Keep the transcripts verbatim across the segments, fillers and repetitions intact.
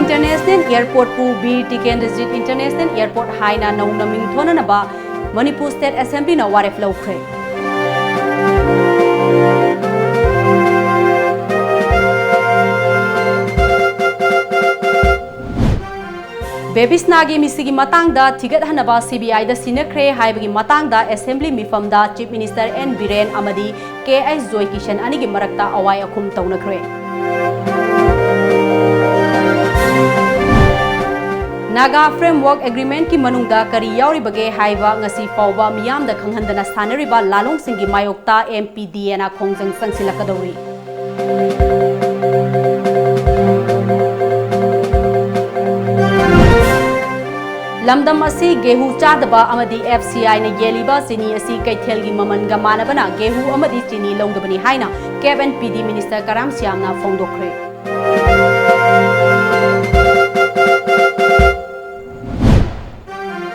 International Airport ꯄꯨ Bir Tikendrajit International Airport ꯍꯥꯏꯅ ꯅꯧꯅ ꯃꯤꯡ ꯊꯣꯟꯅꯅꯕ ꯃꯅꯤꯄꯨꯔ State Assembly ꯅ ꯋꯥꯔꯦꯞ ꯂꯧꯈ꯭ꯔꯦ꯫ ꯕꯦꯕꯤꯁꯅꯥꯒꯤ ꯃꯤꯁꯤꯒꯤ ꯃꯇꯥꯡꯗ ꯊꯤꯒꯠꯍꯟꯅꯕ C B I ꯗ ꯁꯤꯟꯅꯈ꯭ꯔꯦ ꯍꯥꯏꯕꯒꯤ ꯃꯇꯥꯡꯗ Assembly ꯃꯤꯐꯝꯗ Chief Minister N Biren ꯑꯃꯗꯤ K H ꯖꯣꯏꯀꯤꯁꯟ ꯑꯅꯤꯒꯤ ꯃꯔꯛꯇ ꯑꯋꯥꯏ ꯑꯈꯨꯝ ꯇꯧꯅꯈ꯭ꯔꯦ꯫ Naga Framework Agreement ꯀꯤ ꯃꯅꯨꯡꯗ ꯀꯔꯤ ꯌꯥꯎꯔꯤꯕꯒꯦ ꯍꯥꯏꯕ ꯉꯁꯤ ꯐꯥꯎꯕ ꯃꯤꯌꯥꯝꯗ ꯈꯪꯍꯟꯗꯅ ꯁꯥꯟꯅꯔꯤꯕ ꯂꯥꯂꯣꯡꯁꯤꯡꯒꯤ ꯃꯥꯌꯣꯛꯇ M P D A ꯅ ꯈꯣꯡꯖꯪ ꯆꯪꯁꯤꯜꯂꯛꯀꯗꯧꯔꯤ꯫ ꯂꯝꯗꯝ ꯑꯁꯤ ꯒꯦꯍꯨ ꯆꯥꯗꯕ ꯑꯃꯗꯤ F C I ꯅ ꯌꯦꯜꯂꯤꯕ ꯆꯤꯅꯤ ꯑꯁꯤ ꯀꯩꯊꯦꯜꯒꯤ ꯃꯃꯜꯒ ꯃꯥꯟꯅꯕꯅ ꯒꯦꯍꯨ ꯑꯃꯗꯤ ꯆꯤꯅꯤ ꯂꯧꯗꯕꯅꯤ ꯍꯥꯏꯅ Cap and P D Minister ꯀꯔꯥꯝ ꯁ꯭ꯌꯥꯝꯅ ꯐꯣꯡꯗꯣꯛꯈ꯭ꯔꯦ꯫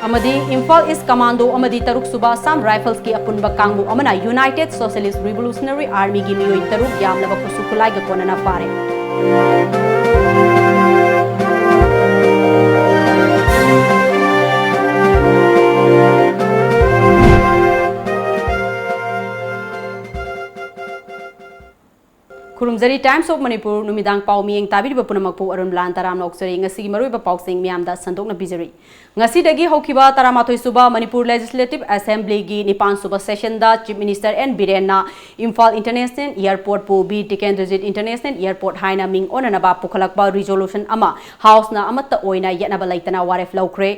ꯑꯃꯗꯤ ꯏꯝꯐꯥꯜ East Commando ꯑꯃꯗꯤ ꯇꯔꯨꯛ ꯁꯨꯕ Assam Rifles ꯀꯤ ꯑꯄꯨꯟꯕ ꯀꯥꯡꯕꯨ ꯑꯃꯅ United Socialist Revolutionary Army ꯒꯤ ꯃꯤꯑꯣꯏ ꯇꯔꯨꯛ ꯌꯥꯝꯂꯕ ꯈꯨꯠꯁꯨ ꯈꯨꯠꯂꯥꯏꯒ ꯀꯣꯟꯅꯅ ꯐꯥꯔꯦ꯫ ꯈꯨꯔꯨꯝꯖꯔꯤ, Times of Manipur ꯅꯨꯃꯤꯗꯥꯡ ꯄꯥꯎ ꯃꯤꯠꯌꯦꯡ ꯇꯥꯕꯤꯔꯤꯕ ꯄꯨꯝꯅꯃꯛꯄꯨ ꯑꯔꯨꯟ ꯂꯥꯟ ꯇꯔꯥꯝꯅ ꯑꯣꯛꯆꯔꯤ꯫ ꯉꯁꯤꯒꯤ ꯃꯔꯨꯑꯣꯏꯕ ꯄꯥꯎꯁꯤꯡ ꯃꯤꯌꯥꯝꯗ ꯁꯟꯗꯣꯛꯅ ꯄꯤꯖꯔꯤ꯫ ꯉꯁꯤꯗꯒꯤ ꯍꯧꯈꯤꯕ ꯇꯔꯥꯃꯥꯊꯣꯏ ꯁꯨꯕ ꯃꯅꯤꯄꯨꯔ Legislative Assembly ꯒꯤ ꯅꯤꯄꯥꯟ ꯁꯨꯕ session ꯗ Chief Minister N ꯕꯤꯔꯦꯟꯅ Imphal International Airport ꯄꯨ ꯕꯤꯔ ꯇꯤꯀꯦꯟꯗ꯭ꯔꯖꯤꯠ International Airport ꯍꯥꯏꯅ ꯃꯤꯡ ꯑꯣꯟꯅꯅꯕ ꯄꯨꯈꯠꯂꯛꯄ resolution ꯑꯃ House ꯅ ꯑꯃꯠꯇ ꯑꯣꯏꯅ ꯌꯦꯠꯅꯕ ꯂꯩꯇꯅ ꯋꯥꯔꯦꯞ ꯂꯧꯈ꯭ꯔꯦ꯫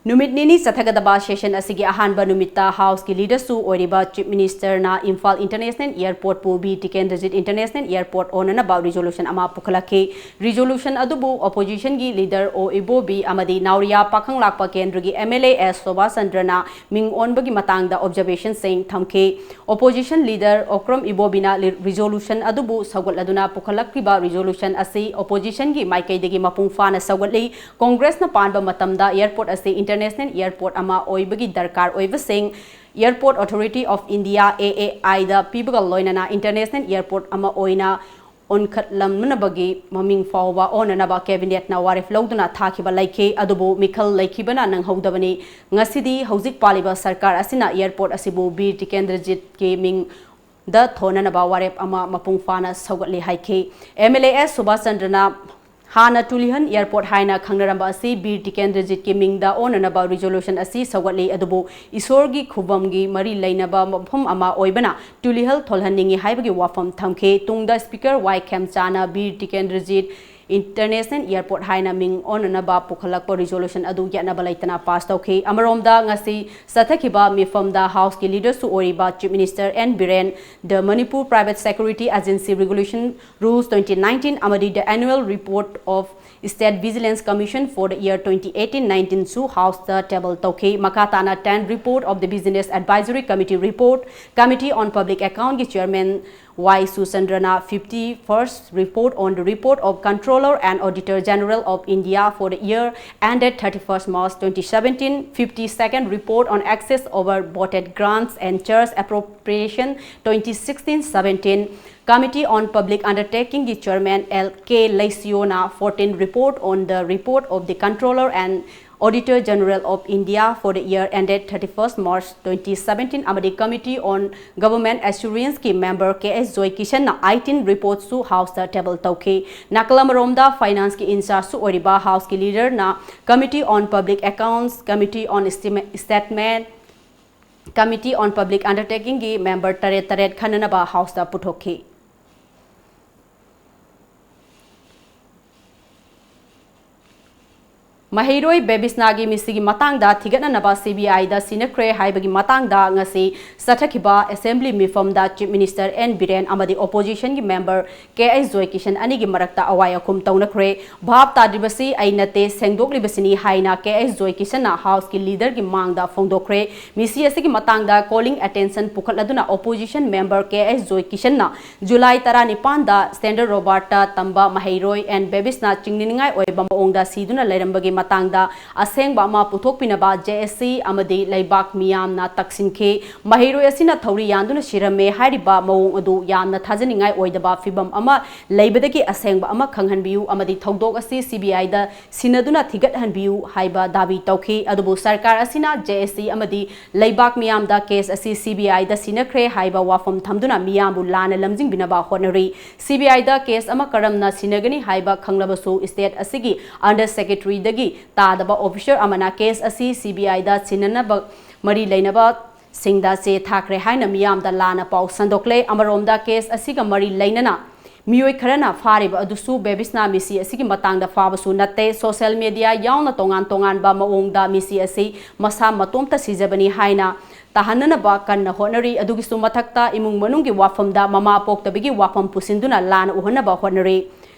ꯅꯨꯃꯤꯠ ꯅꯤꯅꯤ ꯆꯠꯊꯒꯗꯕ session ꯑꯁꯤꯒꯤ ꯑꯍꯥꯟꯕ ꯅꯨꯃꯤꯠꯇ House ꯀꯤ leader ꯁꯨ ꯑꯣꯏꯔꯤꯕ Chief Minister ꯅ ꯏꯝꯐꯥꯜ International Airport ꯄꯨ Bir Tikendrajit International Airport ꯑꯣꯟꯅꯅꯕ resolution ꯑꯃ ꯄꯨꯈꯠꯂꯛꯈꯤ꯫ Resolution ꯑꯗꯨꯕꯨ opposition ꯒꯤ leader ꯑꯣ ꯏꯕꯣꯕꯤ ꯑꯃꯗꯤ ꯅꯥꯎꯔꯤꯌꯥ ꯄꯥꯈꯪꯂꯥꯛꯄ ꯀꯦꯟꯗ꯭ꯔꯒꯤ M L A S Sobha ꯆꯟꯗ꯭ꯔꯅ ꯃꯤꯡ ꯑꯣꯟꯕꯒꯤ ꯃꯇꯥꯡꯗ observation ꯁꯤꯡ ꯊꯝꯈꯤ꯫ Opposition leader ꯑꯣꯀ꯭ꯔꯝ ꯏꯕꯣꯕꯤꯅ ꯂꯤ-, resolution ꯑꯗꯨꯕꯨ ꯁꯧꯒꯠꯂꯗꯨꯅ ꯄꯨꯈꯠꯂꯛꯂꯤꯕ resolution ꯑꯁꯤ opposition ꯒꯤ ꯃꯥꯏꯀꯩꯗꯒꯤ ꯃꯄꯨꯡ ꯐꯥꯅ ꯁꯧꯒꯠꯂꯤ꯫ Congress ꯅ ꯄꯥꯟꯕ ꯃꯇꯝꯗ airport ꯑꯁꯤ international airport ꯑꯃ ꯑꯣꯏꯕꯒꯤ ꯗꯔꯀꯥꯔ ꯑꯣꯏꯕꯁꯤꯡ Airport Authority of India, A A I ꯗ ꯄꯤꯕꯒ ꯂꯣꯏꯅꯅ international airport ꯑꯃ ꯑꯣꯏꯅ ꯑꯣꯟꯈꯠꯂꯝꯅꯕꯒꯤ ꯃꯃꯤꯡ ꯐꯥꯎꯕ ꯑꯣꯟꯅꯅꯕ ꯀꯦꯕꯤꯅꯦꯠꯅ ꯋꯥꯔꯦꯞ ꯂꯧꯗꯨꯅ ꯊꯥꯈꯤꯕ ꯂꯩꯈꯤ꯫ ꯑꯗꯨꯕꯨ ꯃꯤꯈꯜ ꯂꯩꯈꯤꯕꯅ ꯅꯪꯍꯧꯗꯕꯅꯤ꯫ ꯉꯁꯤꯗꯤ ꯍꯧꯖꯤꯛ ꯄꯥꯜꯂꯤꯕ ꯁꯔꯀꯥꯔ ꯑꯁꯤꯅ ꯑꯦꯌꯔꯄꯣꯔꯠ ꯑꯁꯤꯕꯨ ꯕꯤꯔ ꯇꯤꯀꯦꯟꯗ꯭ꯔꯖꯤꯠꯀꯤ ꯃꯤꯡꯗ ꯊꯣꯟꯅꯅꯕ ꯋꯥꯔꯦꯞ ꯑꯃ ꯃꯄꯨꯡ ꯐꯥꯅ ꯁꯧꯒꯠꯂꯤ ꯍꯥꯏꯈꯤ꯫ ꯑꯦꯝ ꯑꯦꯜ ꯑꯦ ꯑꯦꯁ ꯁꯨꯕꯥꯁ ꯆꯟꯗ꯭ꯔꯅ ꯍꯥꯟꯅ ꯇꯨꯂꯤꯍꯜ ꯑꯦꯌꯔꯄꯣꯔꯠ ꯍꯥꯏꯅ ꯈꯪꯅꯔꯝꯕ ꯑꯁꯤ ꯕꯤꯔ ꯇꯤꯀꯦꯟꯗ꯭ꯔꯖꯤꯠꯀꯤ ꯃꯤꯡꯗ ꯑꯣꯟꯅꯅꯕ ꯔꯤꯖꯣꯂꯨꯁꯟ ꯑꯁꯤ ꯁꯧꯒꯠꯂꯤ꯫ ꯑꯗꯨꯕꯨ ꯏꯁꯣꯔꯒꯤ ꯈꯨꯕꯝꯒꯤ ꯃꯔꯤ ꯂꯩꯅꯕ ꯃꯐꯝ ꯑꯃ ꯑꯣꯏꯕꯅ ꯇꯨꯂꯤꯍꯜ ꯊꯣꯜꯍꯟꯅꯤꯡꯏ ꯍꯥꯏꯕꯒꯤ ꯋꯥꯐꯝ ꯊꯝꯈꯤ꯫ ꯇꯨꯡꯗ ꯁ꯭ꯄꯤꯀꯔ ꯋꯥꯏ ꯈꯦꯝꯆꯥꯅ ꯕꯤꯔ ꯇꯤꯀꯦꯟꯗ꯭ꯔꯖꯤꯠ ꯏꯟꯇꯔꯅꯦꯁꯅꯦꯜ ꯑꯦꯌꯔꯄꯣꯔꯠ ꯍꯥꯏꯅ ꯃꯤꯡ ꯑꯣꯟꯅꯅꯕ ꯄꯨꯈꯠꯂꯛꯄ ꯔꯤꯖꯣꯂꯨꯁꯟ ꯑꯗꯨ ꯌꯦꯠꯅꯕ ꯂꯩꯇꯅ ꯄꯥꯁ ꯇꯧꯈꯤ꯫ ꯑꯃꯔꯣꯝꯗ, ꯉꯁꯤ ꯆꯠꯊꯈꯤꯕ ꯃꯤꯐꯝꯗ ꯍꯥꯎꯁꯀꯤ ꯂꯤꯗꯔꯁꯨ ꯑꯣꯏꯔꯤꯕ chief minister N Biren, The Manipur Private Security Agency Regulation Rules twenty nineteen ꯑꯃꯗꯤ The Annual Report of State Vigilance Commission for the year twenty eighteen nineteen ꯁꯨ ꯍꯥꯎꯁꯇ ꯇꯦꯕꯜ ꯇꯧꯈꯤ꯫ ꯃꯈꯥ ꯇꯥꯅ ten Report of the Business Advisory Committee Report, Committee on Public Account ꯀꯤ chairman Y ꯁꯨꯆꯟꯗ꯭ꯔꯅ fifty first Report on the Report of Controller and Auditor General of India for the year ended thirty first March twenty seventeen, fifty second Report on Excess over Voted Grants and Charge Appropriation twenty sixteen seventeen, Committee on Public Undertaking ꯒꯤ chairman L K ꯂꯩꯁꯤꯌꯣꯅ fourteen Report on the Report of the Controller and Auditor General of India for the year ended thirty first March twenty seventeen ꯑꯃꯗꯤ Committee on Government Assurance ꯀꯤ member ꯀꯦ ꯑꯦꯁ ꯖꯣꯏꯀꯤꯁꯟꯅ eighteen Report ꯁꯨ ꯍꯥꯎꯁꯇ table ꯇꯧꯈꯤ꯫ ꯅꯥꯀꯜ ꯑꯃꯔꯣꯝꯗ, ꯐꯥꯏꯅꯥꯟꯁꯀꯤ ꯏꯟꯆꯥꯔꯖꯁꯨ ꯑꯣꯏꯔꯤꯕ ꯍꯥꯎꯁꯀꯤ ꯂꯤꯗꯔꯅ Committee on Public Accounts, Committee on Estima- Statement, Committee on Public Undertaking ꯒꯤ member ꯇꯔꯦꯠ ꯇꯔꯦꯠ ꯈꯟꯅꯅꯕ ꯍꯥꯎꯁꯇ ꯄꯨꯊꯣꯛꯈꯤ꯫ ꯃꯍꯩꯔꯣꯏ ꯕꯦꯕꯤꯁꯅꯥꯒꯤ ꯃꯤꯁꯤꯒꯤ ꯃꯇꯥꯡꯗ ꯊꯤꯒꯠꯅꯅꯕ ꯁꯤ ꯕꯤ ꯑꯥꯏꯗ ꯁꯤꯟꯅꯈ꯭ꯔꯦ ꯍꯥꯏꯕꯒꯤ ꯃꯇꯥꯡꯗ ꯉꯁꯤ ꯆꯠꯊꯈꯤꯕ ꯑꯦꯁꯦꯝꯕ꯭ꯂꯤ ꯃꯤꯐꯝꯗ ꯆꯤꯐ ꯃꯤꯅꯤꯁꯇꯔ ꯑꯦꯟ ꯕꯤꯔꯦꯟ ꯑꯃꯗꯤ ꯑꯣꯄꯣꯖꯤꯁꯟꯒꯤ ꯃꯦꯝꯕꯔ ꯀꯦ ꯑꯦꯁ ꯖꯣꯏꯀꯤꯁꯟ ꯑꯅꯤꯒꯤ ꯃꯔꯛꯇ ꯑꯋꯥꯏ ꯑꯈꯨꯝ ꯇꯧꯅꯈ꯭ꯔꯦ꯫ ꯚꯥꯞ ꯇꯥꯗ꯭ꯔꯤꯕꯁꯤ ꯑꯩ ꯅꯠꯇꯦ, ꯁꯦꯡꯗꯣꯛꯂꯤꯕꯁꯤꯅꯤ ꯍꯥꯏꯅ ꯀꯦ ꯑꯦꯁ ꯖꯣꯏꯀꯤꯁꯟꯅ ꯍꯥꯎꯁꯀꯤ ꯂꯤꯗꯔꯒꯤ ꯃꯥꯡꯗ ꯐꯣꯡꯗꯣꯛꯈ꯭ꯔꯦ꯫ ꯃꯤꯁꯤ ꯑꯁꯤꯒꯤ ꯃꯇꯥꯡꯗ ꯀꯣꯂꯤꯡ ꯑꯦꯇꯦꯟꯁꯟ ꯄꯨꯈꯠꯂꯗꯨꯅ ꯑꯣꯄꯣꯖꯤꯁꯟ ꯃꯦꯝꯕꯔ ꯀꯦ ꯑꯦꯁ ꯖꯣꯏꯀꯤꯁꯟꯅ ꯖꯨꯂꯥꯏ ꯇꯔꯥꯅꯤꯄꯥꯟꯗ ꯁ꯭ꯇꯦꯟꯗꯔ ꯔꯣꯕꯥꯔꯠꯇ ꯇꯝꯕ ꯃꯍꯩꯔꯣꯏ ꯑꯦꯟ ꯕꯦꯕꯤꯁꯅꯥ ꯆꯤꯡꯅꯅꯤꯡꯉꯥꯏ ꯑꯣꯏꯕ ꯃꯑꯣꯡꯗ ꯁꯤꯗꯨꯅ ꯂꯩꯔꯝꯕꯒꯤ ꯃꯇꯥꯡꯗ ꯑꯁꯦꯡꯕ ꯑꯃ ꯄꯨꯊꯣꯛꯄꯤꯅꯕ ꯖꯦ ꯑꯦꯁ ꯁꯤ ꯑꯃꯗꯤ ꯂꯩꯕꯥꯛ ꯃꯤꯌꯥꯝꯅ ꯇꯛꯁꯤꯟꯈꯤ꯫ ꯃꯍꯩꯔꯣꯏ ꯑꯁꯤꯅ ꯊꯧꯔꯤ ꯌꯥꯟꯗꯨꯅ ꯁꯤꯔꯝꯃꯦ ꯍꯥꯏꯔꯤꯕ ꯃꯑꯣꯡ ꯑꯗꯨ ꯌꯥꯝꯅ ꯊꯥꯖꯅꯤꯡꯉꯥꯏ ꯑꯣꯏꯗꯕ ꯐꯤꯚꯝ ꯑꯃ ꯂꯩꯕꯗꯒꯤ ꯑꯁꯦꯡꯕ ꯑꯃ ꯈꯪꯍꯟꯕꯤꯌꯨ ꯑꯃꯗꯤ ꯊꯧꯗꯣꯛ ꯑꯁꯤ ꯁꯤ ꯕꯤ ꯑꯥꯏꯗ ꯁꯤꯟꯅꯗꯨꯅ ꯊꯤꯒꯠꯍꯟꯕꯤꯌꯨ ꯍꯥꯏꯕ ꯗꯥꯕꯤ ꯇꯧꯈꯤ꯫ ꯑꯗꯨꯕꯨ ꯁꯔꯀꯥꯔ ꯑꯁꯤꯅ ꯖꯦ ꯑꯦꯁ ꯁꯤ ꯑꯃꯗꯤ ꯂꯩꯕꯥꯛ ꯃꯤꯌꯥꯝꯗ ꯀꯦꯁ ꯑꯁꯤ ꯁꯤ ꯕꯤ ꯑꯥꯏꯗ ꯁꯤꯟꯅꯈ꯭ꯔꯦ ꯍꯥꯏꯕ ꯋꯥꯐꯝ ꯊꯝꯗꯨꯅ ꯃꯤꯌꯥꯝꯕꯨ ꯂꯥꯟꯅ ꯂꯝꯖꯤꯡꯕꯤꯅꯕ ꯍꯣꯠꯅꯔꯤ꯫ ꯁꯤ ꯕꯤ ꯑꯥꯏꯗ ꯀꯦꯁ ꯑꯃ ꯀꯔꯝꯅ ꯁꯤꯟꯅꯒꯅꯤ ꯍꯥꯏꯕ ꯈꯪꯂꯕꯁꯨ ꯁ꯭ꯇꯦꯠ ꯑꯁꯤꯒꯤ ꯑꯟꯗꯔ ꯁꯦꯀ꯭ꯔꯦꯇꯔꯤꯗꯒꯤ ꯇꯥꯗꯕ ꯑꯣꯐꯤꯁꯔ ꯑꯃꯅ ꯀꯦꯁ ꯑꯁꯤ ꯁꯤ ꯕꯤ ꯑꯥꯏꯗ ꯁꯤꯟꯅꯅꯕ ꯃꯔꯤ ꯂꯩꯅꯕꯁꯤꯡꯗ ꯆꯦ ꯊꯥꯈ꯭ꯔꯦ ꯍꯥꯏꯅ ꯃꯤꯌꯥꯝꯗ ꯂꯥꯟꯅ ꯄꯥꯎ ꯁꯟꯗꯣꯛꯂꯦ꯫ ꯑꯃꯔꯣꯝꯗ ꯀꯦꯁ ꯑꯁꯤꯒ ꯃꯔꯤ ꯂꯩꯅꯅ ꯃꯤꯑꯣꯏ ꯈꯔꯅ ꯐꯥꯔꯤꯕ ꯑꯗꯨꯁꯨ ꯕꯦꯕꯤꯁꯅꯥ ꯃꯤꯁꯤ ꯑꯁꯤꯒꯤ ꯃꯇꯥꯡꯗ ꯐꯥꯕꯁꯨ ꯅꯠꯇꯦ꯫ ꯁꯣꯁꯤꯌꯦꯜ ꯃꯤꯗꯤꯌꯥ ꯌꯥꯎꯅ ꯇꯣꯉꯥꯟ ꯇꯣꯉꯥꯟꯕ ꯃꯑꯣꯡꯗ ꯃꯤꯁꯤ ꯑꯁꯤ ꯃꯁꯥ ꯃꯇꯣꯝꯇ ꯁꯤꯖꯕꯅꯤ ꯍꯥꯏꯅ ꯇꯥꯍꯟꯅꯅꯕ ꯀꯟꯅ ꯍꯣꯠꯅꯔꯤ꯫ ꯑꯗꯨꯒꯤꯁꯨ ꯃꯊꯛꯇ ꯏꯃꯨꯡ ꯃꯅꯨꯡꯒꯤ ꯋꯥꯐꯝꯗ ꯃꯃꯥ ꯄꯣꯛꯇꯕꯒꯤ ꯋꯥꯐꯝ ꯄꯨꯁꯤꯟꯗꯨꯅ ꯂꯥꯟꯅ ꯎꯍꯟꯅꯕ ꯍꯣꯠꯅꯔꯤ꯫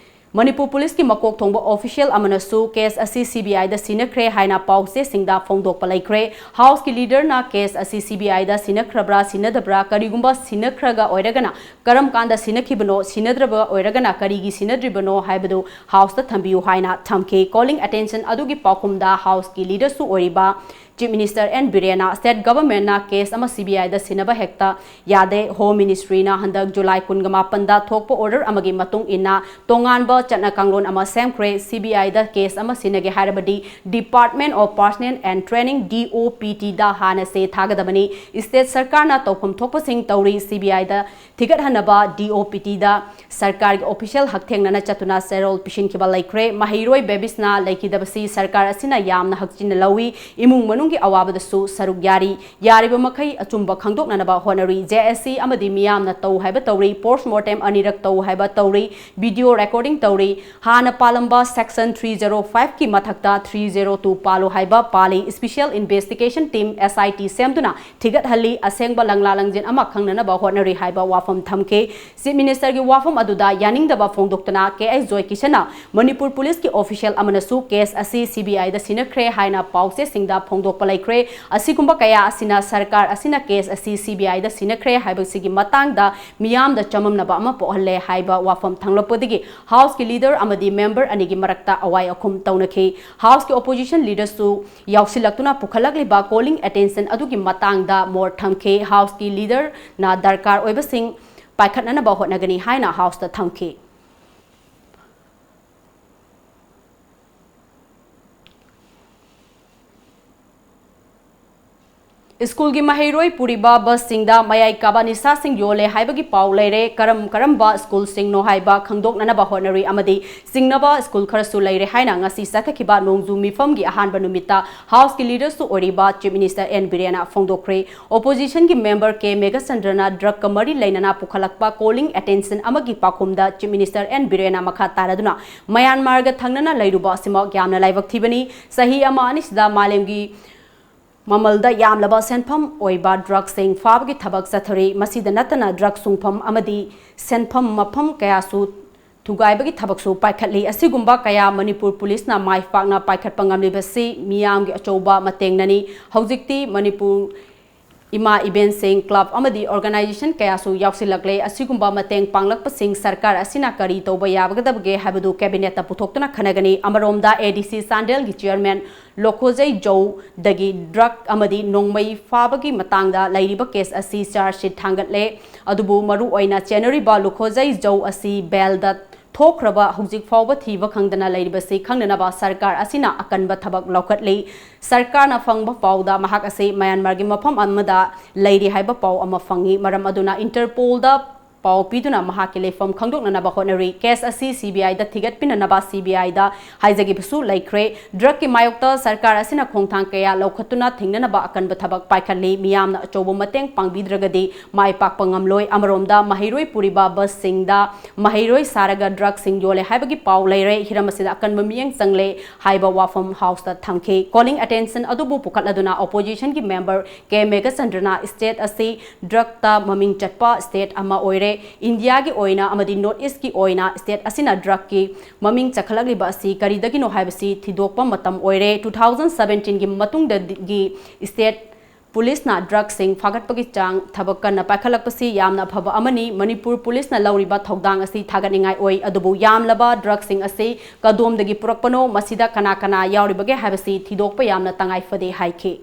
ꯃꯅꯤꯄꯨꯔ ꯄꯨꯂꯤꯁꯀꯤ ꯃꯀꯣꯛ ꯊꯣꯡꯕ ꯑꯣꯐꯤꯁꯤꯌꯦꯜ ꯑꯃꯅꯁꯨ ꯀꯦꯁ ꯑꯁꯤ ꯁꯤ ꯕꯤ ꯑꯥꯏꯗ ꯁꯤꯟꯅꯈ꯭ꯔꯦ ꯍꯥꯏꯅ ꯄꯥꯎꯆꯦꯁꯤꯡꯗ ꯐꯣꯡꯗꯣꯛꯄ ꯂꯩꯈ꯭ꯔꯦ꯫ ꯍꯥꯎꯁꯀꯤ ꯂꯤꯗꯔꯅ ꯀꯦꯁ ꯑꯁꯤ ꯁꯤ ꯕꯤ ꯑꯥꯏꯗ ꯁꯤꯟꯅꯈ꯭ꯔꯕ꯭ꯔꯥ ꯁꯤꯟꯅꯗꯕ꯭ꯔꯥ, ꯀꯔꯤꯒꯨꯝꯕ ꯁꯤꯟꯅꯈ꯭ꯔꯒ ꯑꯣꯏꯔꯒꯅ ꯀꯔꯝ ꯀꯥꯟꯗ ꯁꯤꯟꯅꯈꯤꯕꯅꯣ, ꯁꯤꯟꯅꯗ꯭ꯔꯕ ꯑꯣꯏꯔꯒꯅ ꯀꯔꯤꯒꯤ ꯁꯤꯟꯅꯗ꯭ꯔꯤꯕꯅꯣ ꯍꯥꯏꯕꯗꯨ ꯍꯥꯎꯁꯇ ꯊꯝꯕꯤꯌꯨ ꯍꯥꯏꯅ ꯊꯝꯈꯤ꯫ Calling attention ꯑꯗꯨꯒꯤ ꯄꯥꯎꯈꯨꯝꯗ ꯍꯥꯎꯁꯀꯤ ꯂꯤꯗꯔꯁꯨ ꯑꯣꯏꯔꯤꯕ ꯆꯤꯐ ꯃꯤꯅꯤꯁꯇꯔ ꯑꯦꯟ ꯕꯤꯔꯦꯟꯅ ꯁ꯭ꯇꯦꯠ ꯒꯚꯔꯟꯃꯦꯟꯠꯅ ꯀꯦꯁ ꯑꯃ ꯁꯤ ꯕꯤ ꯑꯥꯏꯗ ꯁꯤꯟꯅꯕ ꯍꯦꯛꯇ ꯌꯥꯗꯦ꯫ ꯍꯣꯝ ꯃꯤꯅꯤꯁꯇ꯭ꯔꯤꯅ ꯍꯟꯗꯛ ꯖꯨꯂꯥꯏ ꯀꯨꯟꯒ ꯃꯥꯄꯟꯗ ꯊꯣꯛꯄ ꯑꯣꯔꯗꯔ ꯑꯃꯒꯤ ꯃꯇꯨꯡ ꯏꯟꯅ ꯇꯣꯉꯥꯟꯕ ꯆꯠꯅ ꯀꯥꯡꯂꯣꯟ ꯑꯃ ꯁꯦꯝꯈ꯭ꯔꯦ꯫ ꯁꯤ ꯕꯤ ꯑꯥꯏꯗ ꯀꯦꯁ ꯑꯃ ꯁꯤꯟꯅꯒꯦ ꯍꯥꯏꯔꯕꯗꯤ Department of Personnel and Training, ꯗꯤ ꯑꯣ ꯄꯤ ꯇꯤꯗ ꯍꯥꯟꯅ ꯆꯦ ꯊꯥꯒꯗꯕꯅꯤ꯫ ꯁ꯭ꯇꯦꯠ ꯁꯔꯀꯥꯔꯅ ꯇꯧꯐꯝ ꯊꯣꯛꯄꯁꯤꯡ ꯇꯧꯔꯤ꯫ ꯁꯤ ꯕꯤ ꯑꯥꯏꯗ ꯊꯤꯒꯠꯍꯟꯅꯕ ꯗꯤ ꯑꯣ ꯄꯤ ꯇꯤꯗ ꯁꯔꯀꯥꯔꯒꯤ ꯑꯣꯐꯤꯁꯤꯌꯦꯜ ꯍꯛꯊꯦꯡꯅꯅ ꯆꯠꯇꯨꯅ ꯆꯦꯔꯣꯜ ꯄꯤꯁꯤꯟꯈꯤꯕ ꯂꯩꯈ꯭ꯔꯦ꯫ ꯃꯍꯩꯔꯣꯏ ꯕꯦꯕꯤꯁꯅꯥ ꯂꯩꯈꯤꯗꯕꯁꯤ ꯁꯔꯀꯥꯔ ꯑꯁꯤꯅ ꯌꯥꯝꯅ ꯍꯛꯆꯤꯟꯅ ꯂꯧꯏ꯫ ꯏꯃꯨꯡ ꯃꯅꯨꯡꯒꯤ ꯑꯋꯥꯕꯗꯁꯨ ꯁꯔꯨꯛ ꯌꯥꯔꯤ꯫ ꯌꯥꯔꯤꯕ ꯃꯈꯩ ꯑꯆꯨꯝꯕ ꯈꯪꯗꯣꯛꯅꯅꯕ ꯍꯣꯠꯅꯔꯤ꯫ ꯖꯦ ꯑꯦꯁ ꯁꯤ ꯑꯃꯗꯤ ꯃꯤꯌꯥꯝꯅ ꯇꯧ ꯍꯥꯏꯕ ꯇꯧꯔꯤ, ꯄꯣꯁꯃꯣꯔꯇꯦꯝ ꯑꯅꯤꯔꯛ ꯇꯧ ꯍꯥꯏꯕ ꯇꯧꯔꯤ, ꯚꯤꯗꯤꯑꯣ ꯔꯦꯀꯣꯔꯗꯤꯡ ꯇꯧꯔꯤ꯫ ꯍꯥꯟꯅ ꯄꯥꯜꯂꯝꯕ ꯁꯦꯛꯁꯟ ꯊ꯭ꯔꯤ ꯖꯦꯔꯣ ꯐꯥꯏꯚꯀꯤ ꯃꯊꯛꯇ ꯊ꯭ꯔꯤ ꯖꯦꯔꯣ ꯇꯨ ꯄꯥꯜꯂꯨ ꯍꯥꯏꯕ ꯄꯥꯜꯂꯤ꯫ ꯁ꯭ꯄꯤꯁꯤꯌꯦꯜ ꯏꯟꯚꯦꯁꯇꯤꯒꯦꯁꯟ ꯇꯤꯝ, ꯑꯦꯁ ꯑꯥꯏ ꯇꯤ, ꯁꯦꯝꯗꯨꯅ ꯊꯤꯒꯠꯍꯜꯂꯤ꯫ ꯑꯁꯦꯡꯕ ꯂꯪꯂꯥ ꯂꯪꯖꯤꯟ ꯑꯃ ꯈꯪꯅꯅꯕ ꯍꯣꯠꯅꯔꯤ ꯍꯥꯏꯕ ꯋꯥꯐꯝ ꯊꯝꯈꯤ꯫ ꯆꯤꯐ ꯃꯤꯅꯤꯁꯇꯔꯒꯤ ꯋꯥꯐꯝ ꯑꯗꯨꯗ ꯌꯥꯅꯤꯡꯗꯕ ꯐꯣꯡꯗꯣꯛꯇꯨꯅ ꯀꯦ ꯑꯩꯆ ꯖꯣꯏꯀꯤꯁꯟꯅ ꯃꯅꯤꯄꯨꯔ ꯄꯨꯂꯤꯁꯀꯤ ꯑꯣꯐꯤꯁꯤꯌꯦꯜ ꯑꯃꯅꯁꯨ ꯀꯦꯁ ꯑꯁꯤ ꯁꯤ ꯕꯤ ꯑꯥꯏꯗ ꯁꯤꯟꯅꯈ꯭ꯔꯦ ꯍꯥꯏꯅ ꯄꯥꯎꯆꯦꯁꯤꯡꯗ ꯐꯣꯡꯗꯣꯛ ꯊꯣꯛꯄ ꯂꯩꯈ꯭ꯔꯦ꯫ ꯑꯁꯤꯒꯨꯝꯕ ꯀꯌꯥ ꯑꯁꯤꯅ ꯁꯔꯀꯥꯔ ꯑꯁꯤꯅ case ꯑꯁꯤ CBIꯗ ꯁꯤꯟꯅꯈ꯭ꯔꯦ ꯍꯥꯏꯕꯁꯤꯒꯤ ꯃꯇꯥꯡꯗ ꯃꯤꯌꯥꯝꯗ ꯆꯃꯝꯅꯕ ꯑꯃ ꯄꯣꯛꯍꯜꯂꯦ ꯍꯥꯏꯕ ꯋꯥꯐꯝ ꯊꯝꯂꯛꯄꯗꯒꯤ Houseꯀꯤ leader ꯑꯃꯗꯤ member ꯑꯅꯤꯒꯤ ꯃꯔꯛꯇ ꯑꯋꯥꯏ ꯑꯈꯨꯝ ꯇꯧꯅꯈꯤ꯫ Houseꯀꯤ opposition leaderꯁꯨ ꯌꯥꯎꯁꯤꯜꯂꯛꯇꯨꯅ ꯄꯨꯈꯠꯂꯛꯂꯤꯕ calling attention ꯑꯗꯨꯒꯤ ꯃꯇꯥꯡꯗ ꯃꯣꯠ ꯊꯝꯈꯤ꯫ Houseꯀꯤ leaderꯅ ꯗꯔꯀꯥꯔ ꯑꯣꯏꯕꯁꯤꯡ ꯄꯥꯏꯈꯠꯅꯅꯕ ꯍꯣꯠꯅꯒꯅꯤ ꯍꯥꯏꯅ Houseꯇ ꯊꯝꯈꯤ꯫ ꯁ꯭ꯀꯨꯜꯒꯤ ꯃꯍꯩꯔꯣꯏ ꯄꯨꯔꯤꯕ ꯕꯁꯁꯤꯡꯗ ꯃꯌꯥꯏ ꯀꯥꯕ ꯅꯤꯁꯥꯁꯤꯡ ꯌꯣꯜꯂꯦ ꯍꯥꯏꯕꯒꯤ ꯄꯥꯎ ꯂꯩꯔꯦ꯫ ꯀꯔꯝ ꯀꯔꯝꯕ ꯁ꯭ꯀꯨꯜꯁꯤꯡꯅꯣ ꯍꯥꯏꯕ ꯈꯪꯗꯣꯛꯅꯅꯕ ꯍꯣꯠꯅꯔꯤ ꯑꯃꯗꯤ ꯆꯤꯡꯅꯕ ꯁ꯭ꯀꯨꯜ ꯈꯔꯁꯨ ꯂꯩꯔꯦ ꯍꯥꯏꯅ ꯉꯁꯤ ꯆꯠꯊꯈꯤꯕ ꯅꯣꯡꯖꯨ ꯃꯤꯐꯝꯒꯤ ꯑꯍꯥꯟꯕ ꯅꯨꯃꯤꯠꯇ Houseꯀꯤ leaderꯁꯨ ꯑꯣꯏꯔꯤꯕ Chief Minister N ꯕꯤꯔꯦꯟꯅ ꯐꯣꯡꯗꯣꯛꯈ꯭ꯔꯦ꯫ Oppositionꯒꯤ member ꯀꯦ ꯃꯦꯘꯆꯟꯗ꯭ꯔꯅ drugꯀ ꯃꯔꯤ ꯂꯩꯅꯅ ꯄꯨꯈꯠꯂꯛꯄ calling attention ꯑꯃꯒꯤ ꯄꯥꯎꯈꯨꯝꯗ Chief Minister N ꯕꯤꯔꯦꯟꯅ ꯃꯈꯥ ꯇꯥꯔꯗꯨꯅ ꯃ꯭ꯌꯥꯟꯃꯥꯔꯒ ꯊꯪꯅꯅ ꯂꯩꯔꯨꯕ ꯑꯁꯤꯃꯛ ꯌꯥꯝꯅ ꯂꯥꯏꯕꯛ ꯊꯤꯕꯅꯤ꯫ ꯆꯍꯤ ꯑꯃ ꯑꯅꯤꯁꯤꯗ ꯃꯥꯂꯦꯝꯒꯤ ꯃꯃꯜꯗ ꯌꯥꯝꯂꯕ ꯁꯦꯟꯐꯝ ꯑꯣꯏꯕ drugꯁꯤꯡ ꯐꯥꯕꯒꯤ ꯊꯕꯛ ꯆꯠꯊꯔꯤ꯫ ꯃꯁꯤꯗ ꯅꯠꯇꯅ drug ꯁꯨꯡꯐꯝ ꯑꯃꯗꯤ ꯁꯦꯟꯐꯝ ꯃꯐꯝ ꯀꯌꯥꯁꯨ ꯊꯨꯒꯥꯏꯕꯒꯤ ꯊꯕꯛꯁꯨ ꯄꯥꯏꯈꯠꯂꯤ꯫ ꯑꯁꯤꯒꯨꯝꯕ ꯀꯌꯥ ꯃꯅꯤꯄꯨꯔ ꯄꯨꯂꯤꯁꯅ ꯃꯥꯏ ꯄꯥꯛꯅ ꯄꯥꯏꯈꯠꯄ ꯉꯝꯂꯤꯕꯁꯤ ꯃꯤꯌꯥꯝꯒꯤ ꯑꯆꯧꯕ ꯃꯇꯦꯡꯅꯅꯤ꯫ ꯍꯧꯖꯤꯛꯇꯤ ꯃꯅꯤꯄꯨꯔ ꯏꯃꯥ ꯏꯕꯦꯟꯁꯤꯡ, club ꯑꯃꯗꯤ organization ꯀꯌꯥꯁꯨ ꯌꯥꯎꯁꯤꯜꯂꯛꯂꯦ꯫ ꯑꯁꯤꯒꯨꯝꯕ ꯃꯇꯦꯡ ꯄꯥꯡꯂꯛꯄꯁꯤꯡ ꯁꯔꯀꯥꯔ ꯑꯁꯤꯅ ꯀꯔꯤ ꯇꯧꯕ ꯌꯥꯒꯗꯕꯒꯦ ꯍꯥꯏꯕꯗꯨ cabinetꯇ ꯄꯨꯊꯣꯛꯇꯨꯅ ꯈꯟꯅꯒꯅꯤ꯫ ꯑꯃꯔꯣꯝꯗ ADC ꯆꯥꯟꯗꯦꯜꯒꯤ chairman ꯂꯣꯈꯣꯖꯩ ꯖꯧꯗꯒꯤ drug ꯑꯃꯗꯤ ꯅꯣꯡꯃꯩ ꯐꯥꯕꯒꯤ ꯃꯇꯥꯡꯗ ꯂꯩꯔꯤꯕ case ꯑꯁꯤ charge sheet ꯊꯥꯡꯒꯠꯂꯦ꯫ ꯑꯗꯨꯕꯨ ꯃꯔꯨꯑꯣꯏꯅ ꯆꯦꯟꯅꯔꯤꯕ ꯂꯣꯈꯣꯖꯩ ꯖꯧ ꯑꯁꯤ bailꯗ ꯊꯣꯛꯈ꯭ꯔꯕ ꯍꯧꯖꯤꯛ ꯐꯥꯎꯕ ꯊꯤꯕ ꯈꯪꯗꯅ ꯂꯩꯔꯤꯕꯁꯤ ꯈꯪꯅꯅꯕ ꯁꯔꯀꯥꯔ ꯑꯁꯤꯅ ꯑꯀꯟꯕ ꯊꯕꯛ ꯂꯧꯈꯠꯂꯤ꯫ ꯁꯔꯀꯥꯔꯅ ꯐꯪꯕ ꯄꯥꯎꯗ ꯃꯍꯥꯛ ꯑꯁꯤ ꯃ꯭ꯌꯥꯟꯃꯥꯔꯒꯤ ꯃꯐꯝ ꯑꯃꯗ ꯂꯩꯔꯤ ꯍꯥꯏꯕ ꯄꯥꯎ ꯑꯃ ꯐꯪꯏ꯫ ꯃꯔꯝ ꯑꯗꯨꯅ Interpolꯗ ꯄꯥꯎ ꯄꯤꯗꯨꯅ ꯃꯍꯥꯛꯀꯤ ꯂꯩꯐꯝ ꯈꯪꯗꯣꯛꯅꯅꯕ ꯍꯣꯠꯅꯔꯤ꯫ Case ꯑꯁꯤ CBIꯗ ꯊꯤꯒꯠꯄꯤꯅꯅꯕ CBIꯗ ꯍꯥꯏꯖꯈꯤꯕꯁꯨ ꯂꯩꯈ꯭ꯔꯦ꯫ Drugꯀꯤ ꯃꯥꯌꯣꯛꯇ ꯁꯔꯀꯥꯔ ꯑꯁꯤꯅ ꯈꯣꯡꯊꯥꯡ ꯀꯌꯥ ꯂꯧꯈꯠꯇꯨꯅ ꯊꯤꯡꯅꯅꯕ ꯑꯀꯟꯕ ꯊꯕꯛ ꯄꯥꯏꯈꯠꯂꯤ꯫ ꯃꯤꯌꯥꯝꯅ ꯑꯆꯧꯕ ꯃꯇꯦꯡ ꯄꯥꯡꯕꯤꯗ꯭ꯔꯒꯗꯤ ꯃꯥꯏ ꯄꯥꯛꯄ ꯉꯝꯂꯣꯏ꯫ ꯑꯃꯔꯣꯝꯗ ꯃꯍꯩꯔꯣꯏ ꯄꯨꯔꯤꯕ busꯁꯤꯡꯗ ꯃꯍꯩꯔꯣꯏ ꯁꯥꯔꯒ drugꯁꯤꯡ ꯌꯣꯜꯂꯦ ꯍꯥꯏꯕꯒꯤ ꯄꯥꯎ ꯂꯩꯔꯦ꯫ ꯍꯤꯔꯝ ꯑꯁꯤꯗ ꯑꯀꯟꯕ ꯃꯤꯠꯌꯦꯡ ꯆꯪꯂꯦ ꯍꯥꯏꯕ ꯋꯥꯐꯝ Houseꯇ ꯊꯝꯈꯤ꯫ Calling attention ꯑꯗꯨꯕꯨ ꯄꯨꯈꯠꯂꯗꯨꯅ oppositionꯒꯤ member ꯀꯦ ꯃꯦꯘꯆꯟꯗ꯭ꯔꯅ state ꯑꯁꯤ drugꯇ ꯃꯃꯤꯡ ꯆꯠꯄ state ꯑꯃ ꯑꯣꯏꯔꯦ꯫ ꯏꯟꯗꯤꯌꯥꯒꯤ ꯑꯣꯏꯅ ꯑꯃꯗꯤ ꯅꯣꯔꯠ ꯏꯁꯀꯤ ꯑꯣꯏꯅ ꯁ꯭ꯇꯦꯠ ꯑꯁꯤꯅ ꯗ꯭ꯔꯒꯀꯤ ꯃꯃꯤꯡ ꯆꯈꯠꯂꯛꯂꯤꯕ ꯑꯁꯤ ꯀꯔꯤꯗꯒꯤꯅꯣ ꯍꯥꯏꯕꯁꯤ ꯊꯤꯗꯣꯛꯄ ꯃꯇꯝ ꯑꯣꯏꯔꯦ꯫ ꯇꯨ ꯊꯥꯎꯖꯟ ꯁꯕꯦꯟꯇꯤꯟꯒꯤ ꯃꯇꯨꯡꯗꯒꯤ ꯁ꯭ꯇꯦꯠ ꯄꯨꯂꯤꯁꯅ ꯗ꯭ꯔꯒꯁꯤꯡ ꯐꯥꯒꯠꯄꯒꯤ ꯆꯥꯡ ꯊꯕꯛ ꯀꯟꯅ ꯄꯥꯏꯈꯠꯂꯛꯄꯁꯤ ꯌꯥꯝꯅ ꯑꯐꯕ ꯑꯃꯅꯤ꯫ ꯃꯅꯤꯄꯨꯔ ꯄꯨꯂꯤꯁꯅ ꯂꯧꯔꯤꯕ ꯊꯧꯗꯥꯡ ꯑꯁꯤ ꯊꯥꯒꯠꯅꯤꯡꯉꯥꯏ ꯑꯣꯏ, ꯑꯗꯨꯕꯨ ꯌꯥꯝꯂꯕ ꯗ꯭ꯔꯒꯁꯤꯡ ꯑꯁꯤ ꯀꯗꯣꯝꯗꯒꯤ ꯄꯨꯔꯛꯄꯅꯣ, ꯃꯁꯤꯗ ꯀꯅꯥ ꯀꯅꯥ ꯌꯥꯎꯔꯤꯕꯒꯦ ꯍꯥꯏꯕꯁꯤ ꯊꯤꯗꯣꯛꯄ ꯌꯥꯝꯅ ꯇꯉꯥꯏ ꯐꯗꯦ ꯍꯥꯏꯈꯤ꯫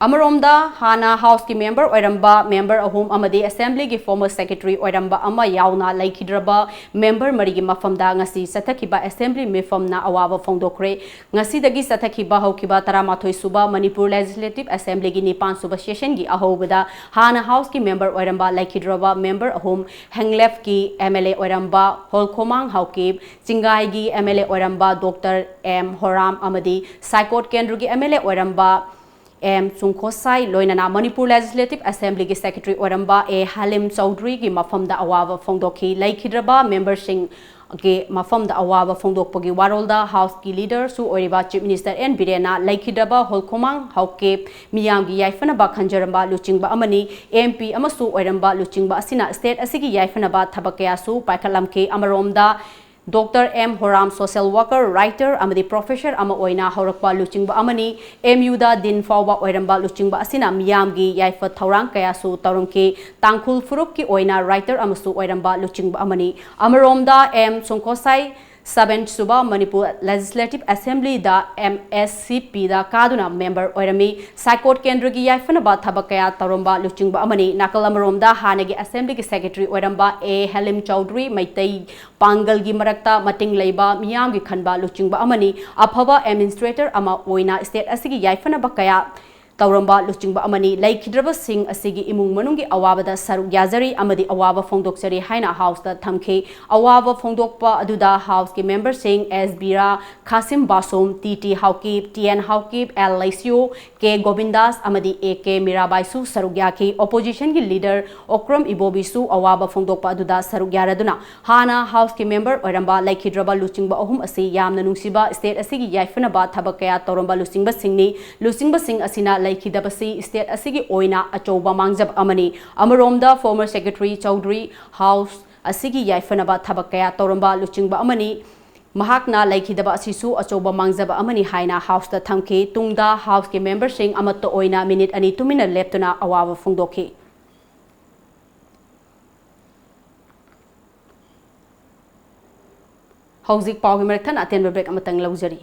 ꯑꯃꯔꯣꯝꯗ, ꯍꯥꯟꯅ ꯍꯥꯎꯁꯀꯤ ꯃꯦꯝꯕꯔ ꯑꯣꯏꯔꯝꯕ ꯃꯦꯝꯕꯔ ꯑꯍꯨꯝ ꯑꯃꯗꯤ ꯑꯦꯁꯦꯝꯕ꯭ꯂꯤꯒꯤ ꯐꯣꯔꯃꯔ ꯁꯦꯀ꯭ꯔꯦꯇꯔꯤ ꯑꯣꯏꯔꯝꯕ ꯑꯃ ꯌꯥꯎꯅ ꯂꯩꯈꯤꯗ꯭ꯔꯕ ꯃꯦꯝꯕꯔ ꯃꯔꯤꯒꯤ ꯃꯐꯝꯗ ꯉꯁꯤ ꯆꯠꯊꯈꯤꯕ ꯑꯦꯁꯦꯝꯕ꯭ꯂꯤ ꯃꯤꯐꯝꯅ ꯑꯋꯥꯕ ꯐꯣꯡꯗꯣꯛꯈ꯭ꯔꯦ꯫ ꯉꯁꯤꯗꯒꯤ ꯆꯠꯊꯈꯤꯕ ꯍꯧꯈꯤꯕ ꯇꯔꯥꯃꯥꯊꯣꯏ ꯁꯨꯕ ꯃꯅꯤꯄꯨꯔ ꯂꯦꯖꯤꯁꯂꯦꯇꯤꯚ ꯑꯦꯁꯦꯝꯕ꯭ꯂꯤꯒꯤ ꯅꯤꯄꯥꯟ ꯁꯨꯕ ꯁꯦꯁꯟꯒꯤ ꯑꯍꯧꯕꯗ ꯍꯥꯟꯅ ꯍꯥꯎꯁꯀꯤ ꯃꯦꯝꯕꯔ ꯑꯣꯏꯔꯝꯕ ꯂꯩꯈꯤꯗ꯭ꯔꯕ ꯃꯦꯝꯕꯔ ꯑꯍꯨꯝ, ꯍꯦꯡꯂꯦꯐꯀꯤ ꯑꯦꯝ ꯑꯦꯜ ꯑꯦ ꯑꯣꯏꯔꯝꯕ ꯍꯣꯜꯈꯣꯃꯥꯡ ꯍꯥꯎꯀꯤꯞ, ꯆꯤꯡꯒꯥꯏꯒꯤ ꯑꯦꯝ ꯑꯦꯜ ꯑꯦ ꯑꯣꯏꯔꯝꯕ ꯗꯣꯛꯇꯔ ꯑꯦꯝ ꯍꯣꯔꯥꯝ ꯑꯃꯗꯤ ꯁꯥꯏꯀꯣꯠ ꯀꯦꯟꯗ꯭ꯔꯒꯤ ꯑꯦꯝ ꯑꯦꯜ ꯑꯦ ꯑꯣꯏꯔꯝꯕ ꯑꯦꯝ ꯆꯨꯡꯈꯣꯁꯥꯏ, ꯂꯣꯏꯅꯅ ꯃꯅꯤꯄꯨꯔ ꯂꯦꯖꯤꯁꯂꯦꯇꯤꯚ ꯑꯦꯁꯦꯝꯕ꯭ꯂꯤꯒꯤ ꯁꯦꯀ꯭ꯔꯦꯇꯔꯤ ꯑꯣꯏꯔꯝꯕ ꯑꯦ ꯍꯂꯤꯝ ꯆꯧꯙꯔꯤꯒꯤ ꯃꯐꯝꯗ ꯑꯋꯥꯕ ꯐꯣꯡꯗꯣꯛꯈꯤ꯫ ꯂꯩꯈꯤꯗ꯭ꯔꯕ ꯃꯦꯝꯕꯔꯁꯤꯡꯒꯤ ꯃꯐꯝꯗ ꯑꯋꯥꯕ ꯐꯣꯡꯗꯣꯛꯄꯒꯤ ꯋꯥꯔꯣꯜꯗ ꯍꯥꯎꯁꯀꯤ ꯂꯤꯗꯔꯁꯨ ꯑꯣꯏꯔꯤꯕ ꯆꯤꯐ ꯃꯤꯅꯤꯁꯇꯔ ꯑꯦꯟ ꯕꯤꯔꯦꯟꯅ ꯂꯩꯈꯤꯗ꯭ꯔꯕ ꯍꯣꯜꯈꯣꯃꯥꯡ ꯍꯥꯎꯀꯤꯞ ꯃꯤꯌꯥꯝꯒꯤ ꯌꯥꯏꯐꯅꯕ ꯈꯟꯖꯔꯝꯕ ꯂꯨꯆꯤꯡꯕ ꯑꯃꯅꯤ, ꯑꯦꯝ ꯄꯤ ꯑꯃꯁꯨ ꯑꯣꯏꯔꯝꯕ ꯂꯨꯆꯤꯡꯕ ꯑꯁꯤꯅ ꯁ꯭ꯇꯦꯠ ꯑꯁꯤꯒꯤ ꯌꯥꯏꯐꯅꯕ ꯊꯕꯛ ꯀꯌꯥꯁꯨ ꯄꯥꯏꯈꯠꯂꯝꯈꯤ꯫ ꯑꯃꯔꯣꯝꯗ, doctor M Horam social worker, writer ꯑꯃꯗꯤ ꯄ꯭ꯔꯣꯐꯦꯁꯔ ꯑꯃ ꯑꯣꯏꯅ ꯍꯧꯔꯛꯄ ꯂꯨꯆꯤꯡꯕ ꯑꯃꯅꯤ꯫ ꯑꯦꯝ ꯌꯨꯗ ꯗꯤꯟ ꯐꯥꯎꯕ ꯑꯣꯏꯔꯝꯕ ꯂꯨꯆꯤꯡꯕ ꯑꯁꯤꯅ ꯃꯤꯌꯥꯝꯒꯤ ꯌꯥꯏꯐ ꯊꯧꯔꯥꯡ ꯀꯌꯥꯁꯨ ꯇꯧꯔꯝꯈꯤ꯫ ꯇꯥꯡꯈꯨꯜ ꯐꯨꯔꯨꯞꯀꯤ ꯑꯣꯏꯅ ꯔꯥꯏꯇꯔ ꯑꯃꯁꯨ ꯑꯣꯏꯔꯝꯕ ꯂꯨꯆꯤꯡꯕ ꯑꯃꯅꯤ꯫ ꯑꯃꯔꯣꯝꯗ, ꯑꯦꯝ ꯁꯣꯡꯈꯣꯁꯥꯏ ꯁꯕꯦꯟ ꯁꯨꯕ ꯃꯅꯤꯄꯨꯔ ꯂꯦꯖꯤꯁꯂꯦꯇꯤꯚ ꯑꯦꯁꯦꯝꯕ꯭ꯂꯤꯗ ꯑꯦꯝ ꯑꯦꯁ ꯁꯤ ꯄꯤꯗ ꯀꯥꯗꯨꯅ ꯃꯦꯝꯕꯔ ꯑꯣꯏꯔꯝꯃꯤ꯫ ꯁꯥꯏꯀꯣꯠ ꯀꯦꯟꯗ꯭ꯔꯒꯤ ꯌꯥꯏꯐꯅꯕ ꯊꯕꯛ ꯀꯌꯥ ꯇꯧꯔꯝꯕ ꯂꯨꯆꯤꯡꯕ ꯑꯃꯅꯤ꯫ ꯅꯥꯀꯜ ꯑꯃꯔꯣꯝꯗ, ꯍꯥꯟꯅꯒꯤ ꯑꯦꯁꯦꯝꯕ꯭ꯂꯤꯒꯤ ꯁꯦꯀ꯭ꯔꯦꯇꯔꯤ ꯑꯣꯏꯔꯝꯕ ꯑꯦ ꯍꯦꯂꯤꯝ ꯆꯧꯙꯔꯤ ꯃꯩꯇꯩ ꯄꯥꯡꯒꯜꯒꯤ ꯃꯔꯛꯇ ꯃꯇꯤꯡ ꯂꯩꯕ, ꯃꯤꯌꯥꯝꯒꯤ ꯈꯟꯕ ꯂꯨꯆꯤꯡꯕ ꯑꯃꯅꯤ꯫ ꯑꯐꯕ ꯑꯦꯗꯃꯤꯅꯤꯁꯇ꯭ꯔꯦꯇꯔ ꯑꯃ ꯑꯣꯏꯅ ꯁ꯭ꯇꯦꯠ ꯑꯁꯤꯒꯤ ꯌꯥꯏꯐꯅꯕ ꯀꯌꯥ ꯇꯧꯔꯝꯕ ꯂꯨꯆꯤꯡꯕ ꯑꯃꯅꯤ꯫ ꯂꯩꯈꯤꯗ꯭ꯔꯕꯁꯤꯡ ꯑꯁꯤꯒꯤ ꯏꯃꯨꯡ ꯃꯅꯨꯡꯒꯤ ꯑꯋꯥꯕꯗ ꯁꯔꯨꯛ ꯌꯥꯖꯔꯤ ꯑꯃꯗꯤ ꯑꯋꯥꯕ ꯐꯣꯡꯗꯣꯛꯆꯔꯤ ꯍꯥꯏꯅ ꯍꯥꯎꯁꯇ ꯊꯝꯈꯤ꯫ ꯑꯋꯥꯕ ꯐꯣꯡꯗꯣꯛꯄ ꯑꯗꯨꯗ ꯍꯥꯎꯁꯀꯤ ꯃꯦꯝꯕꯔꯁꯤꯡ S Bira, Khashim Vashum, T T Haokip, T N Haokip, L Leishiyo, K Govindas ꯑꯃꯗꯤ ꯑꯦ ꯀꯦ ꯃꯤꯔꯥꯕꯥꯏꯁꯨ ꯁꯔꯨꯛ ꯌꯥꯈꯤ꯫ ꯑꯣꯄꯣꯖꯤꯁꯟꯒꯤ ꯂꯤꯗꯔ ꯑꯣꯀ꯭ꯔꯝ ꯏꯕꯣꯕꯤꯁꯨ ꯑꯋꯥꯕ ꯐꯣꯡꯗꯣꯛꯄ ꯑꯗꯨꯗ ꯁꯔꯨꯛ ꯌꯥꯔꯗꯨꯅ ꯍꯥꯟꯅ ꯍꯥꯎꯁꯀꯤ ꯃꯦꯝꯕꯔ ꯑꯣꯏꯔꯝꯕ ꯂꯩꯈꯤꯗ꯭ꯔꯕ ꯂꯨꯆꯤꯡꯕ ꯑꯍꯨꯝ ꯑꯁꯤ ꯌꯥꯝꯅ ꯅꯨꯡꯁꯤꯕ, ꯁ꯭ꯇꯦꯠ ꯑꯁꯤꯒꯤ ꯌꯥꯏꯐꯅꯕ ꯊꯕꯛ ꯀꯌꯥ ꯇꯧꯔꯝꯕ ꯂꯨꯆꯤꯡꯕꯁꯤꯡꯅꯤ꯫ ꯂꯨꯆꯤꯡꯕꯁꯤꯡ ꯑꯁꯤꯅ ꯂꯩꯈꯤꯗꯕꯁꯤ ꯁ꯭ꯇꯦꯠ ꯑꯁꯤꯒꯤ ꯑꯣꯏꯅ ꯑꯆꯧꯕ ꯃꯥꯡꯖꯕ ꯑꯃꯅꯤ꯫ ꯑꯃꯔꯣꯝꯗ ꯐꯣꯔꯃꯔ ꯁꯦꯀ꯭ꯔꯦꯇꯔꯤ ꯆꯧꯗ꯭ꯔꯤ ꯍꯥꯎꯁ ꯑꯁꯤꯒꯤ ꯌꯥꯏꯐꯅꯕ ꯊꯕꯛ ꯀꯌꯥ ꯇꯧꯔꯝꯕ ꯂꯨꯆꯤꯡꯕ ꯑꯃꯅꯤ꯫ ꯃꯍꯥꯛꯅ ꯂꯩꯈꯤꯗꯕ ꯑꯁꯤꯁꯨ ꯑꯆꯧꯕ ꯃꯥꯡꯖꯕ ꯑꯃꯅꯤ ꯍꯥꯏꯅ ꯍꯥꯎꯁꯇ ꯊꯝꯈꯤ꯫ ꯇꯨꯡꯗ ꯍꯥꯎꯁꯀꯤ ꯃꯦꯝꯕꯔꯁꯤꯡ ꯑꯃꯠꯇ ꯑꯣꯏꯅ ꯃꯤꯅꯤꯠ ꯑꯅꯤ ꯇꯨꯃꯤꯟꯅ ꯂꯦꯞꯇꯨꯅ ꯑꯋꯥꯕ ꯐꯣꯡꯗꯣꯛꯈꯤ꯫ ꯍꯧꯖꯤꯛ ꯄꯥꯎꯒꯤ ꯃꯔꯛ ꯊꯠꯅ ꯑꯇꯦꯟꯕ ꯕ꯭ꯔꯦꯛ ꯑꯃꯇꯪ ꯂꯧꯖꯔꯤ꯫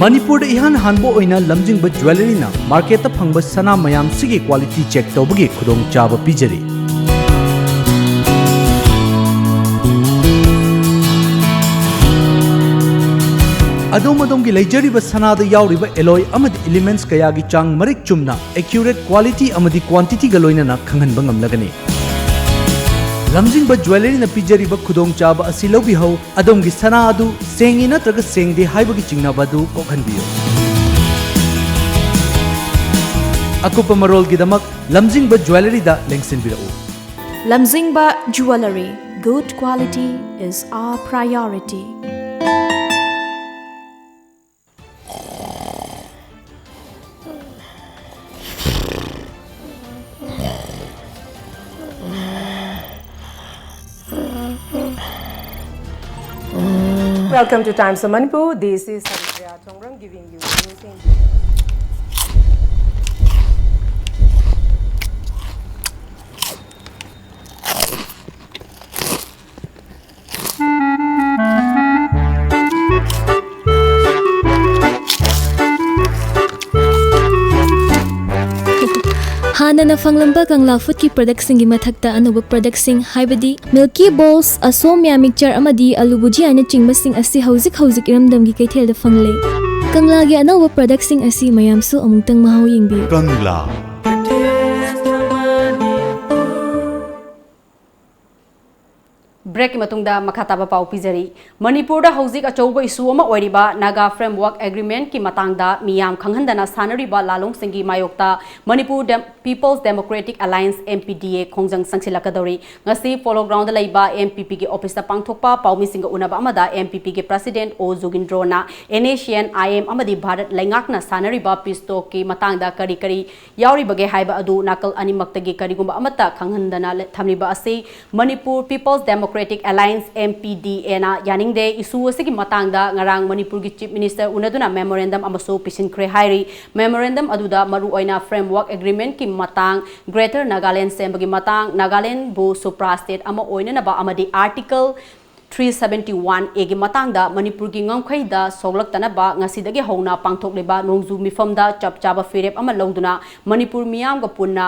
ꯃꯅꯤꯄꯨꯔꯗ ꯏꯍꯥꯟ ꯍꯥꯟꯕ ꯑꯣꯏꯅ ꯂꯝꯖꯤꯡꯕ ꯖ꯭ꯋꯦꯂꯔꯤꯅ ꯃꯥꯔꯀꯦꯠꯇ ꯐꯪꯕ ꯁꯅꯥ ꯃꯌꯥꯝꯁꯤꯒꯤ ꯀ꯭ꯋꯥꯂꯤꯇꯤ ꯆꯦꯛ ꯇꯧꯕꯒꯤ ꯈꯨꯗꯣꯡꯆꯥꯕ ꯄꯤꯖꯔꯤ꯫ ꯑꯗꯣꯝ ꯑꯗꯣꯝꯒꯤ ꯂꯩꯖꯔꯤꯕ ꯁꯅꯥꯗ ꯌꯥꯎꯔꯤꯕ ꯑꯦꯂꯣꯏ ꯑꯃꯗꯤ ꯏꯂꯤꯃꯦꯟꯠꯁ ꯀꯌꯥꯒꯤ ꯆꯥꯡ ꯃꯔꯤꯛ ꯆꯨꯝꯅ, ꯑꯦꯀ꯭ꯌꯨꯔꯦꯠ ꯀ꯭ꯋꯥꯂꯤꯇꯤ ꯑꯃꯗꯤ ꯀ꯭ꯋꯥꯟꯇꯤꯇꯤꯒ ꯂꯣꯏꯅꯅ ꯈꯪꯍꯟꯕ ꯉꯝꯂꯒꯅꯤ꯫ ꯂꯝꯖꯤꯡꯕ ꯖ꯭ꯋꯦꯂꯔꯤꯅ ꯄꯤꯖꯔꯤꯕ ꯈꯨꯗꯣꯡꯆꯥꯕ ꯑꯁꯤ ꯂꯧꯕꯤꯍꯧ꯫ ꯑꯗꯣꯝꯒꯤ ꯁꯅꯥ ꯑꯗꯨ ꯁꯦꯡꯉꯤ ꯅꯠꯇ꯭ꯔꯒ ꯁꯦꯡꯗꯦ ꯍꯥꯏꯕꯒꯤ ꯆꯤꯡꯅꯕ ꯑꯗꯨ ꯀꯣꯛꯍꯟꯕꯤꯌꯨ꯫ ꯑꯀꯨꯞꯄ ꯃꯔꯣꯜꯒꯤꯗꯃꯛ ꯂꯝꯖꯤꯡꯕ ꯖ꯭ꯋꯦꯂꯔꯤꯗ ꯂꯦꯡꯁꯤꯟꯕꯤꯔꯛꯎ꯫ Lamzingba Jewellery, good quality is our priority. Welcome to Times of Manipur. This is Haripriya Thongrang giving you news in ꯍꯥꯟꯅꯅ ꯐꯪꯂꯝꯕ ꯀꯪꯂꯥ ꯐꯨꯗꯀꯤ ꯄ꯭ꯔꯗꯛꯁꯤꯡꯒꯤ ꯃꯊꯛꯇ ꯑꯅꯧꯕ ꯄ꯭ꯔꯗꯛꯁꯤꯡ, ꯍꯥꯏꯕꯗꯤ ꯃꯤꯜꯀꯤ ꯕꯣꯜꯁ, ꯑꯁꯣꯝꯌꯥ ꯃꯤꯛꯆꯔ ꯑꯃꯗꯤ ꯑꯂꯨ ꯚꯨꯖꯤꯌꯥꯅꯆꯤꯡꯕꯁꯤꯡ ꯑꯁꯤ ꯍꯧꯖꯤꯛ ꯍꯧꯖꯤꯛ ꯏꯔꯝꯗꯝꯒꯤ ꯀꯩꯊꯦꯜꯗ ꯐꯪꯂꯦ꯫ ꯀꯪꯂꯥꯒꯤ ꯑꯅꯧꯕ ꯄ꯭ꯔꯗꯛꯁꯤꯡ ꯑꯁꯤ ꯃꯌꯥꯝꯁꯨ ꯑꯃꯨꯛꯇꯪ ꯃꯍꯥꯎ ꯌꯦꯡꯕꯤꯌꯨ꯫ ꯀꯪꯂꯥ꯫ ꯕ꯭ꯔꯦꯛꯀꯤ ꯃꯇꯨꯡꯗ ꯃꯈꯥ ꯇꯥꯕ ꯄꯥꯎ ꯄꯤꯖꯔꯤ꯫ ꯃꯅꯤꯄꯨꯔꯗ ꯍꯧꯖꯤꯛ ꯑꯆꯧꯕ ꯏꯁꯨ ꯑꯃ ꯑꯣꯏꯔꯤꯕ ꯅꯥꯒꯥ ꯐ꯭ꯔꯦꯝꯋꯥꯔꯛ ꯑꯦꯒ꯭ꯔꯤꯃꯦꯟꯠꯀꯤ ꯃꯇꯥꯡꯗ ꯃꯤꯌꯥꯝ ꯈꯪꯍꯟꯗꯅ ꯁꯥꯟꯅꯔꯤꯕ ꯂꯥꯂꯣꯡꯁꯤꯡꯒꯤ ꯃꯥꯌꯣꯛꯇ Manipur dem-, people's democratic alliance, M P D A, ꯈꯣꯡꯖꯪ ꯆꯪꯁꯤꯜꯂꯛꯀꯗꯧꯔꯤ꯫ ꯉꯁꯤ ꯄꯣꯂꯣ ꯒ꯭ꯔꯥꯎꯟꯗ ꯂꯩꯕ ꯑꯦꯝ ꯄꯤ ꯄꯤꯒꯤ ꯑꯣꯐꯤꯁꯇ ꯄꯥꯡꯊꯣꯛꯄ ꯄꯥꯎꯃꯤꯁꯤꯡꯒ ꯎꯅꯕ ꯑꯃꯗ ꯑꯦꯝ ꯄꯤ ꯄꯤꯒꯤ ꯄ꯭ꯔꯁꯤꯗꯦꯟꯠ ꯑꯣ ꯖꯨꯒꯤꯟꯗ꯭ꯔꯣꯅ ꯑꯦꯟ ꯑꯦ ꯁꯤ ꯑꯦꯟ ꯑꯥꯏ ꯑꯦꯝ ꯑꯃꯗꯤ ꯚꯥꯔꯠ ꯂꯩꯉꯥꯛꯅ ꯁꯥꯟꯅꯔꯤꯕ ꯄꯤꯁ ꯇꯣꯛꯀꯤ ꯃꯇꯥꯡꯗ ꯀꯔꯤ ꯀꯔꯤ ꯌꯥꯎꯔꯤꯕꯒꯦ ꯍꯥꯏꯕ ꯑꯗꯨ ꯅꯥꯀꯜ ꯑꯅꯤꯃꯛꯇꯒꯤ ꯀꯔꯤꯒꯨꯝꯕ ꯑꯃꯠꯇ ꯈꯪꯍꯟꯗꯅ ꯂꯦ-, ꯊꯝꯂꯤꯕ ꯑꯁꯤ Manipur people's democratic alliance, M P D ꯑꯦꯅ ꯌꯥꯅꯤꯡꯗꯦ꯫ ꯏꯁꯨ ꯑꯁꯤꯒꯤ ꯃꯇꯥꯡꯗ ꯉꯔꯥꯡ ꯃꯅꯤꯄꯨꯔꯒꯤ ꯆꯤꯐ ꯃꯤꯅꯤꯁꯇꯔ ꯎꯅꯗꯨꯅ ꯃꯦꯃꯣꯔꯦꯟꯗꯝ ꯑꯃꯁꯨ ꯄꯤꯁꯤꯟꯈ꯭ꯔꯦ ꯍꯥꯏꯔꯤ꯫ ꯃꯦꯃꯣꯔꯦꯟꯗꯝ ꯑꯗꯨꯗ ꯃꯔꯨꯑꯣꯏꯅ ꯐ꯭ꯔꯦꯝꯋꯥꯔꯛ ꯑꯦꯒ꯭ꯔꯤꯃꯦꯟꯠꯀꯤ ꯃꯇꯥꯡ, ꯒ꯭ꯔꯦꯇꯔ ꯅꯥꯒꯥꯂꯦꯟꯗ ꯁꯦꯝꯕꯒꯤ ꯃꯇꯥꯡ, ꯅꯥꯒꯥꯂꯦꯟꯗꯕꯨ ꯁꯨꯄ꯭ꯔꯥ ꯁ꯭ꯇꯦꯠ ꯑꯃ ꯑꯣꯏꯅꯅꯕ ꯑꯃꯗꯤ ꯑꯥꯔꯇꯤꯀꯜ ꯊ꯭ꯔꯤ ꯁꯕꯦꯟꯇꯤ ꯋꯥꯟ ꯑꯦꯒꯤ ꯃꯇꯥꯡꯗ ꯃꯅꯤꯄꯨꯔꯒꯤ ꯉꯝꯈꯩꯗ ꯁꯣꯛꯂꯛꯇꯅꯕ ꯉꯁꯤꯗꯒꯤ ꯍꯧꯅ ꯄꯥꯡꯊꯣꯛꯂꯤꯕ ꯅꯣꯡꯖꯨ ꯃꯤꯐꯝꯗ ꯆꯞ ꯆꯥꯕ ꯐꯤꯔꯦꯞ ꯑꯃ ꯂꯧꯗꯨꯅ ꯃꯅꯤꯄꯨꯔ ꯃꯤꯌꯥꯝꯒ ꯄꯨꯟꯅ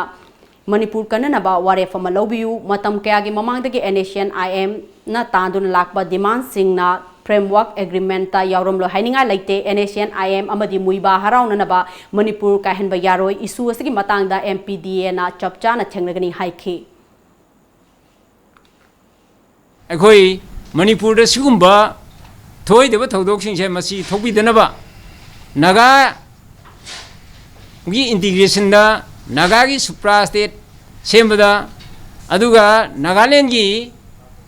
ꯃꯅꯤꯄꯨꯔ ꯀꯟꯅꯅꯕ ꯋꯥꯔꯦꯞ ꯑꯃ ꯂꯧꯕꯤꯌꯨ꯫ ꯃꯇꯝ ꯀꯌꯥꯒꯤ ꯃꯃꯥꯡꯗꯒꯤ ꯑꯦꯟ ꯑꯦ ꯁꯤ ꯑꯦꯟ ꯑꯥꯏ ꯑꯦꯝꯅ ꯇꯥꯟꯗꯨꯅ ꯂꯥꯛꯄ ꯗꯤꯃꯥꯟꯁꯤꯡꯅ ꯐ꯭ꯔꯦꯝꯋꯥꯔꯛ ꯑꯦꯒ꯭ꯔꯤꯃꯦꯟꯠꯇ ꯌꯥꯎꯔꯝꯂꯣꯏ ꯍꯥꯏꯅꯤꯡꯉꯥꯏ ꯂꯩꯇꯦ꯫ ꯑꯦꯟ ꯑꯦ ꯁꯤ ꯑꯦꯟ ꯑꯥꯏ ꯑꯦꯝ ꯑꯃꯗꯤ ꯃꯨꯏꯕꯥ ꯍꯔꯥꯎꯅꯅꯕ ꯃꯅꯤꯄꯨꯔ ꯀꯥꯏꯍꯟꯕ ꯌꯥꯔꯣꯏ꯫ ꯏꯁꯨ ꯑꯁꯤꯒꯤ ꯃꯇꯥꯡꯗ ꯑꯦꯝ ꯄꯤ ꯗꯤ ꯑꯦꯅ ꯆꯞ ꯆꯥꯅ ꯊꯦꯡꯅꯒꯅꯤ ꯍꯥꯏꯈꯤ꯫ ꯑꯩꯈꯣꯏ ꯃꯅꯤꯄꯨꯔꯗ ꯁꯤꯒꯨꯝꯕ ꯊꯣꯏꯗꯕ ꯊꯧꯗꯣꯛꯁꯤꯡꯁꯦ ꯃꯁꯤ ꯊꯣꯛꯄꯤꯗꯅꯕ ꯅꯥꯒꯥꯒꯤ ꯏꯟꯇꯤꯒ꯭ꯔꯦꯁꯟꯗ, ꯅꯥꯒꯥꯒꯤ ꯁꯨꯄ꯭ꯔꯥ ꯁ꯭ꯇꯦꯠ ꯁꯦꯝꯕꯗ, ꯑꯗꯨꯒ ꯅꯥꯒꯥꯂꯦꯟꯒꯤ,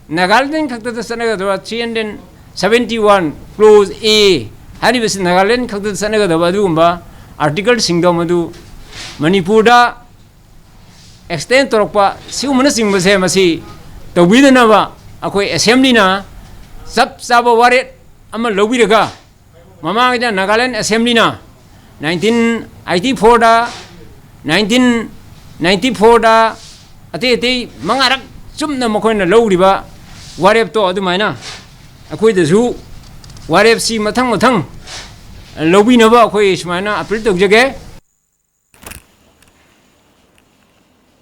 ꯅꯥꯒꯥꯂꯦꯟ ꯈꯛꯇꯗ ꯆꯠꯅꯒꯗꯕ three hundred seventy one close A ꯍꯥꯏꯔꯤꯕꯁꯤ ꯅꯥꯒꯥꯂꯦꯟ ꯈꯛꯇꯗ ꯆꯠꯅꯒꯗꯕ ꯑꯗꯨꯒꯨꯝꯕ ꯑꯥꯔꯇꯤꯀꯜꯁꯤꯡꯗꯣ ꯃꯗꯨ ꯃꯅꯤꯄꯨꯔꯗ ꯑꯦꯛꯁꯇꯦꯟ ꯇꯧꯔꯛꯄ ꯁꯤꯒꯨꯝꯕꯅꯆꯤꯡꯕꯁꯦ ꯃꯁꯤ ꯇꯧꯕꯤꯗꯅꯕ ꯑꯩꯈꯣꯏ ꯑꯦꯁꯦꯝꯕ꯭ꯂꯤꯅ ꯆꯞ ꯆꯥꯕ ꯋꯥꯔꯦꯞ ꯑꯃ ꯂꯧꯕꯤꯔꯒ, ꯃꯃꯥꯡꯒꯤꯗ ꯅꯥꯒꯥꯂꯦꯟ ꯑꯦꯁꯦꯝꯕ꯭ꯂꯤꯅ ꯅꯥꯏꯟꯇꯤꯟ ꯑꯩꯠꯇꯤ ꯐꯣꯔꯗ, ꯅꯥꯏꯟꯇꯤꯟ ꯅꯥꯏꯟꯇꯤ ꯐꯣꯔꯗ, ꯑꯇꯩ ꯑꯇꯩ ꯃꯉꯥꯔꯛ ꯆꯨꯞꯅ ꯃꯈꯣꯏꯅ ꯂꯧꯔꯤꯕ ꯋꯥꯔꯦꯞꯇꯣ ꯑꯗꯨꯃꯥꯏꯅ ꯑꯩꯈꯣꯏꯗꯁꯨ ꯋꯥꯔꯦꯞꯁꯤ ꯃꯊꯪ ꯃꯊꯪ ꯂꯧꯕꯤꯅꯕ ꯑꯩꯈꯣꯏ ꯁꯨꯃꯥꯏꯅ ꯑꯄꯤꯜ ꯇꯧꯖꯒꯦ꯫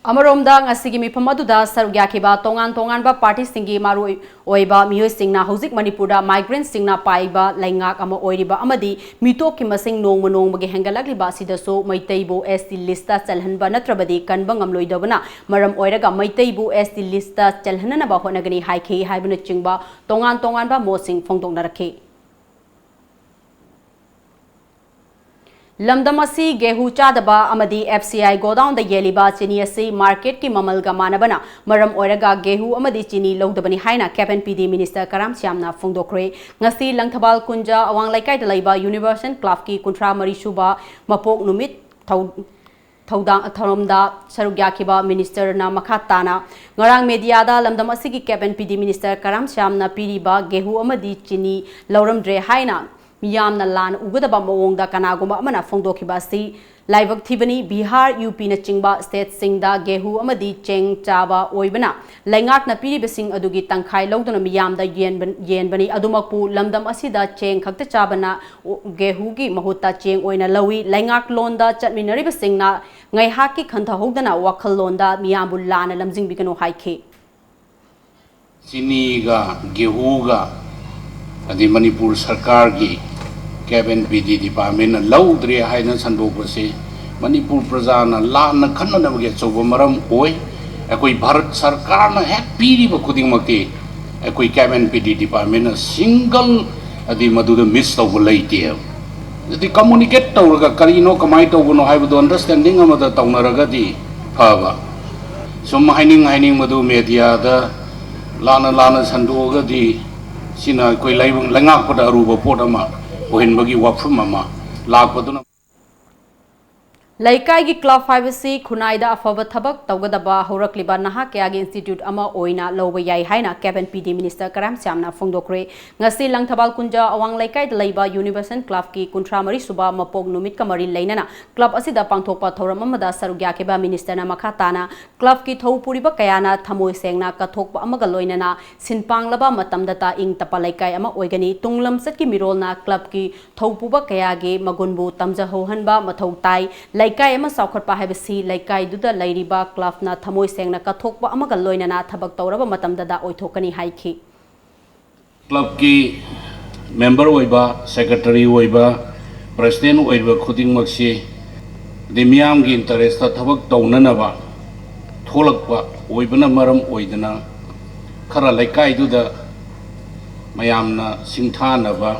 ꯑꯃꯔꯣꯝꯗ, ꯉꯁꯤꯒꯤ ꯃꯤꯐꯝ ꯑꯗꯨꯗ ꯁꯔꯨꯛ ꯌꯥꯈꯤꯕ ꯇꯣꯉꯥꯟ ꯇꯣꯉꯥꯟꯕ ꯄꯥꯔꯇꯤꯁꯤꯡꯒꯤ ꯃꯔꯨꯑꯣꯏ ꯑꯣꯏꯕ ꯃꯤꯑꯣꯏꯁꯤꯡꯅ ꯍꯧꯖꯤꯛ ꯃꯅꯤꯄꯨꯔꯗ ꯃꯥꯏꯒ꯭ꯔꯦꯟꯠꯁꯤꯡꯅ ꯄꯥꯏꯕ ꯂꯩꯉꯥꯛ ꯑꯃ ꯑꯣꯏꯔꯤꯕ ꯑꯃꯗꯤ ꯃꯤꯇꯣꯞꯀꯤ ꯃꯁꯤꯡ ꯅꯣꯡꯃ ꯅꯣꯡꯃꯒꯤ ꯍꯦꯟꯒꯠꯂꯛꯂꯤꯕ ꯑꯁꯤꯗꯁꯨ ꯃꯩꯇꯩꯕꯨ S T list ꯆꯜꯍꯟꯕ ꯅꯠꯇ꯭ꯔꯕꯗꯤ ꯀꯟꯕ ꯉꯝꯂꯣꯏꯗꯕꯅ ꯃꯔꯝ ꯑꯣꯏꯔꯒ ꯃꯩꯇꯩꯕꯨ S T list ꯆꯜꯍꯟꯅꯅꯕ ꯍꯣꯠꯅꯒꯅꯤ ꯍꯥꯏꯈꯤ ꯍꯥꯏꯕꯅꯆꯤꯡꯕ ꯇꯣꯉꯥꯟ ꯇꯣꯉꯥꯟꯕ ꯃꯣꯠꯁꯤꯡ ꯐꯣꯡꯗꯣꯛꯅꯔꯛꯈꯤ꯫ ꯂꯝꯗꯝ ꯑꯁꯤ ꯒꯦꯍꯨ ꯆꯥꯗꯕ ꯑꯃꯗꯤ F C I ꯒꯣꯗꯥꯎꯟꯗ ꯌꯦꯜꯂꯤꯕ ꯆꯤꯅꯤ ꯑꯁꯤ ꯃꯥꯔꯀꯦꯠꯀꯤ ꯃꯃꯜꯒ ꯃꯥꯟꯅꯕꯅ ꯃꯔꯝ ꯑꯣꯏꯔꯒ ꯒꯦꯍꯨ ꯑꯃꯗꯤ ꯆꯤꯅꯤ ꯂꯧꯗꯕꯅꯤ ꯍꯥꯏꯅ K N P D minister Karam ꯁ꯭ꯌꯥꯝꯅ ꯐꯣꯡꯗꯣꯛꯈ꯭ꯔꯦ꯫ ꯉꯁꯤ ꯂꯪꯊꯕꯥꯜ ꯀꯨꯟꯖꯥ ꯑꯋꯥꯡ ꯂꯩꯀꯥꯏꯗ ꯂꯩꯕ ꯌꯨꯅꯤꯚꯔꯁꯦꯜ ꯀ꯭ꯂꯕꯀꯤ ꯀꯨꯟꯊ꯭ꯔꯥ ꯃꯔꯤ ꯁꯨꯕ ꯃꯄꯣꯛ ꯅꯨꯃꯤꯠ ꯊꯧ-, ꯊꯧꯗꯥꯡ, ꯊꯧꯔꯝꯗ ꯁꯔꯨꯛ ꯌꯥꯈꯤꯕ ꯃꯤꯅꯤꯁꯇꯔꯅ ꯃꯈꯥ ꯇꯥꯅ ꯉꯔꯥꯡ ꯃꯦꯗꯤꯌꯥꯗ ꯂꯝꯗꯝ ꯑꯁꯤꯒꯤ K N P D minister Karam ꯁ꯭ꯌꯥꯝꯅ ꯄꯤꯔꯤꯕ ꯒꯦꯍꯨ ꯑꯃꯗꯤ ꯆꯤꯅꯤ ꯂꯧꯔꯝꯗ꯭ꯔꯦ ꯍꯥꯏꯅ ꯃꯤꯌꯥꯝꯅ ꯂꯥꯟꯅ ꯎꯒꯗꯕ ꯃꯑꯣꯡꯗ ꯀꯅꯥꯒꯨꯝꯕ ꯑꯃꯅ ꯐꯣꯡꯗꯣꯛꯈꯤꯕ ꯑꯁꯤ ꯂꯥꯏꯕꯛ ꯊꯤꯕꯅꯤ꯫ ꯕꯤꯍꯥꯔ, UP ꯅꯆꯤꯡꯕ ꯁ꯭ꯇꯦꯠꯁꯤꯡꯗ ꯒꯦꯍꯨ ꯑꯃꯗꯤ ꯆꯦꯡ ꯆꯥꯕ ꯑꯣꯏꯕꯅ ꯂꯩꯉꯥꯛꯅ ꯄꯤꯔꯤꯕꯁꯤꯡ ꯑꯗꯨꯒꯤ ꯇꯪꯈꯥꯏ ꯂꯧꯗꯨꯅ ꯃꯤꯌꯥꯝꯗ ꯌꯦꯟꯕ-, ꯌꯦꯟꯕꯅꯤ꯫ ꯑꯗꯨꯃꯛꯄꯨ ꯂꯝꯗꯝ ꯑꯁꯤꯗ ꯆꯦꯡ ꯈꯛꯇ ꯆꯥꯕꯅ ꯒꯦꯍꯨꯒꯤ ꯃꯍꯨꯠꯇ ꯆꯦꯡ ꯑꯣꯏꯅ ꯂꯧꯏ꯫ ꯂꯩꯉꯥꯛꯂꯣꯟꯗ ꯆꯠꯃꯤꯟꯅꯔꯤꯕꯁꯤꯡꯅ ꯉꯥꯏꯍꯥꯛꯀꯤ ꯈꯟꯊꯍꯧꯗꯅ ꯋꯥꯈꯜꯂꯣꯟꯗ ꯃꯤꯌꯥꯝꯕꯨ ꯂꯥꯟꯅ ꯂꯝꯖꯤꯡꯕꯤꯒꯅꯨ ꯍꯥꯏꯈꯤ꯫ ꯆꯤꯅꯤꯒ ꯒꯦꯍꯨꯒ ꯑꯗꯩ ꯃꯅꯤꯄꯨꯔ ꯁꯔꯀꯥꯔꯒꯤ K N P D department ꯅ ꯂꯧꯗ꯭ꯔꯦ ꯍꯥꯏꯅ ꯁꯟꯗꯣꯛꯄꯁꯤ ꯃꯅꯤꯄꯨꯔ ꯄ꯭ꯔꯖꯥꯅ ꯂꯥꯟꯅ ꯈꯟꯅꯅꯕꯒꯤ ꯑꯆꯧꯕ ꯃꯔꯝ ꯑꯣꯏ꯫ ꯑꯩꯈꯣꯏ ꯚꯥꯔꯠ ꯁꯔꯀꯥꯔꯅ ꯍꯦꯛ ꯄꯤꯔꯤꯕ ꯈꯨꯗꯤꯡꯃꯛꯇꯤ ꯑꯩꯈꯣꯏ K N P D department ꯅ single ꯑꯗꯤ ꯃꯗꯨꯗ miss ꯇꯧꯕ ꯂꯩꯇꯦꯕ꯫ ꯑꯗꯨꯗꯤ communicate ꯇꯧꯔꯒ ꯀꯔꯤꯅꯣ ꯀꯃꯥꯏꯅ ꯇꯧꯕꯅꯣ ꯍꯥꯏꯕꯗꯣ understanding ꯑꯃꯗ ꯇꯧꯅꯔꯒꯗꯤ ꯐꯕ꯫ ꯁꯨꯝ ꯍꯥꯏꯅꯤꯡ ꯍꯥꯏꯅꯤꯡꯕꯗꯨ media ꯗ ꯂꯥꯟꯅ ꯂꯥꯟꯅ ꯁꯟꯗꯣꯛꯑꯒꯗꯤ ꯁꯤꯅ ꯑꯩꯈꯣꯏ ꯂꯩꯕ-, ꯂꯩꯉꯥꯛꯄꯗ ꯑꯔꯨꯕ ꯄꯣꯠ ꯑꯃ ꯑꯣꯏꯍꯟꯕꯒꯤ ꯋꯥꯐꯝ ꯑꯃ ꯂꯥꯛꯄꯗꯨꯅ꯫ ꯂꯩꯀꯥꯏꯒꯤ ꯀ꯭ꯂꯕ ꯍꯥꯏꯕꯁꯤ ꯈꯨꯟꯅꯥꯏꯗ ꯑꯐꯕ ꯊꯕꯛ ꯇꯧꯒꯗꯕ ꯍꯧꯔꯛꯂꯤꯕ ꯅꯍꯥ ꯀꯌꯥꯒꯤ institute ꯑꯃ ꯑꯣꯏꯅ ꯂꯧꯕ ꯌꯥꯏ ꯍꯥꯏꯅ K N P D minister Karam ꯁ꯭ꯌꯥꯝꯅ ꯐꯣꯡꯗꯣꯛꯈ꯭ꯔꯦ꯫ ꯉꯁꯤ ꯂꯪꯊꯕꯥꯜ ꯀꯨꯟꯖꯥ ꯑꯋꯥꯡ ꯂꯩꯀꯥꯏꯗ ꯂꯩꯕ ꯌꯨꯅꯤꯚꯔꯁꯦꯜ ꯀ꯭ꯂꯕꯀꯤ ꯀꯨꯟꯊ꯭ꯔꯥ ꯃꯔꯤ ꯁꯨꯕ ꯃꯄꯣꯛ ꯅꯨꯃꯤꯠꯀ ꯃꯔꯤ ꯂꯩꯅꯅ ꯀ꯭ꯂꯕ ꯑꯁꯤꯗ ꯄꯥꯡꯊꯣꯛꯄ ꯊꯧꯔꯝ ꯑꯃꯗ ꯁꯔꯨꯛ ꯌꯥꯈꯤꯕ ꯃꯤꯅꯤꯁꯇꯔꯅ ꯃꯈꯥ ꯇꯥꯅ ꯀ꯭ꯂꯕꯀꯤ ꯊꯧ ꯄꯨꯔꯤꯕ ꯀꯌꯥꯅ ꯊꯃꯣꯏ ꯁꯦꯡꯅ ꯀꯠꯊꯣꯛꯄ ꯑꯃꯒ ꯂꯣꯏꯅꯅ ꯁꯤꯟ ꯄꯥꯡꯂꯕ ꯃꯇꯝꯗꯇ ꯏꯪ ꯇꯞꯄ ꯂꯩꯀꯥꯏ ꯑꯃ ꯑꯣꯏꯒꯅꯤ꯫ ꯇꯨꯡ ꯂꯝꯆꯠꯀꯤ ꯃꯤꯔꯣꯜꯅ ꯀ꯭ꯂꯕꯀꯤ ꯊꯧ ꯄꯨꯕ ꯀꯌꯥꯒꯤ ꯃꯒꯨꯟꯕꯨ ꯇꯝꯖꯍꯧꯍꯟꯕ ꯃꯊꯧ ꯇꯥꯏ꯫ ꯂꯩꯀꯥꯏ ꯑꯃ ꯆꯥꯎꯈꯠꯄ ꯍꯥꯏꯕꯁꯤ ꯂꯩꯀꯥꯏꯗꯨꯗ ꯂꯩꯔꯤꯕ ꯀ꯭ꯂꯕꯅ ꯊꯃꯣꯏ ꯁꯦꯡꯅ ꯀꯠꯊꯣꯛꯄ ꯑꯃꯒ ꯂꯣꯏꯅꯅ ꯊꯕꯛ ꯇꯧꯔꯕ ꯃꯇꯝꯗꯗ ꯑꯣꯏꯊꯣꯛꯀꯅꯤ ꯍꯥꯏꯈꯤ꯫ ꯀ꯭ꯂꯕꯀꯤ ꯃꯦꯝꯕꯔ ꯑꯣꯏꯕ, ꯁꯦꯀ꯭ꯔꯦꯇꯔꯤ ꯑꯣꯏꯕ, ꯄ꯭ꯔꯁꯤꯗꯦꯟ ꯑꯣꯏꯕ ꯈꯨꯗꯤꯡꯃꯛꯁꯤ ꯍꯥꯏꯗꯤ ꯃꯤꯌꯥꯝꯒꯤ ꯏꯟꯇꯔꯦꯁꯇ ꯊꯕꯛ ꯇꯧꯅꯅꯕ ꯊꯣꯛꯂꯛꯄ ꯑꯣꯏꯕꯅ ꯃꯔꯝ ꯑꯣꯏꯗꯅ ꯈꯔ ꯂꯩꯀꯥꯏꯗꯨꯗ ꯃꯌꯥꯝꯅ ꯁꯤꯡꯊꯥꯅꯕ,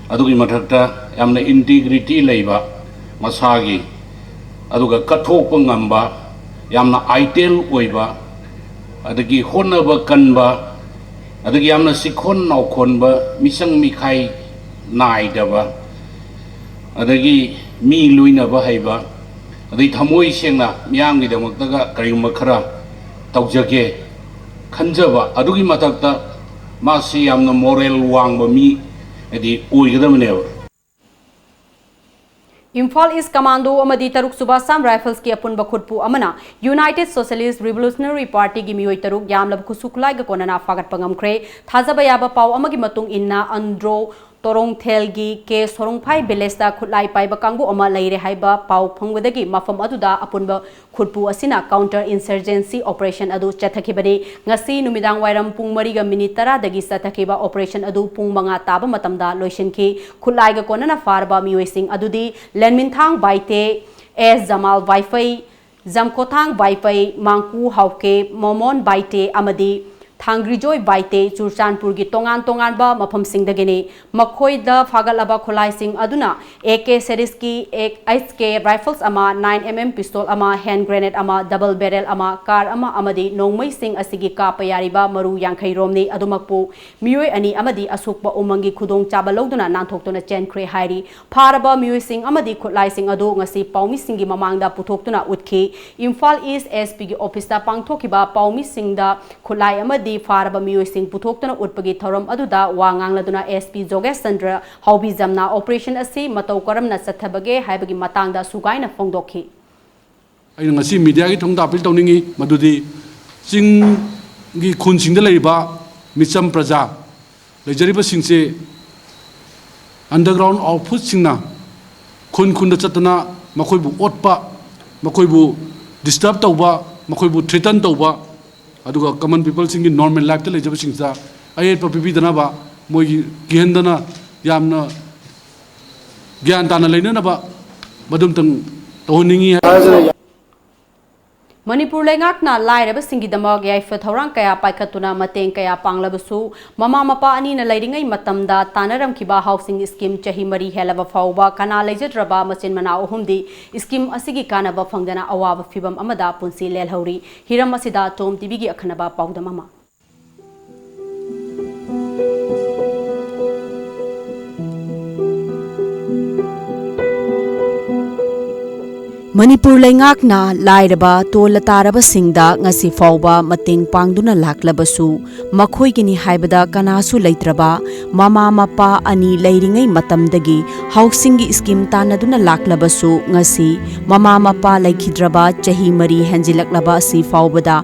ꯑꯗꯨꯒꯤ ꯃꯊꯛꯇ ꯌꯥꯝꯅ ꯏꯟꯇꯤꯒ꯭ꯔꯤꯇꯤ ꯂꯩꯕ ꯃꯁꯥꯒꯤ, ꯑꯗꯨꯒ ꯀꯠꯊꯣꯛꯄ ꯉꯝꯕ, ꯌꯥꯝꯅ ꯑꯥꯏꯗꯦꯜ ꯑꯣꯏꯕ, ꯑꯗꯒꯤ ꯍꯣꯠꯅꯕ ꯀꯟꯕ, ꯑꯗꯒꯤ ꯌꯥꯝꯅ ꯆꯤꯛꯈꯣꯟ ꯅꯥꯎꯈꯣꯟꯕ, ꯃꯤꯆꯪ ꯃꯤꯈꯥꯏ ꯅꯥꯏꯗꯕ, ꯑꯗꯒꯤ ꯃꯤ ꯂꯣꯏꯅꯕ ꯍꯩꯕ, ꯑꯗꯩ ꯊꯃꯣꯏ ꯁꯦꯡꯅ ꯃꯤꯌꯥꯝꯒꯤꯗꯃꯛꯇꯒ ꯀꯔꯤꯒꯨꯝꯕ ꯈꯔ ꯇꯧꯖꯒꯦ ꯈꯟꯖꯕ, ꯑꯗꯨꯒꯤ ꯃꯊꯛꯇ ꯃꯥꯁꯤ ꯌꯥꯝꯅ ꯃꯣꯔꯦꯜ ꯋꯥꯡꯕ ꯃꯤ ꯍꯥꯏꯗꯤ ꯑꯣꯏꯒꯗꯕꯅꯦꯕ꯫ ꯏꯝꯐꯥꯜ ꯏꯁ ꯀꯃꯥꯟꯗꯣ ꯑꯃꯗꯤ ꯇꯔꯨꯛ ꯁꯨꯕ ꯑꯁꯥꯝ ꯔꯥꯏꯐꯜꯁꯀꯤ ꯑꯄꯨꯟꯕ ꯈꯨꯠꯄꯨ ꯑꯃꯅ United Socialist Revolutionary Partyꯒꯤ ꯃꯤꯑꯣꯏ ꯇꯔꯨꯛ ꯌꯥꯝꯂꯕ ꯈꯨꯠꯁꯨ ꯈꯨꯠꯂꯥꯏꯒ ꯀꯣꯟꯅꯅ ꯐꯥꯒꯠꯄ ꯉꯝꯈ꯭ꯔꯦ꯫ ꯊꯥꯖꯕ ꯌꯥꯕ ꯄꯥꯎ ꯑꯃꯒꯤ ꯃꯇꯨꯡ ꯏꯟꯅ ꯑꯟꯗ꯭ꯔꯣ ꯇꯣꯔꯣꯡꯊꯦꯜꯒꯤ ꯀꯦ ꯁꯣꯔꯣꯡꯐꯥꯏ ꯚꯤꯂꯦꯖꯇ ꯈꯨꯠꯂꯥꯏ ꯄꯥꯏꯕ ꯀꯥꯡꯕꯨ ꯑꯃ ꯂꯩꯔꯦ ꯍꯥꯏꯕ ꯄꯥꯎ ꯐꯪꯕꯗꯒꯤ ꯃꯐꯝ ꯑꯗꯨꯗ ꯑꯄꯨꯟꯕ ꯈꯨꯠꯄꯨ ꯑꯁꯤꯅ counter insurgency operation ꯑꯗꯨ ꯆꯠꯊꯈꯤꯕꯅꯤ꯫ ꯉꯁꯤ ꯅꯨꯃꯤꯗꯥꯡ ꯋꯥꯏꯔꯝ ꯄꯨꯡ ꯃꯔꯤꯒ ꯃꯤꯅꯤꯠ ꯇꯔꯥꯗꯒꯤ ꯆꯠꯊꯈꯤꯕ operation ꯑꯗꯨ ꯄꯨꯡ ꯃꯉꯥ ꯇꯥꯕ ꯃꯇꯝꯗ ꯂꯣꯏꯁꯤꯟꯈꯤ꯫ ꯈꯨꯠꯂꯥꯏꯒ ꯀꯣꯟꯅꯅ ꯐꯥꯔꯕ ꯃꯤꯑꯣꯏꯁꯤꯡ ꯑꯗꯨꯗꯤ ꯂꯦꯟꯃꯤꯟꯊꯥꯡ ꯕꯥꯏꯇꯦ, ꯑꯦꯁ ꯖꯃꯥꯜ ꯕꯥꯏꯐꯩ, ꯖꯝꯈꯣꯊꯥꯡ ꯕꯥꯏꯐꯩ, ꯃꯥꯡꯀꯨ ꯍꯥꯎꯀꯦ, ꯃꯣꯃꯣꯟ ꯕꯥꯏꯇꯦ ꯑꯃꯗꯤ ꯊꯥꯡꯒ꯭ꯔꯤꯖꯣꯏ ꯕꯥꯏꯇꯦ ꯆꯨꯔꯆꯥꯟꯄꯨꯔꯒꯤ ꯇꯣꯉꯥꯟ ꯇꯣꯉꯥꯟꯕ ꯃꯐꯝꯁꯤꯡꯗꯒꯤꯅꯤ꯫ ꯃꯈꯣꯏꯗ ꯐꯥꯒꯠꯂꯕ ꯈꯨꯠꯂꯥꯏꯁꯤꯡ ꯑꯗꯨꯅ ꯑꯦ ꯀꯦ ꯁꯦꯔꯤꯁꯀꯤ ꯑꯦꯁ ꯀꯦ ꯔꯥꯏꯐꯜꯁ ꯑꯃ, ꯅꯥꯏꯟ ꯑꯦꯝ ꯑꯦꯝ ꯄꯤꯁꯇꯣꯜ ꯑꯃ, ꯍꯦꯟ ꯒ꯭ꯔꯦꯅꯦꯗ ꯑꯃ, ꯗꯕꯜ ꯕꯦꯔꯦꯜ ꯑꯃ, ꯀꯥꯔ ꯑꯃ ꯑꯃꯗꯤ ꯅꯣꯡꯃꯩꯁꯤꯡ ꯑꯁꯤꯒꯤ ꯀꯥꯞꯄ ꯌꯥꯔꯤꯕ ꯃꯔꯨ ꯌꯥꯡꯈꯩ ꯔꯣꯝꯅꯤ꯫ ꯑꯗꯨꯃꯛꯄꯨ ꯃꯤꯑꯣꯏ ꯑꯅꯤ ꯑꯃꯗꯤ ꯑꯁꯣꯛꯄ ꯎꯃꯪꯒꯤ ꯈꯨꯗꯣꯡꯆꯥꯕ ꯂꯧꯗꯨꯅ ꯅꯥꯟꯊꯣꯛꯇꯨꯅ ꯆꯦꯟꯈ꯭ꯔꯦ ꯍꯥꯏꯔꯤ꯫ ꯐꯥꯔꯕ ꯃꯤꯑꯣꯏꯁꯤꯡ ꯑꯃꯗꯤ ꯈꯨꯠꯂꯥꯏꯁꯤꯡ ꯑꯗꯨ ꯉꯁꯤ ꯄꯥꯎꯃꯤꯁꯤꯡꯒꯤ ꯃꯃꯥꯡꯗ ꯄꯨꯊꯣꯛꯇꯨꯅ ꯎꯠꯈꯤ꯫ ꯏꯝꯐꯥꯜ ꯏꯁ ꯑꯦꯁ ꯄꯤꯒꯤ ꯑꯣꯐꯤꯁꯇ ꯄꯥꯡꯊꯣꯛꯈꯤꯕ ꯄꯥꯎꯃꯤꯁꯤꯡꯗ ꯈꯨꯠꯂꯥꯏ ꯑꯃꯗꯤ ꯐꯥꯔꯕ ꯃꯤꯑꯣꯏꯁꯤꯡ ꯄꯨꯊꯣꯛꯇꯨꯅ ꯎꯠꯄꯒꯤ ꯊꯧꯔꯝ ꯑꯗꯨꯗ ꯋꯥ ꯉꯥꯡꯂꯗꯨꯅ ꯑꯦꯁ ꯄꯤ ꯖꯣꯒꯦꯁ ꯆꯟꯗ꯭ꯔ ꯍꯥꯎꯕꯤꯖꯝꯅ operation ꯑꯁꯤ ꯃꯇꯧ ꯀꯔꯝꯅ ꯆꯠꯊꯕꯒꯦ ꯍꯥꯏꯕꯒꯤ ꯃꯇꯥꯡꯗ ꯁꯨꯒꯥꯏꯅ ꯐꯣꯡꯗꯣꯛꯈꯤ꯫ ꯑꯩꯅ ꯉꯁꯤ ꯃꯤꯗꯤꯌꯥꯒꯤ ꯊꯣꯡꯗ ꯑꯄꯤꯜ ꯇꯧꯅꯤꯡꯏ ꯃꯗꯨꯗꯤ ꯆꯤꯡꯒꯤ ꯈꯨꯟꯁꯤꯡꯗ ꯂꯩꯔꯤꯕ ꯃꯤꯆꯝ ꯄ꯭ꯔꯖꯥ ꯂꯩꯖꯔꯤꯕꯁꯤꯡꯁꯦ underground outfitꯁꯤꯡꯅ ꯈꯨꯟ ꯈꯨꯟꯗ ꯆꯠꯇꯨꯅ ꯃꯈꯣꯏꯕꯨ ꯑꯣꯠꯄ, ꯃꯈꯣꯏꯕꯨ ꯗꯤꯁꯇꯔꯕ ꯇꯧꯕ, ꯃꯈꯣꯏꯕꯨ ꯊ꯭ꯔꯦꯇꯟ ꯇꯧꯕ, ꯑꯗꯨꯒ ꯀꯃꯟ ꯄꯤꯄꯜꯁꯤꯡꯒꯤ ꯅꯣꯔꯃꯦꯜ ꯂꯥꯏꯐꯇ ꯂꯩꯖꯕꯁꯤꯡꯁꯤꯗ ꯑꯌꯦꯠꯄ ꯄꯤꯕꯤꯗꯅꯕ, ꯃꯣꯏꯒꯤ ꯀꯤꯍꯟꯗꯅ ꯌꯥꯝꯅ ꯒ꯭ꯌꯥꯟ ꯇꯥꯅ ꯂꯩꯅꯅꯕ ꯃꯗꯨꯝꯇꯪ ꯇꯧꯍꯟꯅꯤꯡꯉꯤ꯫ ꯃꯅꯤꯄꯨꯔ ꯂꯩꯉꯥꯛꯅ ꯂꯥꯏꯔꯕꯁꯤꯡꯒꯤꯗꯃꯛ ꯌꯥꯏꯐ ꯊꯧꯔꯥꯡ ꯀꯌꯥ ꯄꯥꯏꯈꯠꯇꯨꯅ ꯃꯇꯦꯡ ꯀꯌꯥ ꯄꯥꯡꯂꯕꯁꯨ, ꯃꯃꯥ ꯃꯄꯥ ꯑꯅꯤꯅ ꯂꯩꯔꯤꯉꯩ ꯃꯇꯝꯗ ꯇꯥꯟꯅꯔꯝꯈꯤꯕ ꯍꯥꯎꯁꯤꯡ ꯁ꯭ꯀꯤꯝ ꯆꯍꯤ ꯃꯔꯤ ꯍꯦꯜꯂꯕ ꯐꯥꯎꯕ ꯀꯅꯥ ꯂꯩꯖꯗ꯭ꯔꯕ ꯃꯆꯤꯟ ꯃꯅꯥꯎ ꯑꯍꯨꯝꯗꯤ ꯁ꯭ꯀꯤꯝ ꯑꯁꯤꯒꯤ ꯀꯥꯟꯅꯕ ꯐꯪꯗꯅ ꯑꯋꯥꯕ ꯐꯤꯚꯝ ꯑꯃꯗ ꯄꯨꯟꯁꯤ ꯂꯦꯜꯍꯧꯔꯤ꯫ ꯍꯤꯔꯝ ꯑꯁꯤꯗ ꯇꯣꯝ ꯇꯤꯚꯤꯒꯤ ꯑꯈꯟꯅꯕ ꯄꯥꯎꯗꯝ ꯑꯃ꯫ ꯃꯅꯤꯄꯨꯔ ꯂꯩꯉꯥꯛꯅ ꯂꯥꯏꯔꯕ ꯇꯣꯜꯂ ꯇꯥꯔꯕꯁꯤꯡꯗ ꯉꯁꯤ ꯐꯥꯎꯕ ꯃꯇꯦꯡ ꯄꯥꯡꯗꯨꯅ ꯂꯥꯛꯂꯕꯁꯨ, ꯃꯈꯣꯏꯒꯤꯅꯤ ꯍꯥꯏꯕꯗ ꯀꯅꯥꯁꯨ ꯂꯩꯇ꯭ꯔꯕ ꯃꯃꯥ ꯃꯄꯥ ꯑꯅꯤ ꯂꯩꯔꯤꯉꯩ ꯃꯇꯝꯗꯒꯤ ꯍꯥꯎꯁꯤꯡꯒꯤ ꯁ꯭ꯀꯤꯝ ꯇꯥꯟꯅꯗꯨꯅ ꯂꯥꯛꯂꯕꯁꯨ, ꯉꯁꯤ ꯃꯃꯥ ꯃꯄꯥ ꯂꯩꯈꯤꯗ꯭ꯔꯕ ꯆꯍꯤ ꯃꯔꯤ ꯍꯦꯟꯖꯤꯜꯂꯛꯂꯕ ꯑꯁꯤ ꯐꯥꯎꯕꯗ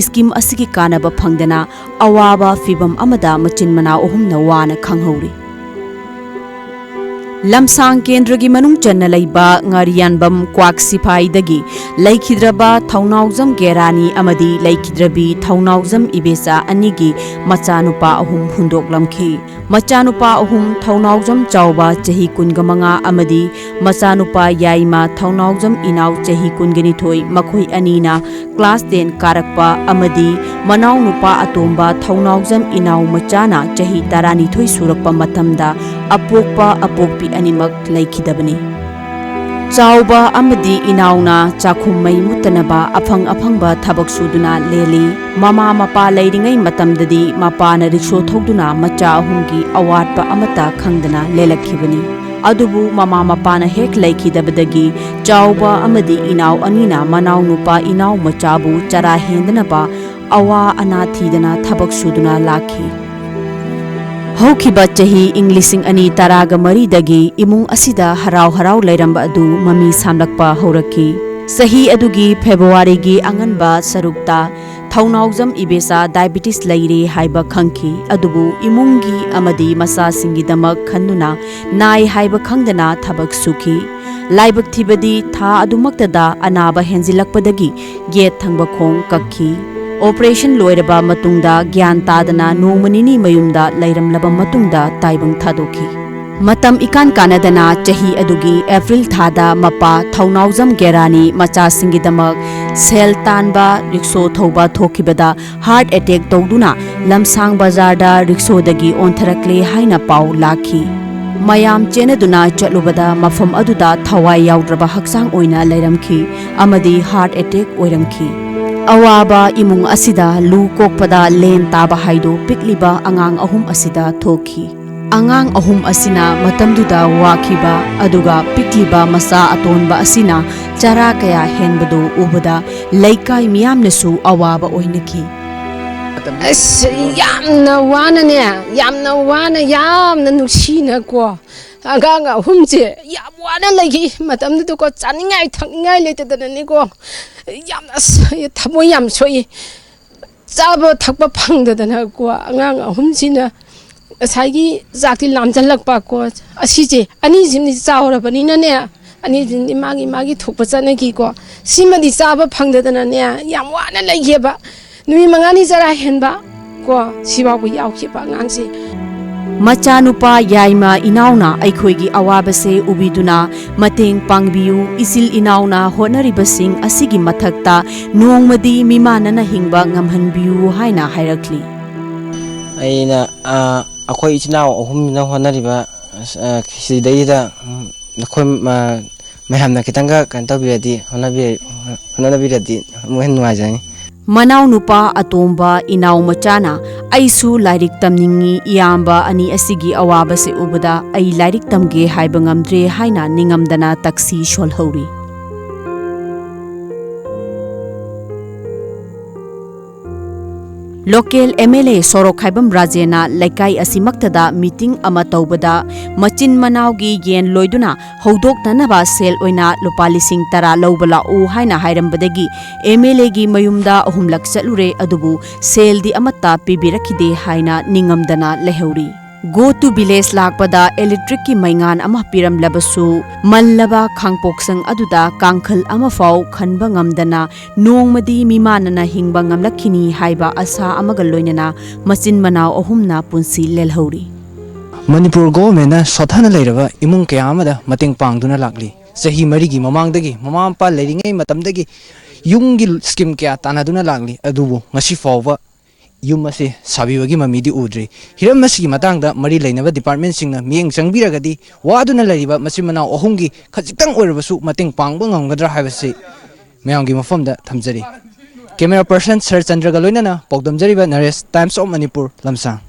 ꯁ꯭ꯀꯤꯝ ꯑꯁꯤꯒꯤ ꯀꯥꯟꯅꯕ ꯐꯪꯗꯅ ꯑꯋꯥꯕ ꯐꯤꯚꯝ ꯑꯃꯗ ꯃꯆꯤꯟ ꯃꯅꯥꯎ ꯑꯍꯨꯝꯅ ꯋꯥꯅ ꯈꯪꯍꯧꯔꯤ꯫ ꯂꯝꯁꯥꯡ ꯀꯦꯟꯗ꯭ꯔꯒꯤ ꯃꯅꯨꯡ ꯆꯟꯅ ꯂꯩꯕ ꯉꯥꯔꯤꯌꯥꯟꯕꯝ ꯀ꯭ꯋꯥꯛ ꯁꯤꯐꯥꯏꯗꯒꯤ ꯂꯩꯈꯤꯗ꯭ꯔꯕ ꯊꯧꯅꯥꯎꯖꯝ ꯒꯦꯔꯥꯅꯤ ꯑꯃꯗꯤ ꯂꯩꯈꯤꯗ꯭ꯔꯕꯤ ꯊꯧꯅꯥꯎꯖꯝ ꯏꯕꯦꯆꯥ ꯑꯅꯤꯒꯤ ꯃꯆꯥꯅꯨꯄꯥ ꯑꯍꯨꯝ ꯍꯨꯟꯗꯣꯛꯂꯝꯈꯤ꯫ ꯃꯆꯥꯅꯨꯄꯥ ꯑꯍꯨꯝ, ꯊꯧꯅꯥꯎꯖꯝ ꯆꯥꯎꯕ ꯆꯍꯤ ꯀꯨꯟꯒ ꯃꯉꯥ ꯑꯃꯗꯤ ꯃꯆꯥꯅꯨꯄꯥ ꯌꯥꯏꯃ ꯊꯧꯅꯥꯎꯖꯝ ꯏꯅꯥꯎ ꯆꯍꯤ ꯀꯨꯟꯒ ꯅꯤꯊꯣꯏ, ꯃꯈꯣꯏ ꯑꯅꯤꯅ ꯀ꯭ꯂꯥꯁ ꯇꯦꯟ ꯀꯥꯔꯛꯄ ꯑꯃꯗꯤ ꯃꯅꯥꯎꯅꯨꯄꯥ ꯑꯇꯣꯝꯕ ꯊꯧꯅꯥꯎꯖꯝ ꯏꯅꯥꯎ ꯃꯆꯥꯅ ꯆꯍꯤ ꯇꯔꯥꯅꯤꯊꯣꯏ ꯁꯨꯔꯛꯄ ꯃꯇꯝꯗ ꯑꯄꯣꯛꯄ ꯑꯄꯣꯛꯄꯤ ꯑꯅꯤꯃꯛ ꯂꯩꯈꯤꯗꯕꯅꯤ꯫ ꯆꯥꯎꯕ ꯑꯃꯗꯤ ꯏꯅꯥꯎꯅ ꯆꯥꯛꯈꯨꯝ ꯃꯩ ꯃꯨꯠꯇꯅꯕ ꯑꯐꯪ ꯑꯐꯪꯕ ꯊꯕꯛ ꯁꯨꯗꯨꯅ ꯂꯦꯜꯂꯤ꯫ ꯃꯃꯥ ꯃꯄꯥ ꯂꯩꯔꯤꯉꯩ ꯃꯇꯝꯗꯗꯤ ꯃꯄꯥꯅ ꯔꯤꯛꯁꯣ ꯊꯧꯗꯨꯅ ꯃꯆꯥ ꯑꯍꯨꯝꯒꯤ ꯑꯋꯥꯠꯄ ꯑꯃꯠꯇ ꯈꯪꯗꯅ ꯂꯦꯜꯂꯛꯈꯤꯕꯅꯤ꯫ ꯑꯗꯨꯕꯨ ꯃꯃꯥ ꯃꯄꯥꯅ ꯍꯦꯛ ꯂꯩꯈꯤꯗꯕꯗꯒꯤ ꯆꯥꯎꯕ ꯑꯃꯗꯤ ꯏꯅꯥꯎ ꯑꯅꯤꯅ ꯃꯅꯥꯎꯅꯨꯄꯥ ꯏꯅꯥꯎ ꯃꯆꯥꯕꯨ ꯆꯔꯥ ꯍꯦꯟꯗꯅꯕ ꯑꯋꯥ ꯑꯅꯥ ꯊꯤꯗꯅ ꯊꯕꯛ ꯁꯨꯗꯨꯅ ꯂꯥꯛꯈꯤ꯫ ꯍꯧꯈꯤꯕ ꯆꯍꯤ ꯏꯪ ꯂꯤꯁꯤꯡ ꯑꯅꯤ ꯇꯔꯥꯒ ꯃꯔꯤꯗꯒꯤ ꯏꯃꯨꯡ ꯑꯁꯤꯗ ꯍꯔꯥꯎ ꯍꯔꯥꯎ ꯂꯩꯔꯝꯕ ꯑꯗꯨ ꯃꯃꯤ ꯁꯥꯝꯂꯛꯄ ꯍꯧꯔꯛꯈꯤ꯫ ꯆꯍꯤ ꯑꯗꯨꯒꯤ ꯐꯦꯕ꯭ꯔꯨꯋꯥꯔꯤꯒꯤ ꯑꯉꯟꯕ ꯁꯔꯨꯛꯇ ꯊꯧꯅꯥꯎꯖꯝ ꯏꯕꯦꯆꯥ ꯗꯥꯏꯕꯤꯇꯤꯁ ꯂꯩꯔꯦ ꯍꯥꯏꯕ ꯈꯪꯈꯤ꯫ ꯑꯗꯨꯕꯨ ꯏꯃꯨꯡꯒꯤ ꯑꯃꯗꯤ ꯃꯆꯥꯁꯤꯡꯒꯤꯗꯃꯛ ꯈꯟꯗꯨꯅ ꯅꯥꯏ ꯍꯥꯏꯕ ꯈꯪꯗꯅ ꯊꯕꯛ ꯁꯨꯈꯤ꯫ ꯂꯥꯏꯕꯛ ꯊꯤꯕꯗꯤ ꯊꯥ ꯑꯗꯨꯃꯛꯇꯗ ꯑꯅꯥꯕ ꯍꯦꯟꯖꯤꯜꯂꯛꯄꯗꯒꯤ ꯌꯦꯠ ꯊꯪꯕ ꯈꯣꯡ ꯀꯛꯈꯤ꯫ ꯑꯣꯄꯔꯦꯁꯟ ꯂꯣꯏꯔꯕ ꯃꯇꯨꯡꯗ ꯒ꯭ꯌꯥꯟ ꯇꯥꯗꯅ ꯅꯣꯡꯃ ꯅꯤꯅꯤ ꯃꯌꯨꯝꯗ ꯂꯩꯔꯝꯂꯕ ꯃꯇꯨꯡꯗ ꯇꯥꯏꯕꯪ ꯊꯥꯗꯣꯛꯈꯤ꯫ ꯃꯇꯝ ꯏꯀꯥꯟ ꯀꯥꯟꯅꯗꯅ ꯆꯍꯤ ꯑꯗꯨꯒꯤ ꯑꯦꯄ꯭ꯔꯤꯜ ꯊꯥꯗ ꯃꯄꯥ ꯊꯧꯅꯥꯎꯖꯝ ꯒꯦꯔꯥꯅꯤ ꯃꯆꯥꯁꯤꯡꯒꯤꯗꯃꯛ ꯁꯦꯜ ꯇꯥꯟꯕ ꯔꯤꯛꯁꯣ ꯊꯧꯕ ꯊꯣꯛꯈꯤꯕꯗ ꯍꯥꯔꯠ ꯑꯦꯇꯦꯛ ꯇꯧꯗꯨꯅ ꯂꯝꯁꯥꯡ ꯕꯖꯥꯔꯗ ꯔꯤꯛꯁꯣꯗꯒꯤ ꯑꯣꯟꯊꯔꯛꯂꯦ ꯍꯥꯏꯅ ꯄꯥꯎ ꯂꯥꯛꯈꯤ꯫ ꯃꯌꯥꯝ ꯆꯦꯟꯅꯗꯨꯅ ꯆꯠꯂꯨꯕꯗ ꯃꯐꯝ ꯑꯗꯨꯗ ꯊꯋꯥꯏ ꯌꯥꯎꯗ꯭ꯔꯕ ꯍꯛꯆꯥꯡ ꯑꯣꯏꯅ ꯂꯩꯔꯝꯈꯤ ꯑꯃꯗꯤ ꯍꯥꯔꯠ ꯑꯦꯇꯦꯛ ꯑꯣꯏꯔꯝꯈꯤ꯫ ꯑꯋꯥꯕ ꯏꯃꯨꯡ ꯑꯁꯤꯗ ꯂꯨ ꯀꯣꯛꯄꯗ ꯂꯦꯟ ꯇꯥꯕ ꯍꯥꯏꯗꯨ ꯄꯤꯛꯂꯤꯕ ꯑꯉꯥꯡ ꯑꯍꯨꯝ ꯑꯁꯤꯗ ꯊꯣꯛꯈꯤ꯫ ꯑꯉꯥꯡ ꯑꯍꯨꯝ ꯑꯁꯤꯅ ꯃꯇꯝꯗꯨꯗ ꯋꯥꯈꯤꯕ ꯑꯗꯨꯒ ꯄꯤꯛꯂꯤꯕ ꯃꯆꯥ ꯑꯇꯣꯟꯕ ꯑꯁꯤꯅ ꯆꯔꯥ ꯀꯌꯥ ꯍꯦꯟꯕꯗꯨ ꯎꯕꯗ ꯂꯩꯀꯥꯏ ꯃꯤꯌꯥꯝꯅꯁꯨ ꯑꯋꯥꯕ ꯑꯣꯏꯅꯈꯤ꯫ ꯑꯁ, ꯌꯥꯝꯅ ꯋꯥꯅꯅꯦ, ꯌꯥꯝꯅ ꯋꯥꯅ, ꯌꯥꯝꯅ ꯅꯨꯡꯁꯤꯅꯀꯣ, ꯑꯉꯥꯡ ꯑꯍꯨꯝꯁꯦ ꯌꯥꯝ ꯋꯥꯅ ꯂꯩꯈꯤ꯫ ꯃꯇꯝꯗꯨꯗꯀꯣ, ꯆꯥꯅꯤꯡꯉꯥꯏ ꯊꯛꯅꯤꯡꯉꯥꯏ ꯂꯩꯇꯗꯅꯅꯦꯀꯣ, ꯌꯥꯝꯅ ꯑꯁ, ꯊꯃꯣꯏ ꯌꯥꯝ ꯁꯣꯛꯏ꯫ ꯆꯥꯕ ꯊꯛꯄ ꯐꯪꯗꯗꯅꯀꯣ, ꯑꯉꯥꯡ ꯑꯍꯨꯝꯁꯤꯅ ꯉꯁꯥꯏꯒꯤ ꯆꯥꯛꯇꯤ ꯂꯥꯝꯁꯤꯜꯂꯛꯄ ꯀꯣ, ꯑꯁꯤꯁꯦ ꯑꯅꯤꯁꯤꯃꯗꯤ ꯆꯥꯎꯔꯕꯅꯤꯅꯅꯦ, ꯑꯅꯤꯁꯤꯃꯗꯤ ꯃꯥꯒꯤ ꯃꯥꯒꯤ ꯊꯣꯛꯄ ꯆꯠꯅꯈꯤꯀꯣ꯫ ꯁꯤꯃꯗꯤ ꯆꯥꯕ ꯐꯪꯗꯗꯅꯅꯦ, ꯌꯥꯝ ꯋꯥꯅ ꯂꯩꯒꯦꯕ꯫ ꯅꯨꯃꯤꯠ ꯃꯉꯥꯅꯤ ꯆꯔꯥ ꯍꯦꯟꯕ ꯀꯣ, ꯁꯤꯐꯥꯎꯕ ꯌꯥꯎꯈꯤꯕ ꯑꯉꯥꯡꯁꯦ꯫ ꯃꯆꯥꯅꯨꯄꯥ ꯌꯥꯏꯃ ꯏꯅꯥꯎꯅ ꯑꯩꯈꯣꯏꯒꯤ ꯑꯋꯥꯕꯁꯦ ꯎꯕꯤꯗꯨꯅ ꯃꯇꯦꯡ ꯄꯥꯡꯕꯤꯌꯨ, ꯏꯆꯤꯜ ꯏꯅꯥꯎꯅ ꯍꯣꯠꯅꯔꯤꯕꯁꯤꯡ ꯑꯁꯤꯒꯤ ꯃꯊꯛꯇ ꯅꯣꯡꯃꯗꯤ ꯃꯤꯃꯥꯟꯅꯅ ꯍꯤꯡꯕ ꯉꯝꯍꯟꯕꯤꯌꯨ ꯍꯥꯏꯅ ꯍꯥꯏꯔꯛꯂꯤ꯫ ꯑꯩꯅ ꯑ, ꯑꯩꯈꯣꯏ ꯏꯆꯤꯜ ꯏꯅꯥꯎ ꯑꯍꯨꯝꯁꯤꯅ ꯍꯣꯠꯅꯔꯤꯕ ꯑ, ꯁꯤꯗꯩꯗ ꯅꯈꯣꯏ ꯑ, ꯃꯌꯥꯝꯅ ꯈꯤꯇꯪꯒ ꯀꯩꯅꯣ ꯇꯧꯕꯤꯔꯗꯤ, ꯍꯣꯠꯅꯕꯤ- ꯍꯣꯠꯅꯕꯤꯔꯗꯤ ꯑꯃꯨꯛ ꯍꯦꯟꯅ ꯅꯨꯡꯉꯥꯏꯖꯒꯅꯤ꯫ ꯃꯅꯥꯎꯅꯨꯄꯥ ꯑꯇꯣꯝꯕ ꯏꯅꯥꯎ ꯃꯆꯥꯅ "ꯑꯩꯁꯨ ꯂꯥꯏꯔꯤꯛ ꯇꯝꯅꯤꯡꯏ, ꯏꯌꯥꯝꯕ ꯑꯅꯤ ꯑꯁꯤꯒꯤ ꯑꯋꯥꯕꯁꯦ ꯎꯕꯗ ꯑꯩ ꯂꯥꯏꯔꯤꯛ ꯇꯝꯒꯦ ꯍꯥꯏꯕ ꯉꯝꯗ꯭ꯔꯦ" ꯍꯥꯏꯅ ꯅꯤꯡꯉꯝꯗꯅ ꯇꯛꯁꯤ ꯁꯣꯜꯍꯧꯔꯤ꯫ ꯂꯣꯀꯦꯜ ꯑꯦꯝ ꯑꯦꯜ ꯑꯦ ꯁꯣꯔꯣꯛꯈꯥꯏꯕꯝ ꯔꯥꯖꯦꯅ ꯂꯩꯀꯥꯏ ꯑꯁꯤꯃꯛꯇꯗ ꯃꯤꯇꯤꯡ ꯑꯃ ꯇꯧꯕꯗ ꯃꯆꯤꯟ ꯃꯅꯥꯎꯒꯤ ꯌꯦꯟ ꯂꯣꯏꯗꯨꯅ ꯍꯧꯗꯣꯛꯅꯅꯕ ꯁꯦꯜ ꯑꯣꯏꯅ ꯂꯨꯄꯥ ꯂꯤꯁꯤꯡ ꯇꯔꯥ ꯂꯧꯕ ꯂꯥꯛꯎ ꯍꯥꯏꯅ ꯍꯥꯏꯔꯝꯕꯗꯒꯤ ꯑꯦꯝ ꯑꯦꯜ ꯑꯦꯒꯤ ꯃꯌꯨꯝꯗ ꯑꯍꯨꯝꯂꯛ ꯆꯠꯂꯨꯔꯦ, ꯑꯗꯨꯕꯨ ꯁꯦꯜꯗꯤ ꯑꯃꯠꯇ ꯄꯤꯕꯤꯔꯛꯈꯤꯗꯦ ꯍꯥꯏꯅ ꯅꯤꯡꯉꯝꯗꯅ ꯂꯩꯍꯧꯔꯤ꯫ Go to village ꯂꯥꯛꯄꯗ electricꯀꯤ ꯃꯩꯉꯥꯟ ꯑꯃ ꯄꯤꯔꯝꯂꯕꯁꯨ, ꯃꯜꯂꯕ ꯈꯥꯡꯄꯣꯛꯁꯪ ꯑꯗꯨꯗ ꯀꯥꯡꯈꯜ ꯑꯃꯐꯥꯎ ꯈꯟꯕ ꯉꯝꯗꯅ ꯅꯣꯡꯃꯗꯤ ꯃꯤꯃꯥꯟꯅꯅ ꯍꯤꯡꯕ ꯉꯝꯂꯛꯈꯤꯅꯤ ꯍꯥꯏꯕ ꯑꯁꯥ ꯑꯃꯒ ꯂꯣꯏꯅꯅ ꯃꯆꯤꯟ ꯃꯅꯥꯎ ꯑꯍꯨꯝꯅ ꯄꯨꯟꯁꯤ ꯂꯦꯜꯍꯧꯔꯤ꯫ ꯃꯅꯤꯄꯨꯔ ꯒꯣꯚꯔꯟꯃꯦꯟꯠꯅ ꯁꯣꯠꯊꯅ ꯂꯩꯔꯕ ꯏꯃꯨꯡ ꯀꯌꯥ ꯑꯃꯗ ꯃꯇꯦꯡ ꯄꯥꯡꯗꯨꯅ ꯂꯥꯛꯂꯤ꯫ ꯆꯍꯤ ꯃꯔꯤꯒꯤ ꯃꯃꯥꯡꯗꯒꯤ ꯃꯃꯥ ꯃꯄꯥ ꯂꯩꯔꯤꯉꯩ ꯃꯇꯝꯗꯒꯤ ꯌꯨꯝꯒꯤ ꯁ꯭ꯀꯤꯝ ꯀꯌꯥ ꯇꯥꯟꯅꯗꯨꯅ ꯂꯥꯛꯂꯤ, ꯑꯗꯨꯕꯨ ꯉꯁꯤ ꯐꯥꯎꯕ ꯌꯨꯝ ꯑꯁꯤ ꯁꯥꯕꯤꯕꯒꯤ ꯃꯃꯤꯗꯤ ꯎꯗ꯭ꯔꯤ꯫ ꯍꯤꯔꯝ ꯑꯁꯤꯒꯤ ꯃꯇꯥꯡꯗ ꯃꯔꯤ ꯂꯩꯅꯕ ꯗꯤꯄꯥꯔꯠꯃꯦꯟꯠꯁꯤꯡꯅ ꯃꯤꯠꯌꯦꯡ ꯆꯪꯕꯤꯔꯒꯗꯤ ꯋꯥꯗꯨꯅ ꯂꯩꯔꯤꯕ ꯃꯆꯤꯟ ꯃꯅꯥꯎ ꯑꯍꯨꯝꯒꯤ ꯈꯖꯤꯛꯇꯪ ꯑꯣꯏꯔꯕꯁꯨ ꯃꯇꯦꯡ ꯄꯥꯡꯕ ꯉꯝꯒꯗ꯭ꯔꯥ ꯍꯥꯏꯕꯁꯤ ꯃꯌꯥꯝꯒꯤ ꯃꯐꯝꯗ ꯊꯝꯖꯔꯤ꯫ Camera person ꯁꯔ ꯆꯟꯗ꯭ꯔꯒ ꯂꯣꯏꯅꯅ ꯄꯥꯎꯗꯝꯖꯔꯤꯕ ꯅꯔꯦꯁ, Times of Manipur, ꯂꯝꯁꯥꯡ꯫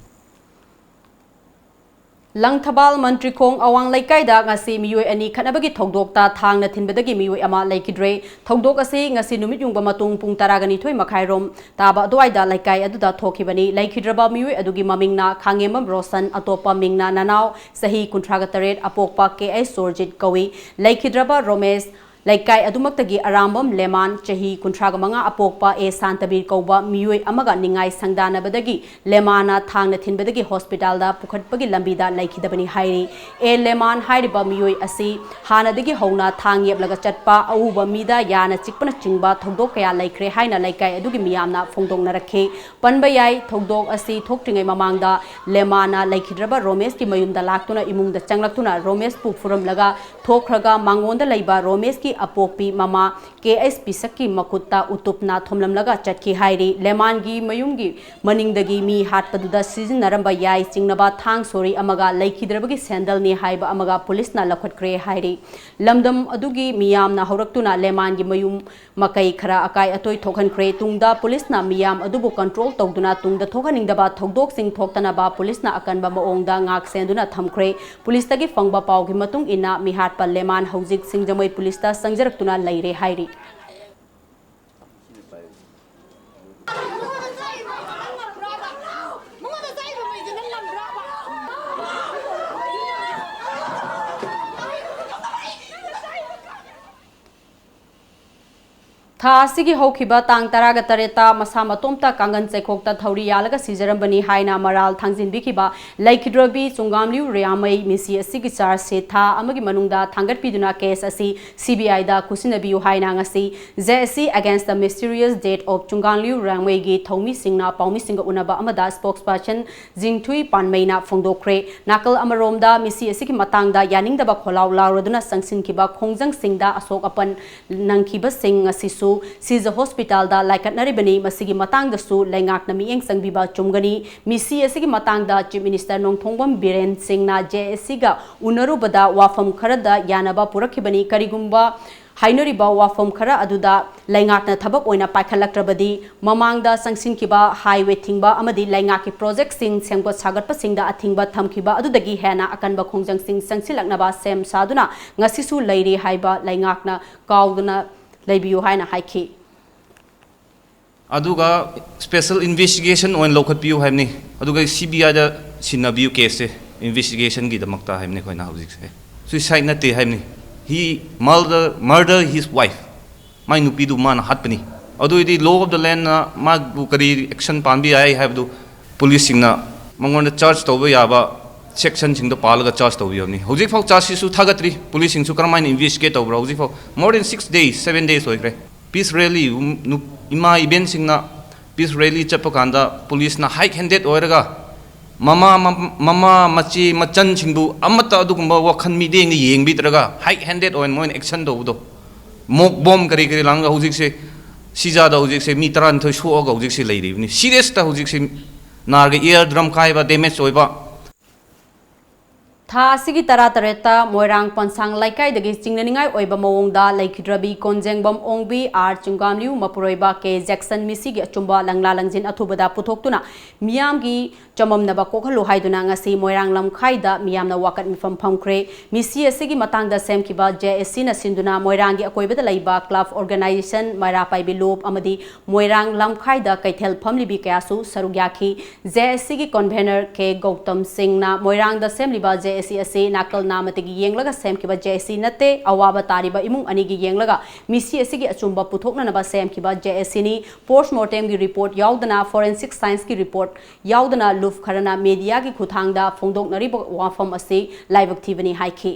ꯂꯪꯊꯕꯥꯜ ꯃꯟꯇ꯭ꯔꯤꯈꯣꯡ ꯑꯋꯥꯡ ꯂꯩꯀꯥꯏꯗ ꯉꯁꯤ ꯃꯤꯑꯣꯏ ꯑꯅꯤ ꯈꯠꯅꯕꯒꯤ ꯊꯧꯗꯣꯛꯇ ꯊꯥꯡꯅ ꯊꯤꯟꯕꯗꯒꯤ ꯃꯤꯑꯣꯏ ꯑꯃ ꯂꯩꯈꯤꯗ꯭ꯔꯦ꯫ ꯊꯧꯗꯣꯛ ꯑꯁꯤ ꯉꯁꯤ ꯅꯨꯃꯤꯠ ꯌꯨꯡꯕ ꯃꯇꯨꯡ ꯄꯨꯡ ꯇꯔꯥꯒ ꯅꯤꯊꯣꯏ ꯃꯈꯥꯏꯔꯣꯝ ꯇꯥꯕ ꯑꯗꯨꯋꯥꯏꯗ ꯂꯩꯀꯥꯏ ꯑꯗꯨꯗ ꯊꯣꯛꯈꯤꯕꯅꯤ꯫ ꯂꯩꯈꯤꯗ꯭ꯔꯕ ꯃꯤꯑꯣꯏ ꯑꯗꯨꯒꯤ ꯃꯃꯤꯡꯅ ꯈꯥꯉꯦꯝꯕꯝ ꯔꯣꯁꯟ, ꯑꯇꯣꯞꯄ ꯃꯤꯡꯅ ꯅꯅꯥꯎ, ꯆꯍꯤ ꯀꯨꯟꯊ꯭ꯔꯥꯒ ꯇꯔꯦꯠ, ꯑꯄꯣꯛꯄ ꯀꯦ ꯑꯩꯆ ꯁꯣꯔꯖꯤꯠ ꯀꯧꯏ꯫ ꯂꯩꯈꯤꯗ꯭ꯔꯕ ꯔꯣꯃꯦꯁ, ꯂꯩꯀꯥꯏ ꯑꯗꯨꯃꯛꯇꯒꯤ ꯑꯔꯥꯝꯕꯝ ꯂꯦꯃꯥꯟ, ꯆꯍꯤ ꯀꯨꯟꯊ꯭ꯔꯥꯒ ꯃꯉꯥ, ꯑꯄꯣꯛꯄ ꯑꯦ ꯁꯥꯟꯇꯕꯤꯔ ꯀꯧꯕ ꯃꯤꯑꯣꯏ ꯑꯃꯒ ꯅꯤꯡꯉꯥꯏ ꯁꯪꯗꯥꯅꯕꯗꯒꯤ ꯂꯦꯃꯥꯟꯅ ꯊꯥꯡꯅ ꯊꯤꯟꯕꯗꯒꯤ ꯍꯣꯁꯄꯤꯇꯥꯜꯗ ꯄꯨꯈꯠꯄꯒꯤ ꯂꯝꯕꯤꯗ ꯂꯩꯈꯤꯗꯕꯅꯤ ꯍꯥꯏꯔꯤ꯫ ꯑꯦ ꯂꯦꯃꯥꯟ ꯍꯥꯏꯔꯤꯕ ꯃꯤꯑꯣꯏ ꯑꯁꯤ ꯍꯥꯟꯅꯗꯒꯤ ꯍꯧꯅ ꯊꯥꯡ ꯌꯦꯞꯂꯒ ꯆꯠꯄ, ꯑꯎꯕ ꯃꯤꯗ ꯌꯥꯅ ꯆꯤꯛꯄꯅꯆꯤꯡꯕ ꯊꯧꯗꯣꯛ ꯀꯌꯥ ꯂꯩꯈ꯭ꯔꯦ ꯍꯥꯏꯅ ꯂꯩꯀꯥꯏ ꯑꯗꯨꯒꯤ ꯃꯤꯌꯥꯝꯅ ꯐꯣꯡꯗꯣꯛꯅꯔꯛꯈꯤ꯫ ꯄꯟꯕ ꯌꯥꯏ, ꯊꯧꯗꯣꯛ ꯑꯁꯤ ꯊꯣꯛꯇ꯭ꯔꯤꯉꯩ ꯃꯃꯥꯡꯗ ꯂꯦꯃꯥꯟꯅ ꯂꯩꯈꯤꯗ꯭ꯔꯕ ꯔꯣꯃꯦꯁꯀꯤ ꯃꯌꯨꯝꯗ ꯂꯥꯛꯇꯨꯅ ꯏꯃꯨꯡꯗ ꯆꯪꯂꯛꯇꯨꯅ ꯔꯣꯃꯦꯁꯄꯨ ꯐꯨꯔꯝꯂꯒ ꯊꯣꯛꯈ꯭ꯔꯒ ꯃꯉꯣꯟꯗ ꯂꯩꯕ ꯔꯣꯃꯦꯁꯀꯤ ꯑꯄꯣꯛꯄꯤ ꯃꯃꯥ ꯀꯦ ꯑꯩꯆ ꯄꯤꯁꯛꯀꯤ ꯃꯈꯨꯠꯇ ꯎꯇꯨꯞꯅ ꯊꯣꯝꯂꯝꯂꯒ ꯆꯠꯈꯤ ꯍꯥꯏꯔꯤ꯫ ꯂꯦꯃꯥꯟꯒꯤ ꯃꯌꯨꯝꯒꯤ ꯃꯅꯤꯡꯗꯒꯤ ꯃꯤ ꯍꯥꯠꯄꯗꯨꯗ ꯁꯤꯖꯤꯟꯅꯔꯝꯕ ꯌꯥꯏ ꯆꯤꯡꯅꯕ ꯊꯥꯡ ꯁꯣꯔꯤ ꯑꯃꯒ ꯂꯩꯈꯤꯗ꯭ꯔꯕꯒꯤ ꯁꯦꯟꯗꯜꯅꯤ ꯍꯥꯏꯕ ꯑꯃꯒ ꯄꯨꯂꯤꯁꯅ ꯂꯧꯈꯠꯈ꯭ꯔꯦ ꯍꯥꯏꯔꯤ꯫ ꯂꯝꯗꯝ ꯑꯗꯨꯒꯤ ꯃꯤꯌꯥꯝꯅ ꯍꯧꯔꯛꯇꯨꯅ ꯂꯦꯃꯥꯟꯒꯤ ꯃꯌꯨꯝ ꯃꯀꯩ ꯈꯔ ꯑꯀꯥꯏ ꯑꯇꯣꯏ ꯊꯣꯛꯍꯟꯈ꯭ꯔꯦ꯫ ꯇꯨꯡꯗ ꯄꯨꯂꯤꯁꯅ ꯃꯤꯌꯥꯝ ꯑꯗꯨꯕꯨ ꯀꯟꯇ꯭ꯔꯣꯜ ꯇꯧꯗꯨꯅ ꯇꯨꯡꯗ ꯊꯣꯛꯍꯟꯅꯤꯡꯗꯕ ꯊꯧꯗꯣꯛꯁꯤꯡ ꯊꯣꯛꯇꯅꯕ ꯄꯨꯂꯤꯁꯅ ꯑꯀꯟꯕ ꯃꯑꯣꯡꯗ ꯉꯥꯛ ꯁꯦꯟꯗꯨꯅ ꯊꯝꯈ꯭ꯔꯦ꯫ ꯄꯨꯂꯤꯁꯇꯒꯤ ꯐꯪꯕ ꯄꯥꯎꯒꯤ ꯃꯇꯨꯡ ꯏꯟꯅ ꯃꯤꯍꯥꯠꯄ ꯂꯦꯃꯥꯟ ꯍꯧꯖꯤꯛ ꯁꯤꯡꯖꯃꯩ ꯄꯨꯂꯤꯁꯇ ꯆꯪꯖꯔꯛꯇꯨꯅ ꯂꯩꯔꯦ ꯍꯥꯏꯔꯤ꯫ ꯊꯥ ꯑꯁꯤꯒꯤ ꯍꯧꯈꯤꯕ ꯇꯥꯡ ꯇꯔꯥꯒ ꯇꯔꯦꯠꯇ ꯃꯁꯥ ꯃꯇꯣꯝꯇ ꯀꯥꯡꯒꯟ ꯆꯩꯈꯣꯛꯇ ꯊꯧꯔꯤ ꯌꯥꯜꯂꯒ ꯁꯤꯖꯔꯝꯕꯅꯤ ꯍꯥꯏꯅ ꯃꯔꯥꯜ ꯊꯥꯡꯖꯤꯟꯕꯤꯈꯤꯕ ꯂꯩꯈꯤꯗ꯭ꯔꯕꯤ ꯆꯨꯡꯒꯥꯝꯂꯤꯌꯨ ꯔꯤꯌꯥꯃꯩ ꯃꯤꯁꯤ ꯑꯁꯤꯒꯤ ꯆꯥꯔꯖꯁꯤꯠ ꯊꯥ ꯑꯃꯒꯤ ꯃꯅꯨꯡꯗ ꯊꯥꯡꯒꯠꯄꯤꯗꯨꯅ ꯀꯦꯁ ꯑꯁꯤ ꯁꯤ ꯕꯤ ꯑꯥꯏꯗ ꯈꯨꯠꯁꯤꯟꯅꯕꯤꯌꯨ ꯍꯥꯏꯅ ꯉꯁꯤ J S C Against the Mysterious Death of ꯆꯨꯡꯒꯥꯝꯂꯤꯌꯨ ꯔꯤꯌꯥꯃꯩꯒꯤ ꯊꯧꯃꯤꯁꯤꯡꯅ ꯄꯥꯎꯃꯤꯁꯤꯡꯒ ꯎꯅꯕ ꯑꯃꯗ ꯁ꯭ꯄꯣꯛꯁꯄꯔꯁꯟ ꯖꯤꯡꯊꯨꯏ ꯄꯥꯟꯃꯩꯅ ꯐꯣꯡꯗꯣꯛꯈ꯭ꯔꯦ꯫ ꯅꯥꯀꯜ ꯑꯃꯔꯣꯝꯗ ꯃꯤꯁꯤ ꯑꯁꯤꯒꯤ ꯃꯇꯥꯡꯗ ꯌꯥꯅꯤꯡꯗꯕ ꯈꯣꯜꯂꯥꯎ ꯂꯥꯎꯔꯗꯨꯅ ꯆꯪꯁꯤꯟꯈꯤꯕ ꯈꯣꯡꯖꯪꯁꯤꯡꯗ ꯑꯁꯣꯛ ꯑꯄꯟ ꯅꯪꯈꯤꯕꯁꯤꯡ ꯉꯁꯤꯁꯨ ꯁꯤꯖ ꯍꯣꯁꯄꯤꯇꯥꯜꯗ ꯂꯥꯏꯀꯠꯅꯔꯤꯕꯅꯤ꯫ ꯃꯁꯤꯒꯤ ꯃꯇꯥꯡꯗꯁꯨ ꯂꯩꯉꯥꯛꯅ ꯃꯤꯠꯌꯦꯡ ꯆꯪꯕꯤꯕ ꯆꯨꯝꯒꯅꯤ꯫ ꯃꯤꯁꯤ ꯑꯁꯤꯒꯤ ꯃꯇꯥꯡꯗ ꯆꯤꯐ ꯃꯤꯅꯤꯁꯇꯔ ꯅꯣꯡꯊꯣꯡꯕꯝ ꯕꯤꯔꯦꯟ ꯁꯤꯡꯅ J S Cꯒ ꯎꯅꯔꯨꯕꯗ ꯋꯥꯐꯝ ꯈꯔꯗ ꯌꯥꯅꯕ ꯄꯨꯔꯛꯈꯤꯕꯅꯤ꯫ ꯀꯔꯤꯒꯨꯝꯕ ꯍꯥꯏꯅꯔꯤꯕ ꯋꯥꯐꯝ ꯈꯔ ꯑꯗꯨꯗ ꯂꯩꯉꯥꯛꯅ ꯊꯕꯛ ꯑꯣꯏꯅ ꯄꯥꯏꯈꯠꯂꯛꯇ꯭ꯔꯕꯗꯤ, ꯃꯃꯥꯡꯗ ꯆꯪꯁꯤꯟꯈꯤꯕ ꯍꯥꯏꯋꯦ ꯊꯤꯡꯕ ꯑꯃꯗꯤ ꯂꯩꯉꯥꯛꯀꯤ ꯄ꯭ꯔꯣꯖꯦꯛꯁꯤꯡ ꯁꯦꯝꯒꯠ ꯁꯥꯒꯠꯄꯁꯤꯡꯗ ꯑꯊꯤꯡꯕ ꯊꯝꯈꯤꯕ ꯑꯗꯨꯗꯒꯤ ꯍꯦꯟꯅ ꯑꯀꯟꯕ ꯈꯣꯡꯖꯪꯁꯤꯡ ꯆꯪꯁꯤꯜꯂꯛꯅꯕ ꯁꯦꯝ ꯁꯥꯗꯨꯅ ꯉꯁꯤꯁꯨ ꯂꯩꯔꯤ ꯍꯥꯏꯕ ꯂꯩꯉꯥꯛꯅ ꯀꯥꯎꯗꯅ ꯂꯩꯕꯤꯌꯨ ꯍꯥꯏꯅ ꯍꯥꯏꯈꯤ꯫ ꯑꯗꯨꯒ ꯁ꯭ꯄꯦꯁꯦꯜ ꯏꯟꯚꯦꯁꯇꯤꯒꯦꯁꯟ ꯑꯣꯏꯅ ꯂꯧꯈꯠꯄꯤꯌꯨ ꯍꯥꯏꯕꯅꯤ꯫ ꯑꯗꯨꯒ ꯁꯤ ꯕꯤ ꯑꯥꯏꯗ ꯁꯤꯟꯅꯕꯤꯌꯨ ꯀꯦꯁꯁꯦ, ꯏꯟꯚꯦꯁꯇꯤꯒꯦꯁꯟꯒꯤꯗꯃꯛꯇ ꯍꯥꯏꯕꯅꯤ ꯑꯩꯈꯣꯏꯅ ꯍꯧꯖꯤꯛꯁꯦ꯫ ꯁꯨꯏꯁꯥꯏꯗ ꯅꯠꯇꯦ ꯍꯥꯏꯕꯅꯤ꯫ He murder, murder his wife. ꯃꯥꯏ ꯅꯨꯄꯤꯗꯨ ꯃꯥꯅ ꯍꯥꯠꯄꯅꯤ꯫ ꯑꯗꯨ ꯑꯣꯏꯗꯤ law of the landꯅ ꯃꯥꯕꯨ ꯀꯔꯤ ꯑꯦꯛꯁꯟ ꯄꯥꯟꯕ ꯌꯥꯏ ꯍꯥꯏꯕꯗꯨ ꯄꯨꯂꯤꯁꯁꯤꯡꯅ ꯃꯉꯣꯟꯗ ꯆꯥꯔꯖ ꯇꯧꯕ ꯌꯥꯕ ꯁꯦꯛꯁꯟꯁꯤꯡꯗꯣ ꯄꯥꯜꯂꯒ ꯆꯥꯔꯖ ꯇꯧꯕꯤꯔꯕꯅꯤ꯫ ꯍꯧꯖꯤꯛꯐꯥꯎ ꯆꯥꯔꯖꯁꯤꯁꯨ ꯊꯥꯒꯠꯇ꯭ꯔꯤ꯫ ꯄꯨꯂꯤꯁꯁꯤꯡꯁꯨ ꯀꯔꯝꯍꯥꯏꯅ ꯏꯟꯚꯦꯁꯇꯤꯒꯦꯠ ꯇꯧꯕ꯭ꯔꯥ? ꯍꯧꯖꯤꯛꯐꯥꯎ more than six days, seven days ꯑꯣꯏꯈ꯭ꯔꯦ꯫ ꯄꯤꯁ ꯔꯦꯂꯤ, ꯏꯃꯥ ꯏꯕꯦꯟꯁꯤꯡꯅ ꯄꯤꯁ ꯔꯦꯂꯤ ꯆꯠꯄ ꯀꯥꯟꯗ ꯄꯨꯂꯤꯁꯅ ꯍꯥꯏꯛ ꯍꯦꯟꯗꯦꯠ ꯑꯣꯏꯔꯒ ꯃꯃꯥ, ꯃꯃꯥ, ꯃꯆꯦ, ꯃꯆꯟꯁꯤꯡꯕꯨ ꯑꯃꯠꯇ ꯑꯗꯨꯒꯨꯝꯕ ꯋꯥꯈꯜ ꯃꯤꯠꯌꯦꯡꯗ ꯌꯦꯡꯕꯤꯗ꯭ꯔꯒ ꯍꯥꯏꯛ ꯍꯦꯟꯗꯦꯠ ꯑꯣꯏꯅ ꯃꯣꯏꯅ ꯑꯦꯛꯁꯟ ꯇꯧꯕꯗꯣ, ꯃꯣꯛ ꯕꯣꯝ ꯀꯔꯤ ꯀꯔꯤ ꯂꯥꯡꯒ ꯍꯧꯖꯤꯛꯁꯦ ꯁꯤꯖꯥꯗ ꯍꯧꯖꯤꯛꯁꯦ ꯃꯤ ꯇꯔꯥꯅꯤꯊꯣꯏ ꯁꯣꯛꯑꯒ ꯍꯧꯖꯤꯛꯁꯦ ꯂꯩꯔꯤꯕꯅꯤ꯫ ꯁꯤꯔꯤꯌꯁꯇ ꯍꯧꯖꯤꯛꯁꯦ ꯅꯥꯔꯒ ꯏꯌꯔ ꯗ꯭ꯔꯝ ꯀꯥꯏꯕ, ꯗꯦꯃꯦꯖ ꯑꯣꯏꯕ꯫ ꯊꯥ ꯑꯁꯤꯒꯤ ꯇꯔꯥꯇꯔꯦꯠꯇ ꯃꯣꯏꯔꯥꯡ ꯄꯟꯁꯥꯡ ꯂꯩꯀꯥꯏꯗꯒꯤ ꯆꯤꯡꯅꯅꯤꯡꯉꯥꯏ ꯑꯣꯏꯕ ꯃꯑꯣꯡꯗ ꯂꯩꯈꯤꯗ꯭ꯔꯕꯤ ꯀꯣꯟꯖꯦꯡꯕꯝ ꯑꯣꯡꯕꯤ ꯑꯥꯔ ꯆꯨꯡꯒꯥꯝꯂꯤꯌꯨ ꯃꯄꯨꯔꯣꯏꯕ ꯀꯦ ꯖꯦꯛꯁꯟ ꯃꯤꯁꯤꯒꯤ ꯑꯆꯨꯝꯕ ꯂꯪꯂꯥ ꯂꯪꯖꯤꯟ ꯑꯊꯨꯕꯗ ꯄꯨꯊꯣꯛꯇꯨꯅ ꯃꯤꯌꯥꯝꯒꯤ ꯆꯃꯝꯅꯕ ꯀꯣꯛꯍꯜꯂꯨ ꯍꯥꯏꯗꯨꯅ ꯉꯁꯤ ꯃꯣꯏꯔꯥꯡ ꯂꯝꯈꯥꯏꯗ ꯃꯤꯌꯥꯝꯅ ꯋꯥꯀꯠ ꯃꯤꯐꯝ ꯐꯝꯈ꯭ꯔꯦ꯫ ꯃꯤꯁꯤ ꯑꯁꯤꯒꯤ ꯃꯇꯥꯡꯗ ꯁꯦꯝꯈꯤꯕ J S Cꯅ ꯁꯤꯟꯗꯨꯅ ꯃꯣꯏꯔꯥꯡꯒꯤ ꯑꯀꯣꯏꯕꯗ ꯂꯩꯕ ꯀ꯭ꯂꯕ ꯑꯣꯔꯒꯅꯥꯏꯖꯦꯁꯟ, ꯃꯩꯔꯥ ꯄꯥꯏꯕꯤ ꯂꯨꯞ ꯑꯃꯗꯤ ꯃꯣꯏꯔꯥꯡ ꯂꯝꯈꯥꯏꯗ ꯀꯩꯊꯦꯜ ꯐꯝꯂꯤꯕꯤ ꯀꯌꯥꯁꯨ ꯁꯔꯨꯛ ꯌꯥꯈꯤ꯫ J S Cꯒꯤ ꯀꯟꯚꯦꯅꯔ ꯀꯦ ꯒꯧꯇꯝ ꯁꯤꯡꯅ ꯃꯣꯏꯔꯥꯡꯗ ꯁꯦꯝꯂꯤꯕ J ꯖꯦ ꯑꯦꯁ ꯁꯤ ꯑꯁꯤ ꯅꯥꯀꯜ ꯅꯥꯝꯃꯇꯒꯤ ꯌꯦꯡꯂꯒ ꯁꯦꯝꯈꯤꯕ ꯖꯦ ꯑꯦꯁ ꯁꯤ ꯅꯠꯇꯦ꯫ ꯑꯋꯥꯕ ꯇꯥꯔꯤꯕ ꯏꯃꯨꯡ ꯑꯅꯤꯒꯤ ꯌꯦꯡꯂꯒ ꯃꯤꯁꯤ ꯑꯁꯤꯒꯤ ꯑꯆꯨꯝꯕ ꯄꯨꯊꯣꯛꯅꯅꯕ ꯁꯦꯝꯈꯤꯕ ꯖꯦ ꯑꯦꯁ ꯁꯤꯅꯤ꯫ Post mortemꯒꯤ report ꯌꯥꯎꯗꯅ, forensic scienceꯀꯤ report ꯌꯥꯎꯗꯅ ꯂꯨꯞ ꯈꯔꯅ mediaꯒꯤ ꯈꯨꯠꯊꯥꯡꯗ ꯐꯣꯡꯗꯣꯛꯅꯔꯤꯕ ꯋꯥꯐꯝ ꯑꯁꯤ ꯂꯥꯏꯕꯛ ꯊꯤꯕꯅꯤ ꯍꯥꯏꯈꯤ꯫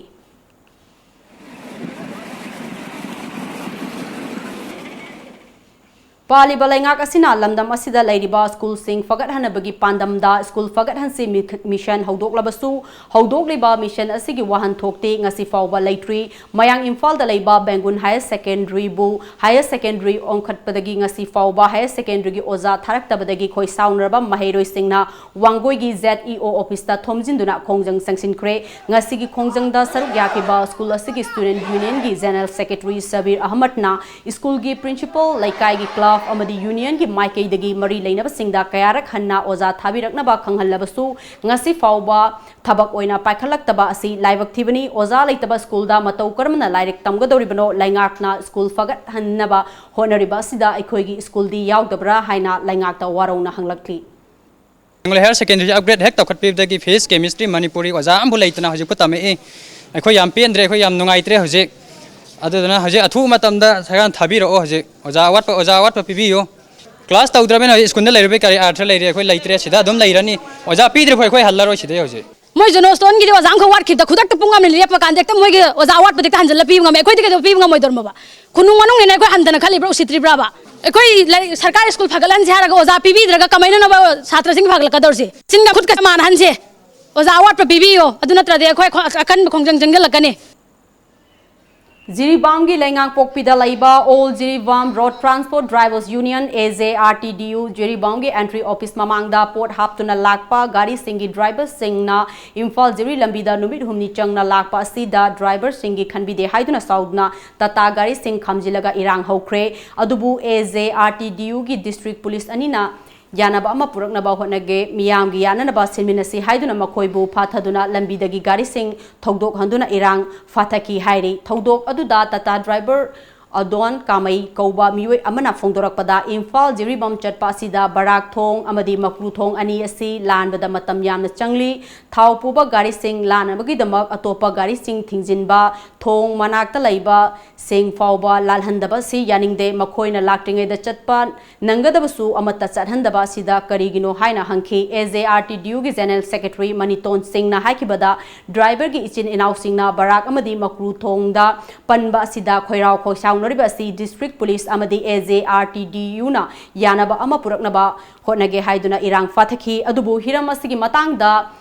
ꯄꯥꯜꯂꯤꯕ ꯂꯩꯉꯥꯛ ꯑꯁꯤꯅ ꯂꯝꯗꯝ ꯑꯁꯤꯗ ꯂꯩꯔꯤꯕ ꯁ꯭ꯀꯨꯜꯁꯤꯡ ꯐꯒꯠꯍꯟꯅꯕꯒꯤ ꯄꯥꯟꯗꯝꯗ ꯁ꯭ꯀꯨꯜ ꯐꯒꯠꯍꯟꯁꯤ ꯃꯤ-, ꯃꯤꯁꯟ ꯍꯧꯗꯣꯛꯂꯕꯁꯨ, ꯍꯧꯗꯣꯛꯂꯤꯕ ꯃꯤꯁꯟ ꯑꯁꯤꯒꯤ ꯋꯥꯍꯟꯊꯣꯛꯇꯤ ꯉꯁꯤ ꯐꯥꯎꯕ ꯂꯩꯇ꯭ꯔꯤ꯫ ꯃꯌꯥꯡ ꯏꯝꯐꯥꯜꯗ ꯂꯩꯕ ꯕꯦꯡꯒꯨꯟ ꯍꯥꯌꯔ ꯁꯦꯀꯦꯟꯗꯔꯤꯕꯨ, ꯍꯥꯌꯔ ꯁꯦꯀꯦꯟꯗꯔꯤ ꯑꯣꯟꯈꯠꯄꯗꯒꯤ ꯉꯁꯤ ꯐꯥꯎꯕ ꯍꯥꯌꯔ ꯁꯦꯀꯦꯟꯗꯔꯤꯒꯤ ꯑꯣꯖꯥ ꯊꯥꯔꯛꯇꯕꯗꯒꯤ ꯈꯣꯏꯁꯥꯎꯅꯔꯕ ꯃꯍꯩꯔꯣꯏꯁꯤꯡꯅ ꯋꯥꯡꯒꯣꯏꯒꯤ ꯖꯦꯠ ꯏ ꯑꯣ ꯑꯣꯐꯤꯁꯇ ꯊꯣꯝꯖꯤꯟꯗꯨꯅ ꯈꯣꯡꯖꯪ ꯆꯪꯁꯤꯟꯈ꯭ꯔꯦ꯫ ꯉꯁꯤꯒꯤ ꯈꯣꯡꯖꯪꯗ ꯁꯔꯨꯛ ꯌꯥꯈꯤꯕ ꯁ꯭ꯀꯨꯜ ꯑꯁꯤꯒꯤ ꯁ꯭ꯇꯨꯗꯦꯟꯠ ꯌꯨꯅꯤꯌꯟꯒꯤ ꯖꯦꯅꯔꯦꯜ ꯁꯦꯀ꯭ꯔꯦꯇꯔꯤ ꯁꯕꯤꯔ ꯑꯍꯃꯗꯅ ꯁ꯭ꯀꯨꯜꯒꯤ ꯄ꯭ꯔꯤꯟꯁꯤꯄꯥꯜ, ꯂꯩꯀꯥꯏꯒꯤ ꯀ꯭ꯂꯕ ꯑꯃꯗꯤ ꯌꯨꯅꯤꯌꯟꯒꯤ ꯃꯥꯏꯀꯩꯗꯒꯤ ꯃꯔꯤ ꯂꯩꯅꯕꯁꯤꯡꯗ ꯀꯌꯥꯔꯛ ꯍꯟꯅ ꯑꯣꯖꯥ ꯊꯥꯕꯤꯔꯛꯅꯕ ꯈꯪꯍꯜꯂꯕꯁꯨ, ꯉꯁꯤ ꯐꯥꯎꯕ ꯊꯕꯛ ꯑꯣꯏꯅ ꯄꯥꯏꯈꯠꯂꯛꯇꯕ ꯑꯁꯤ ꯂꯥꯏꯕꯛ ꯊꯤꯕꯅꯤ꯫ ꯑꯣꯖꯥ ꯂꯩꯇꯕ ꯁ꯭ꯀꯨꯜꯗ ꯃꯇꯧ ꯀꯔꯝꯅ ꯂꯥꯏꯔꯤꯛ ꯇꯝꯒꯗꯧꯔꯤꯕꯅꯣ? ꯂꯩꯉꯥꯛꯅ ꯁ꯭ꯀꯨꯜ ꯐꯒꯠꯍꯟꯅꯕ ꯍꯣꯠꯅꯔꯤꯕ ꯑꯁꯤꯗ ꯑꯩꯈꯣꯏꯒꯤ ꯁ꯭ꯀꯨꯜꯗꯤ ꯌꯥꯎꯗꯕ꯭ꯔꯥ ꯍꯥꯏꯅ ꯂꯩꯉꯥꯛꯇ ꯋꯥꯔꯧꯅ ꯍꯪꯂꯛꯂꯤ꯫ ꯍꯥꯌꯔ ꯁꯦꯀꯦꯟꯗꯔꯤ ꯑꯞꯒ꯭ꯔꯦꯗ ꯍꯦꯛ ꯇꯧꯈꯠꯄꯤꯕꯗꯒꯤ ꯐꯤꯖꯤꯛꯁ, ꯀꯦꯃꯤꯁꯇ꯭ꯔꯤ ꯃꯅꯤꯄꯨꯔꯤ ꯑꯣꯖꯥ ꯑꯃꯕꯨ ꯂꯩꯇꯅ ꯍꯧꯖꯤꯛꯄꯨ ꯇꯝꯃꯛꯏ꯫ ꯑꯩꯈꯣꯏ ꯌꯥꯝ ꯄꯦꯟꯗ꯭ꯔꯦ, ꯑꯩꯈꯣꯏ ꯌꯥꯝ ꯅꯨꯡꯉꯥꯏꯇ꯭ꯔꯦ ꯍꯧꯖꯤꯛ꯫ ꯑꯗꯨꯗꯨꯅ ꯍꯧꯖꯤꯛ ꯑꯊꯨꯕ ꯃꯇꯝꯗ ꯁꯔꯀꯥꯔꯅ ꯊꯥꯕꯤꯔꯛꯑꯣ, ꯍꯧꯖꯤꯛ ꯑꯣꯖꯥ ꯑꯋꯥꯠꯄ, ꯑꯣꯖꯥ ꯑꯋꯥꯠꯄ ꯄꯤꯕꯤꯌꯨ꯫ ꯀ꯭ꯂꯥꯁ ꯇꯧꯗ꯭ꯔꯕꯅꯤꯅ ꯍꯧꯖꯤꯛ ꯁ꯭ꯀꯨꯜꯗ ꯂꯩꯔꯨꯕꯩ ꯀꯔꯤ ꯑꯔꯊ ꯂꯩꯔꯤ? ꯑꯩꯈꯣꯏ ꯂꯩꯇ꯭ꯔꯦ, ꯁꯤꯗ ꯑꯗꯨꯝ ꯂꯩꯔꯅꯤ꯫ ꯑꯣꯖꯥ ꯄꯤꯗ꯭ꯔꯤꯐꯥꯎ ꯑꯩꯈꯣꯏ ꯍꯜꯂꯔꯣꯏ ꯁꯤꯗꯩ ꯍꯧꯖꯤꯛ꯫ ꯃꯣꯏ ꯖꯣꯟ ꯁ꯭ꯇꯣꯟꯒꯤꯗꯤ ꯑꯣꯖꯥ ꯑꯃꯈꯛ ꯋꯥꯠꯈꯤꯕꯗ ꯈꯨꯗꯛꯇ ꯄꯨꯡ ꯑꯃꯅꯤ ꯂꯦꯞꯄ ꯀꯥꯟꯗ ꯍꯦꯛꯇ ꯃꯣꯏꯒꯤ ꯑꯣꯖꯥ ꯑꯋꯥꯠꯄꯗꯤ ꯍꯦꯛꯇ ꯍꯟꯖꯤꯜꯂ ꯄꯤꯕ ꯉꯝꯃꯦ꯫ ꯑꯩꯈꯣꯏꯗꯤ ꯀꯩꯗꯧ ꯄꯤꯕ ꯉꯝꯃꯣꯏꯗꯧꯔꯝꯃꯣꯕ? ꯈꯨꯅꯨꯡ ꯃꯅꯨꯡꯅꯤꯅ ꯑꯩꯈꯣꯏ ꯍꯟꯊꯅ ꯈꯜꯂꯤꯕ꯭ꯔꯥ, ꯎꯁꯤꯠꯇ꯭ꯔꯤꯕ꯭ꯔꯥꯕ? ꯑꯩꯈꯣꯏ ꯂꯥꯏꯔꯤꯛ, ꯁꯔꯀꯥꯔ ꯁ꯭ꯀꯨꯜ ꯐꯒꯠꯍꯟꯁꯦ ꯍꯥꯏꯔꯒ ꯑꯣꯖꯥ ꯄꯤꯕꯤꯗ꯭ꯔꯒ ꯀꯃꯥꯏꯅꯅꯣꯕ ꯁꯥꯇ꯭ꯔꯁꯤꯡ ꯐꯒꯠꯂꯛꯀꯗꯧꯔꯤꯁꯦ? ꯆꯤꯟꯒ ꯈꯨꯠꯀ ꯃꯥꯟꯅꯍꯟꯁꯦ꯫ ꯑꯣꯖꯥ ꯑꯋꯥꯠꯄ ꯄꯤꯕꯤꯌꯣ, ꯑꯗꯨ ꯅꯠꯇ꯭ꯔꯗꯤ ꯑꯩꯈꯣꯏ ꯈ-, ꯑꯀꯟꯕ ꯈꯣꯡꯖꯪ ꯆꯪꯁꯤꯜꯂꯛꯀꯅꯤ꯫ ꯖꯤꯔꯤꯕꯥꯝꯒꯤ ꯂꯩꯉꯥꯛꯄꯣꯛꯄꯤꯗ ꯂꯩꯕ All Jiribam Road Transport Drivers Union, A J R T D U, ꯖꯤꯔꯤꯕꯥꯝꯒꯤ entry office ꯃꯃꯥꯡꯗ ꯄꯣꯠ ꯍꯥꯞꯇꯨꯅ ꯂꯥꯛꯄ ꯒꯥꯔꯤꯁꯤꯡꯒꯤ ꯗ꯭ꯔꯥꯏꯚꯔꯁꯤꯡꯅ ꯏꯝꯐꯥꯜ ꯖꯤꯔꯤ ꯂꯝꯕꯤꯗ ꯅꯨꯃꯤꯠ ꯍꯨꯝꯅꯤ ꯆꯪꯅ ꯂꯥꯛꯄ ꯑꯁꯤꯗ ꯗ꯭ꯔꯥꯏꯚꯔꯁꯤꯡꯒꯤ ꯈꯟꯕꯤꯗꯦ ꯍꯥꯏꯗꯨꯅ ꯁꯥꯎꯗꯨꯅ ꯇꯥꯇꯥ ꯒꯥꯔꯤꯁꯤꯡ ꯈꯥꯝꯖꯤꯜꯂꯒ ꯏꯔꯥꯡ ꯍꯧꯈ꯭ꯔꯦ꯫ ꯑꯗꯨꯕꯨ A J R T D U ꯒꯤ district police ꯑꯅꯤꯅ ꯌꯥꯅꯕ ꯑꯃ ꯄꯨꯔꯛꯅꯕ ꯍꯣꯠꯅꯒꯦ, ꯃꯤꯌꯥꯝꯒꯤ ꯌꯥꯅꯅꯕ ꯁꯤꯟꯃꯤꯟꯅꯁꯤ ꯍꯥꯏꯗꯨꯅ ꯃꯈꯣꯏꯕꯨ ꯐꯥꯊꯗꯨꯅ ꯂꯝꯕꯤꯗꯒꯤ ꯒꯥꯔꯤꯁꯤꯡ ꯊꯧꯗꯣꯛꯍꯟꯗꯨꯅ ꯏꯔꯥꯡ ꯐꯥꯊꯈꯤ ꯍꯥꯏꯔꯤ꯫ ꯊꯧꯗꯣꯛ ꯑꯗꯨꯗ ꯇꯥꯇꯥ ꯗ꯭ꯔꯥꯏꯚꯔ ꯑꯗꯣꯟ ꯀꯥꯃꯩ ꯀꯧꯕ ꯃꯤꯑꯣꯏ ꯑꯃꯅ ꯐꯣꯡꯗꯣꯔꯛꯄꯗ, ꯏꯝꯐꯥꯜ ꯖꯤꯔꯤꯕꯥꯝ ꯆꯠꯄ ꯑꯁꯤꯗ ꯕꯔꯥꯛ ꯊꯣꯡ ꯑꯃꯗꯤ ꯃꯀ꯭ꯔꯨ ꯊꯣꯡ ꯑꯅꯤ ꯑꯁꯤ ꯂꯥꯟꯕꯗ ꯃꯇꯝ ꯌꯥꯝꯅ ꯆꯪꯂꯤ꯫ ꯊꯥꯎ ꯄꯨꯕ ꯒꯥꯔꯤꯁꯤꯡ ꯂꯥꯟꯅꯕꯒꯤꯗꯃꯛ ꯑꯇꯣꯞꯄ ꯒꯥꯔꯤꯁꯤꯡ ꯊꯤꯡꯖꯤꯟꯕ, ꯊꯣꯡ ꯃꯅꯥꯛꯇ ꯂꯩꯕ ꯁꯤꯡ ꯐꯥꯎꯕ ꯂꯥꯜꯍꯟꯗꯕ ꯑꯁꯤ ꯌꯥꯅꯤꯡꯗꯦ꯫ ꯃꯈꯣꯏꯅ ꯂꯥꯛꯇ꯭ꯔꯤꯉꯩꯗ ꯆꯠꯄ ꯅꯪꯒꯗꯕꯁꯨ ꯑꯃꯠꯇ ꯆꯠꯍꯟꯗꯕ ꯑꯁꯤꯗ ꯀꯔꯤꯒꯤꯅꯣ ꯍꯥꯏꯅ ꯍꯪꯈꯤ꯫ ꯑꯦ ꯖꯦ ꯑꯥꯔ ꯇꯤ ꯗꯤ ꯌꯨꯒꯤ ꯖꯦꯅꯔꯦꯜ ꯁꯦꯀ꯭ꯔꯦꯇꯔꯤ ꯃꯅꯤꯇꯣꯟ ꯁꯤꯡꯅ ꯍꯥꯏꯈꯤꯕꯗ, ꯗ꯭ꯔꯥꯏꯚꯔꯒꯤ ꯏꯆꯤꯟ ꯏꯅꯥꯎꯁꯤꯡꯅ ꯕꯔꯥꯛ ꯑꯃꯗꯤ ꯃꯀ꯭ꯔꯨ ꯊꯣꯡꯗ ꯄꯟꯕ ꯑꯁꯤꯗ ꯈꯣꯏꯔꯥꯎ ꯈꯣꯏꯁꯥꯎꯅꯔꯤꯕ ꯑꯁꯤ ꯗꯤꯁꯇ꯭ꯔꯤꯛ ꯄꯨꯂꯤꯁ ꯑꯃꯗꯤ ꯑꯦ ꯖꯦ ꯑꯥꯔ ꯇꯤ ꯗꯤ ꯌꯨꯅ ꯌꯥꯅꯕ ꯑꯃ ꯄꯨꯔꯛꯅꯕ ꯍꯣꯠꯅꯒꯦ ꯍꯥꯏꯗꯨꯅ ꯏꯔꯥꯡ ꯐꯥꯊꯈꯤ꯫ ꯑꯗꯨꯕꯨ ꯍꯤꯔꯝ ꯑꯁꯤꯒꯤ ꯃꯇꯥꯡꯗ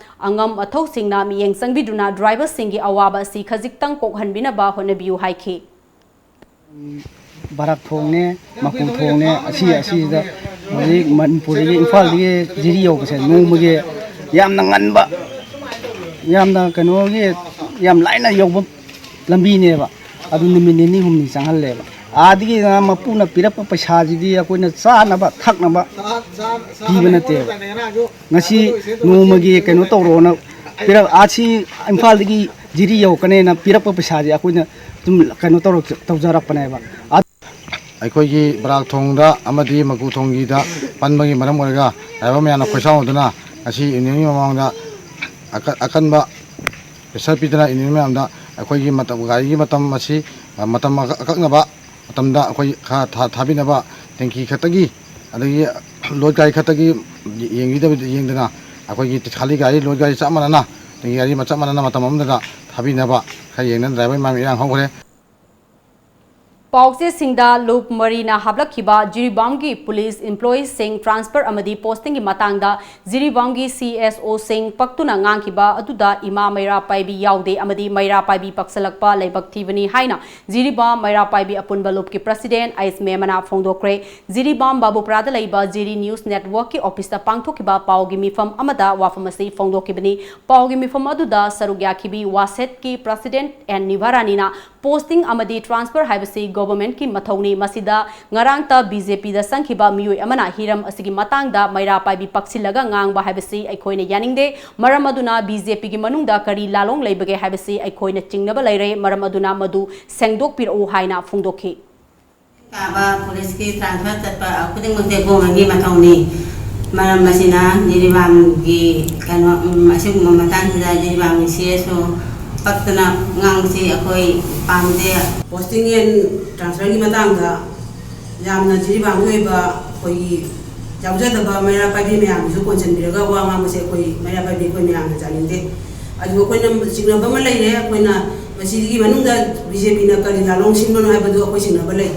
ꯑꯉꯝ ꯑꯊꯧꯁꯤꯡꯅ ꯃꯤꯠꯌꯦꯡ ꯆꯪꯕꯤꯗꯨꯅ ꯗ꯭ꯔꯥꯏꯚꯔꯁꯤꯡꯒꯤ ꯑꯋꯥꯕ ꯑꯁꯤ ꯈꯖꯤꯛꯇꯪ ꯀꯣꯛꯍꯟꯕꯤꯅꯕ ꯍꯣꯠꯅꯕꯤꯌꯨ ꯍꯥꯏꯈꯤ꯫ ꯕꯔꯥꯛ ꯊꯣꯡꯅꯦ, ꯃꯀꯨ ꯊꯣꯡꯅꯦ, ꯑꯁꯤ ꯑꯁꯤꯗ ꯍꯧꯖꯤꯛ ꯃꯅꯤꯄꯨꯔꯗꯒꯤ, ꯏꯝꯐꯥꯜꯗꯒꯤ ꯖꯤꯔꯤ ꯌꯧꯕꯁꯦ ꯅꯣꯡꯃꯒꯤ ꯌꯥꯝꯅ ꯉꯟꯕ, ꯌꯥꯝꯅ ꯀꯩꯅꯣꯒꯤ, ꯌꯥꯝ ꯂꯥꯏꯅ ꯌꯧꯕ ꯂꯝꯕꯤꯅꯦꯕ꯫ ꯑꯗꯨ ꯅꯨꯃꯤꯠ ꯅꯤꯅꯤ ꯍꯨꯝꯅꯤ ꯆꯪꯍꯜꯂꯦꯕ꯫ ꯑꯥꯗꯒꯤ ꯃꯄꯨꯅ ꯄꯤꯔꯛꯄ ꯄꯩꯁꯥꯁꯤꯗꯤ ꯑꯩꯈꯣꯏꯅ ꯆꯥꯅꯕ ꯊꯛꯅꯕ ꯄꯤꯕ ꯅꯠꯇꯦꯕ꯫ ꯉꯁꯤ ꯅꯣꯡꯃꯒꯤ ꯀꯩꯅꯣ ꯇꯧꯔꯣꯅ ꯄꯤꯔꯛ-, ꯑꯁꯤ ꯏꯝꯐꯥꯜꯗꯒꯤ ꯖꯤꯔꯤ ꯌꯧꯔꯛꯀꯅꯦꯅ ꯄꯤꯔꯛꯄ ꯄꯩꯁꯥꯁꯦ ꯑꯩꯈꯣꯏꯅ ꯑꯗꯨꯝ ꯀꯩꯅꯣ ꯇꯧꯔꯛ-, ꯇꯧꯖꯔꯛꯄꯅꯦꯕ꯫ ꯑꯩꯈꯣꯏꯒꯤ ꯕꯔꯥꯛ ꯊꯣꯡꯗ ꯑꯃꯗꯤ ꯃꯀꯨ ꯊꯣꯡꯒꯤꯗ ꯄꯟꯕꯒꯤ ꯃꯔꯝ ꯑꯣꯏꯔꯒ ꯗ꯭ꯔꯥꯏꯚꯔ ꯃꯌꯥꯝꯅ ꯈꯣꯏꯁꯥꯎꯅꯗꯨꯅ ꯉꯁꯤ ꯌꯨꯅꯤꯌꯟꯒꯤ ꯃꯃꯥꯡꯗ ꯑꯀ-, ꯑꯀꯟꯕ ꯄ꯭ꯔꯦꯁꯔ ꯄꯤꯗꯨꯅ ꯌꯨꯅꯤꯌꯟ ꯃꯌꯥꯝꯗ ꯑꯩꯈꯣꯏꯒꯤ ꯃꯇꯝ, ꯒꯥꯔꯤꯒꯤ ꯃꯇꯝ ꯑꯁꯤ ꯃꯇꯝ ꯑꯀ-, ꯑꯀꯛꯅꯕ ꯃꯇꯝꯗ ꯑꯩꯈꯣꯏ ꯈꯔ ꯊꯥ-, ꯊꯥꯕꯤꯅꯕ, ꯇꯦꯡꯀꯤ ꯈꯛꯇꯒꯤ ꯑꯗꯒꯤ ꯂꯣꯗ ꯒꯥꯔꯤ ꯈꯛꯇꯒꯤ ꯌꯦꯡꯕꯤꯗꯕ, ꯌꯦꯡꯗꯅ ꯑꯩꯈꯣꯏꯒꯤ ꯈꯥꯂꯤ ꯒꯥꯔꯤ, ꯂꯣꯗ ꯒꯥꯔꯤ ꯆꯞ ꯃꯥꯟꯅꯅ, ꯇꯦꯡꯀꯤ ꯒꯥꯔꯤ ꯆꯞ ꯃꯥꯟꯅꯅ ꯃꯇꯝ ꯑꯃꯗ ꯊꯥꯕꯤꯅꯕ ꯈꯔ ꯌꯦꯡꯗꯅ ꯗ꯭ꯔꯥꯏꯚꯔ ꯃꯌꯥꯝ ꯏꯔꯥꯡ ꯍꯧꯈ꯭ꯔꯦ꯫ ꯄꯥꯎꯆꯦꯁꯤꯡꯗ ꯂꯨꯞ ꯃꯔꯤꯅ ꯍꯥꯞꯂꯛꯈꯤꯕ ꯖꯤꯔꯤꯕꯥꯝꯒꯤ ꯄꯨꯂꯤꯁ ꯏꯝꯄ꯭ꯂꯣꯌꯤꯁꯤꯡ ꯇ꯭ꯔꯥꯟꯁꯐꯔ ꯑꯃꯗꯤ ꯄꯣꯁꯇꯤꯡꯒꯤ ꯃꯇꯥꯡꯗ ꯖꯤꯔꯤꯕꯥꯝꯒꯤ ꯁꯤ ꯑꯦꯁ ꯑꯣꯁꯤꯡ ꯄꯛꯇꯨꯅ ꯉꯥꯡꯈꯤꯕ ꯑꯗꯨꯗ ꯏꯃꯥ ꯃꯩꯔꯥ ꯄꯥꯏꯕꯤ ꯌꯥꯎꯗꯦ ꯑꯃꯗꯤ ꯃꯩꯔꯥ ꯄꯥꯏꯕꯤ ꯄꯛꯁꯜꯂꯛꯄ ꯂꯥꯏꯕꯛ ꯊꯤꯕꯅꯤ ꯍꯥꯏꯅ ꯖꯤꯔꯤꯕꯥꯝ ꯃꯩꯔꯥ ꯄꯥꯏꯕꯤ ꯑꯄꯨꯟꯕ ꯂꯨꯞꯀꯤ ꯄ꯭ꯔꯁꯤꯗꯦꯟ ꯑꯩꯁ ꯃꯦꯃꯅ ꯐꯣꯡꯗꯣꯛꯈ꯭ꯔꯦ꯫ ꯖꯤꯔꯤꯕꯥꯝ ꯕꯥꯕꯨꯄꯨꯔꯥꯗ ꯂꯩꯕ ꯖꯤꯔꯤ ꯅ꯭ꯌꯨꯁ ꯅꯦꯠꯋꯔꯛꯀꯤ ꯑꯣꯐꯤꯁꯇ ꯄꯥꯡꯊꯣꯛꯈꯤꯕ ꯄꯥꯎꯒꯤ ꯃꯤꯐꯝ ꯑꯃꯗ ꯋꯥꯐꯝ ꯑꯁꯤ ꯐꯣꯡꯗꯣꯛꯈꯤꯕꯅꯤ꯫ ꯄꯥꯎꯒꯤ ꯃꯤꯐꯝ ꯑꯗꯨꯗ ꯁꯔꯨꯛ ꯌꯥꯈꯤꯕꯤ ꯋꯥꯁꯦꯠꯀꯤ ꯄ꯭ꯔꯁꯤꯗꯦꯟ ꯑꯦꯟ ꯅꯤꯚꯥꯔꯥꯅꯤꯅ ꯄꯣꯁꯇꯤꯡ ꯑꯃꯗꯤ ꯇ꯭ꯔꯥꯟꯁꯐꯔ ꯍꯥꯏꯕꯁꯤ ꯒꯣꯚꯔꯟꯃꯦꯟꯠꯀꯤ ꯃꯊꯧꯅꯤ꯫ ꯃꯁꯤꯗ ꯉꯔꯥꯡꯇ ꯕꯤ ꯖꯦ ꯄꯤꯗ ꯆꯪꯈꯤꯕ ꯃꯤꯑꯣꯏ ꯑꯃꯅ ꯍꯤꯔꯝ ꯑꯁꯤꯒꯤ ꯃꯇꯥꯡꯗ ꯃꯩꯔꯥ ꯄꯥꯏꯕꯤ ꯄꯛꯁꯤꯜꯂꯒ ꯉꯥꯡꯕ ꯍꯥꯏꯕꯁꯤ ꯑꯩꯈꯣꯏꯅ ꯌꯥꯅꯤꯡꯗꯦ꯫ ꯃꯔꯝ ꯑꯗꯨꯅ ꯕꯤ ꯖꯦ ꯄꯤꯒꯤ ꯃꯅꯨꯡꯗ ꯀꯔꯤ ꯂꯥꯂꯣꯡ ꯂꯩꯕꯒꯦ ꯍꯥꯏꯕꯁꯤ ꯑꯩꯈꯣꯏꯅ ꯆꯤꯡꯅꯕ ꯂꯩꯔꯦ꯫ ꯃꯔꯝ ꯑꯗꯨꯅ ꯃꯗꯨ ꯁꯦꯡꯗꯣꯛꯄꯤꯔꯛꯎ ꯍꯥꯏꯅ ꯐꯣꯡꯗꯣꯛꯈꯤ꯫ ꯀꯥꯕ, ꯄꯨꯂꯤꯁꯀꯤ ꯇ꯭ꯔꯥꯟꯁꯐꯔ ꯆꯠꯄ ꯈꯨꯗꯤꯡꯃꯛꯁꯦ ꯒꯣꯚꯔꯟꯃꯦꯟꯠꯀꯤ ꯃꯊꯧꯅꯤ꯫ ꯃꯔꯝ ꯑꯁꯤꯅ ꯖꯤꯔꯤꯕꯥꯝꯒꯤ ꯀꯩꯅꯣ, ꯎꯝ, ꯑꯁꯤꯒꯨꯝꯕ ꯃꯇꯥꯡꯁꯤꯗ ꯖꯤꯔꯤꯕꯥꯝꯒꯤ ꯁꯤ ꯑꯦꯁ ꯑꯣ ꯄꯛꯇꯅ ꯉꯥꯡꯕꯁꯤ ꯑꯩꯈꯣꯏ ꯄꯥꯝꯗꯦ꯫ Posting and transferꯒꯤ ꯃꯇꯥꯡꯗ ꯌꯥꯝꯅ ꯖꯤꯔꯤꯕꯥꯝꯒꯤ ꯑꯣꯏꯕ ꯑꯩꯈꯣꯏꯒꯤ ꯌꯥꯎꯖꯗꯕ ꯃꯩꯔꯥ ꯄꯥꯏꯕꯤ ꯃꯌꯥꯝꯒꯤꯁꯨ ꯀꯣꯟꯁꯤꯟꯕꯤꯔꯒ ꯋꯥ ꯉꯥꯡꯕꯁꯦ ꯑꯩꯈꯣꯏ ꯃꯩꯔꯥ ꯄꯥꯏꯕꯤ ꯑꯩꯈꯣꯏ ꯃꯌꯥꯝꯅ ꯌꯥꯅꯤꯡꯗꯦ꯫ ꯑꯗꯨꯒ ꯑꯩꯈꯣꯏꯅ ꯆꯤꯡꯅꯕ ꯑꯃ ꯂꯩꯔꯦ꯫ ꯑꯩꯈꯣꯏꯅ ꯃꯁꯤꯒꯤ ꯃꯅꯨꯡꯗ ꯕꯤ ꯖꯦ ꯄꯤꯅ ꯀꯔꯤ ꯂꯥꯂꯣꯡ ꯁꯤꯟꯕꯅꯣ ꯍꯥꯏꯕꯗꯨ ꯑꯩꯈꯣꯏ ꯆꯤꯡꯅꯕ ꯂꯩ꯫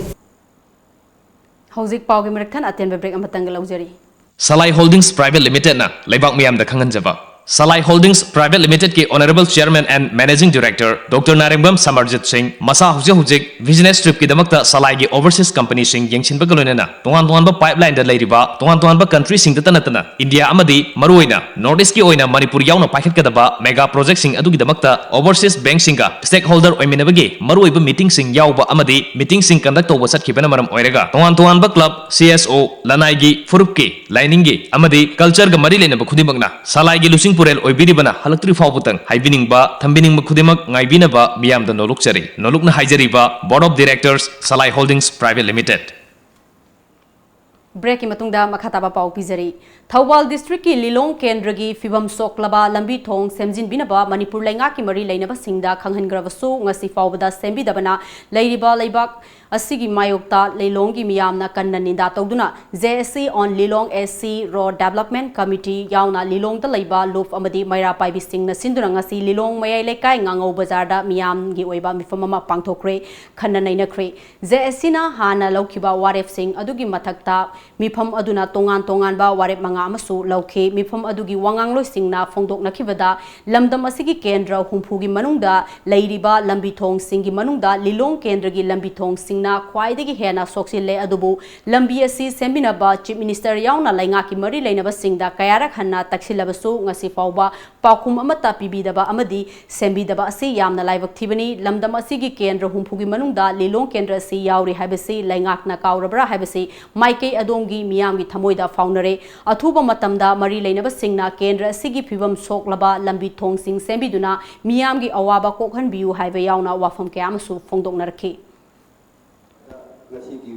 ꯍꯧꯖꯤꯛ ꯄꯥꯎꯒꯤ ꯃꯔꯛ ꯊꯠꯅ ꯑꯇꯦꯟꯕ break ꯑꯃꯇꯪꯒ ꯂꯧꯖꯔꯤ꯫ Salai Holdings Private Limitedꯅ ꯂꯩꯕꯥꯛ ꯃꯤꯌꯥꯝꯗ ꯈꯪꯍꯟꯖꯕ꯫ Salai Holdings Private Limitedꯀꯤ Honourable Chairman and Managing Director Doctor ꯅꯥꯔꯦꯝꯕꯝ ꯁꯃꯔꯖꯤꯠ ꯁꯤꯡ ꯃꯁꯥ ꯍꯧꯖꯤꯛ ꯍꯧꯖꯤꯛ business tripꯀꯤꯗꯃꯛꯇ ꯁꯂꯥꯏꯒꯤ overseas companyꯁꯤꯡ ꯌꯦꯡꯁꯤꯟꯕꯒ ꯂꯣꯏꯅꯅ ꯇꯣꯉꯥꯟ ꯇꯣꯉꯥꯟꯕ pipelineꯗ ꯂꯩꯔꯤꯕ ꯇꯣꯉꯥꯟ ꯇꯣꯉꯥꯟꯕ countryꯁꯤꯡꯗꯇ ꯅꯠꯇꯅ India ꯑꯃꯗꯤ ꯃꯔꯨꯑꯣꯏꯅ North Eastꯀꯤ ꯑꯣꯏꯅ ꯃꯅꯤꯄꯨꯔ ꯌꯥꯎꯅ ꯄꯥꯏꯈꯠꯀꯗꯕ mega projectꯁꯤꯡ ꯑꯗꯨꯒꯤꯗꯃꯛꯇ overseas bankꯁꯤꯡꯒ stakeholder ꯑꯣꯏꯃꯤꯟꯅꯕꯒꯤ ꯃꯔꯨꯑꯣꯏꯕ meetingꯁꯤꯡ ꯌꯥꯎꯕ ꯑꯃꯗꯤ meetingꯁꯤꯡ conduct ꯇꯧꯕ ꯆꯠꯈꯤꯕꯅ ꯃꯔꯝ ꯑꯣꯏꯔꯒ ꯇꯣꯉꯥꯟ ꯇꯣꯉꯥꯟꯕ club, C S O, ꯂꯅꯥꯏꯒꯤ ꯐꯨꯔꯨꯞꯀꯤ, ꯂꯥꯏꯅꯤꯡꯒꯤ ꯑꯃꯗꯤ cultureꯒ ꯃꯔꯤ ꯂꯩꯅꯕ ꯈꯨꯗꯤꯡꯃꯛꯅ ꯁꯂꯥꯏꯒꯤ ꯂꯨꯆꯤꯡ ꯄꯨꯔꯦꯜ ꯑꯣꯏꯕꯤꯔꯤꯕꯅ ꯍꯜꯂꯛꯇ꯭ꯔꯤ ꯐꯥꯎꯕꯇꯪ ꯍꯥꯏꯕꯤꯅꯤꯡꯕ, ꯊꯝꯕꯤꯅꯤꯡꯕ ꯈꯨꯗꯤꯡꯃꯛ ꯉꯥꯏꯕꯤꯅꯕ ꯃꯤꯌꯥꯝꯗ ꯅꯣꯂꯨꯛꯆꯔꯤ꯫ ꯅꯣꯂꯨꯛꯅ ꯍꯥꯏꯖꯔꯤꯕ Board of Directors, Salai Holdings Private Limited꯫ Breakꯀꯤ ꯃꯇꯨꯡꯗ ꯃꯈꯥ ꯇꯥꯕ ꯄꯥꯎ ꯄꯤꯖꯔꯤ꯫ ꯊꯧꯕꯥꯜ districtꯀꯤ ꯂꯤꯂꯣꯡ ꯀꯦꯟꯗ꯭ꯔꯒꯤ ꯐꯤꯕꯝ ꯁꯣꯛꯂꯕ ꯂꯝꯕꯤ ꯊꯣꯡ ꯁꯦꯝꯖꯤꯟꯕꯤꯅꯕ ꯃꯅꯤꯄꯨꯔ ꯂꯩꯉꯥꯛꯀꯤ ꯃꯔꯤ ꯂꯩꯅꯕꯁꯤꯡꯗ ꯈꯪꯍꯟꯈ꯭ꯔꯕꯁꯨ ꯉꯁꯤ ꯐꯥꯎꯕꯗ ꯁꯦꯝꯕꯤꯗꯕꯅ ꯂꯩꯔꯤꯕ ꯂꯩꯕꯥꯛ ꯑꯁꯤꯒꯤ ꯃꯥꯌꯣꯛꯇ ꯂꯤꯂꯣꯡꯒꯤ ꯃꯤꯌꯥꯝꯅ ꯀꯟꯅ ꯅꯤꯟꯗꯥ ꯇꯧꯗꯨꯅ J S C on Lilong S C Road Development Committee ꯌꯥꯎꯅ ꯂꯤꯂꯣꯡꯗ ꯂꯩꯕ ꯂꯨꯞ ꯑꯃꯗꯤ ꯃꯩꯔꯥ ꯄꯥꯏꯕꯤꯁꯤꯡꯅ ꯁꯤꯟꯗꯨꯅ ꯉꯁꯤ ꯂꯤꯂꯣꯡ ꯃꯌꯥꯏ ꯂꯩꯀꯥꯏ ꯉꯥꯉꯧ ꯕꯖꯥꯔꯗ ꯃꯤꯌꯥꯝꯒꯤ ꯑꯣꯏꯕ ꯃꯤꯐꯝ ꯑꯃ ꯄꯥꯡꯊꯣꯛꯈ꯭ꯔꯦ, ꯈꯟꯅ ꯅꯩꯅꯈ꯭ꯔꯦ꯫ J S Cꯅ ꯍꯥꯟꯅ ꯂꯧꯈꯤꯕ ꯋꯥꯔꯦꯞꯁꯤꯡ ꯑꯗꯨꯒꯤ ꯃꯊꯛꯇ ꯃꯤꯐꯝ ꯑꯗꯨꯅ ꯇꯣꯉꯥꯟ ꯇꯣꯉꯥꯟꯕ ꯋꯥꯔꯦꯞ ꯃꯉꯥ ꯑꯃꯁꯨ ꯂꯧꯈꯤ꯫ ꯃꯤꯐꯝ ꯑꯗꯨꯒꯤ ꯋꯥꯉꯥꯡꯂꯣꯏꯁꯤꯡꯅ ꯐꯣꯡꯗꯣꯛꯅꯈꯤꯕꯗ, ꯂꯝꯗꯝ ꯑꯁꯤꯒꯤ ꯀꯦꯟꯗ꯭ꯔ ꯍꯨꯝꯐꯨꯒꯤ ꯃꯅꯨꯡꯗ ꯂꯩꯔꯤꯕ ꯂꯝꯕꯤ ꯊꯣꯡꯁꯤꯡꯒꯤ ꯃꯅꯨꯡꯗ ꯂꯤꯂꯣꯡ ꯀꯦꯟꯗ꯭ꯔꯒꯤ ꯂꯝꯕꯤ ꯊꯣꯡꯁꯤꯡꯅ ꯈ꯭ꯋꯥꯏꯗꯒꯤ ꯍꯦꯟꯅ ꯁꯣꯛꯆꯤꯜꯂꯦ꯫ ꯑꯗꯨꯕꯨ ꯂꯝꯕꯤ ꯑꯁꯤ ꯁꯦꯝꯕꯤꯅꯕ Chief Minister ꯌꯥꯎꯅ ꯂꯩꯉꯥꯛꯀꯤ ꯃꯔꯤ ꯂꯩꯅꯕꯁꯤꯡꯗ ꯀꯌꯥꯔꯛ ꯍꯟꯅ ꯇꯛꯁꯤꯜꯂꯕꯁꯨ ꯉꯁꯤ ꯐꯥꯎꯕ ꯄꯥꯎꯈꯨꯝ ꯑꯃꯠꯇ ꯄꯤꯕꯤꯗꯕ ꯑꯃꯗꯤ ꯁꯦꯝꯕꯤꯗꯕ ꯑꯁꯤ ꯌꯥꯝꯅ ꯂꯥꯏꯕꯛ ꯊꯤꯕꯅꯤ꯫ ꯂꯝꯗꯝ ꯑꯁꯤꯒꯤ ꯀꯦꯟꯗ꯭ꯔ ꯍꯨꯝꯐꯨꯒꯤ ꯃꯅꯨꯡꯗ ꯂꯤꯂꯣꯡ ꯀꯦꯟꯗ꯭ꯔ ꯑꯁꯤ ꯌꯥꯎꯔꯤ ꯍꯥꯏꯕꯁꯤ ꯂꯩꯉꯥꯛꯅ ꯀꯥꯎꯔꯕ꯭ꯔꯥ ꯍꯥꯏꯕꯁꯤ ꯃꯥꯏꯀꯩ ꯑꯗꯣꯝꯒꯤ ꯃꯤꯌꯥꯝꯒꯤ ꯊꯃꯣꯏꯗ ꯐꯥꯎꯅꯔꯦ꯫ ꯑꯊꯨꯕ ꯃꯇꯝꯗ ꯃꯔꯤ ꯂꯩꯅꯕꯁꯤꯡꯅ ꯀꯦꯟꯗ꯭ꯔ ꯑꯁꯤꯒꯤ ꯐꯤꯕꯝ ꯁꯣꯛꯂꯕ ꯂꯝꯕꯤ ꯊꯣꯡꯁꯤꯡ ꯁꯦꯝꯕꯤꯗꯨꯅ ꯃꯤꯌꯥꯝꯒꯤ ꯑꯋꯥꯕ ꯀꯣꯛꯍꯟꯕꯤꯌꯨ ꯍꯥꯏꯕ ꯌꯥꯎꯅ ꯋꯥꯐꯝ ꯀꯌꯥ ꯑꯃꯁꯨ ꯐꯣꯡꯗꯣꯛꯅꯔꯛꯈꯤ꯫ ꯉꯁꯤꯒꯤ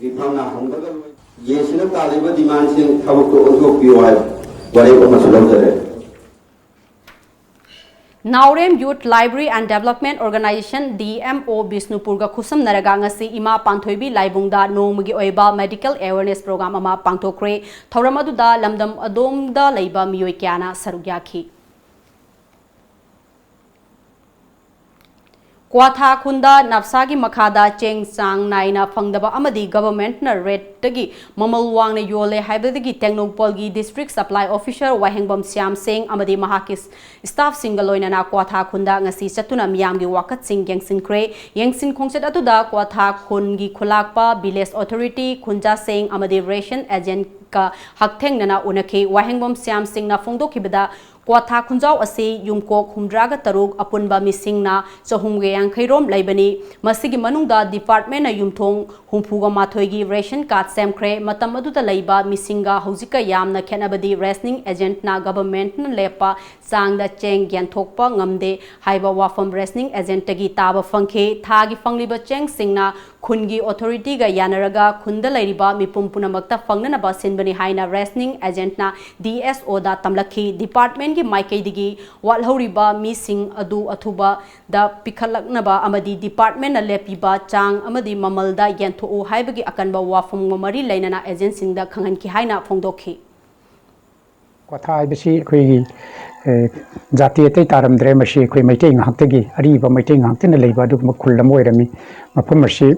ꯃꯤꯐꯝꯅ ꯍꯪꯕꯒ ꯂꯣꯏ-, ꯌꯦꯡꯁꯤꯟꯅ ꯇꯥꯜꯂꯤꯕ demandꯁꯤꯡ ꯊꯕꯛꯇ ꯑꯣꯟꯊꯣꯛꯄꯤꯌꯨ ꯍꯥꯏꯕ ꯋꯥꯔꯦꯞ ꯑꯃꯁꯨ ꯂꯧꯖꯔꯦ꯫ Naorem Youth Library and Development Organization, D M O, ꯕꯤꯁꯅꯨꯄꯨꯔꯒ ꯈꯨꯠꯁꯝꯅꯔꯒ ꯉꯁꯤ ꯏꯃꯥ ꯄꯥꯟꯊꯣꯏꯕꯤ ꯂꯥꯏꯕꯨꯡꯗ ꯅꯣꯡꯃꯒꯤ ꯑꯣꯏꯕ medical awareness program ꯑꯃ ꯄꯥꯡꯊꯣꯛꯈ꯭ꯔꯦ꯫ ꯊꯧꯔꯝ ꯑꯗꯨꯗ ꯂꯝꯗꯝ ꯑꯗꯣꯝꯗ ꯂꯩꯕ ꯃꯤꯑꯣꯏ ꯀꯌꯥꯅ ꯁꯔꯨꯛ ꯌꯥꯈꯤ꯫ ꯀ꯭ꯋꯥꯊꯥ ꯈꯨꯟꯗ ꯅꯞꯁꯥꯒꯤ ꯃꯈꯥꯗ ꯆꯦꯡ ꯆꯥꯡ ꯅꯥꯏꯅ ꯐꯪꯗꯕ ꯑꯃꯗꯤ governmentꯅ rateꯇꯒꯤ ꯃꯃꯜ ꯋꯥꯡꯅ ꯌꯣꯜꯂꯦ ꯍꯥꯏꯕꯗꯒꯤ ꯇꯦꯡꯅꯧꯄꯜꯒꯤ district supply officer ꯋꯥꯍꯦꯡꯕꯝ ꯁ꯭ꯌꯥꯝ ꯁꯤꯡ ꯑꯃꯗꯤ ꯃꯍꯥꯛꯀꯤ staffꯁꯤꯡꯒ ꯂꯣꯏꯅꯅ ꯀ꯭ꯋꯥꯊꯥ ꯈꯨꯟꯗ ꯉꯁꯤ ꯆꯠꯇꯨꯅ ꯃꯤꯌꯥꯝꯒꯤ ꯋꯥꯀꯠꯁꯤꯡ ꯌꯦꯡꯁꯤꯟꯈ꯭ꯔꯦ꯫ ꯌꯦꯡꯁꯤꯟ ꯈꯣꯡꯆꯠ ꯑꯗꯨꯗ ꯀ꯭ꯋꯥꯊꯥ ꯈꯨꯟꯒꯤ ꯈꯨꯂꯥꯛꯄ, village authority, ꯈꯨꯟꯖꯥꯁꯤꯡ ꯑꯃꯗꯤ ration agentꯀ ꯍꯛꯊꯦꯡꯅꯅ ꯎꯅꯈꯤ꯫ ꯋꯥꯍꯦꯡꯕꯝ ꯁ꯭ꯌꯥꯝ ꯁꯤꯡꯅ ꯐꯣꯡꯗꯣꯛꯈꯤꯕꯗ, ꯀ꯭ꯋꯥꯊꯥ ꯈꯨꯟꯖꯥꯎ ꯑꯁꯤ ꯌꯨꯝꯀꯣꯛ ꯍꯨꯝꯗ꯭ꯔꯥꯒ ꯇꯔꯨꯛ, ꯑꯄꯨꯟꯕ ꯃꯤꯁꯤꯡꯅ ꯆꯍꯨꯝꯒ ꯌꯥꯡꯈꯩ ꯔꯣꯝ ꯂꯩꯕꯅꯤ꯫ ꯃꯁꯤꯒꯤ ꯃꯅꯨꯡꯗ departmentꯅ ꯌꯨꯝꯊꯣꯡ ꯍꯨꯝꯐꯨꯒ ꯃꯥꯊꯣꯏꯒꯤ ration card ꯁꯦꯝꯈ꯭ꯔꯦ꯫ ꯃꯇꯝ ꯑꯗꯨꯗ ꯂꯩꯕ ꯃꯤꯁꯤꯡꯒ ꯍꯧꯖꯤꯛꯀ ꯌꯥꯝꯅ ꯈꯦꯠꯅꯕꯗꯤ rationing agentꯅ governmentꯅ ꯂꯦꯞꯄ ꯆꯥꯡꯗ ꯆꯦꯡ ꯌꯦꯟꯊꯣꯛꯄ ꯉꯝꯗꯦ ꯍꯥꯏꯕ ꯋꯥꯐꯝ rationing agentꯇꯒꯤ ꯇꯥꯕ ꯐꯪꯈꯤ꯫ ꯊꯥꯒꯤ ꯐꯪꯂꯤꯕ ꯆꯦꯡꯁꯤꯡꯅ ꯈꯨꯟꯒꯤ authorityꯒ ꯌꯥꯅꯔꯒ ꯈꯨꯟꯗ ꯂꯩꯔꯤꯕ ꯃꯤꯄꯨꯝ ꯄꯨꯝꯅꯃꯛꯇ ꯐꯪꯅꯅꯕ ꯁꯤꯟꯕꯅꯤ ꯍꯥꯏꯅ rationing agentꯅ D S Oꯗ ꯇꯝꯂꯛꯈꯤ꯫ Departmentꯀꯤ ꯃꯥꯏꯀꯩꯗꯒꯤ ꯋꯥꯠꯍꯧꯔꯤꯕ ꯃꯤꯁꯤꯡ ꯑꯗꯨ ꯑꯊꯨꯕꯗ ꯄꯤꯈꯠꯂꯛꯅꯕ ꯑꯃꯗꯤ departmentꯅ ꯂꯦꯞꯄꯤꯕ ꯆꯥꯡ ꯑꯃꯗꯤ ꯃꯃꯜꯗ ꯌꯦꯟꯊꯣꯛꯎ ꯍꯥꯏꯕꯒꯤ ꯑꯀꯟꯕ ꯋꯥꯐꯝꯒ ꯃꯔꯤ ꯂꯩꯅꯅ agentꯁꯤꯡꯗ ꯈꯪꯍꯟꯈꯤ ꯍꯥꯏꯅ ꯐꯣꯡꯗꯣꯛꯈꯤ꯫ ꯀ꯭ꯋꯥꯊꯥ ꯍꯥꯏꯕꯁꯤ ꯑꯩꯈꯣꯏꯒꯤ, ꯑꯦ, ꯖꯥꯇꯤ ꯑꯇꯩ ꯇꯥꯔꯝꯗ꯭ꯔꯦ꯫ ꯃꯁꯤ ꯑꯩꯈꯣꯏ ꯃꯩꯇꯩ ꯉꯥꯛꯇꯒꯤ, ꯑꯔꯤꯕ ꯃꯩꯇꯩ ꯉꯥꯛꯇꯅ ꯂꯩꯕ ꯑꯗꯨꯒꯨꯝꯕ ꯈꯨꯜ ꯑꯃ ꯑꯣꯏꯔꯝꯃꯤ꯫ ꯃꯐꯝ ꯑꯁꯤ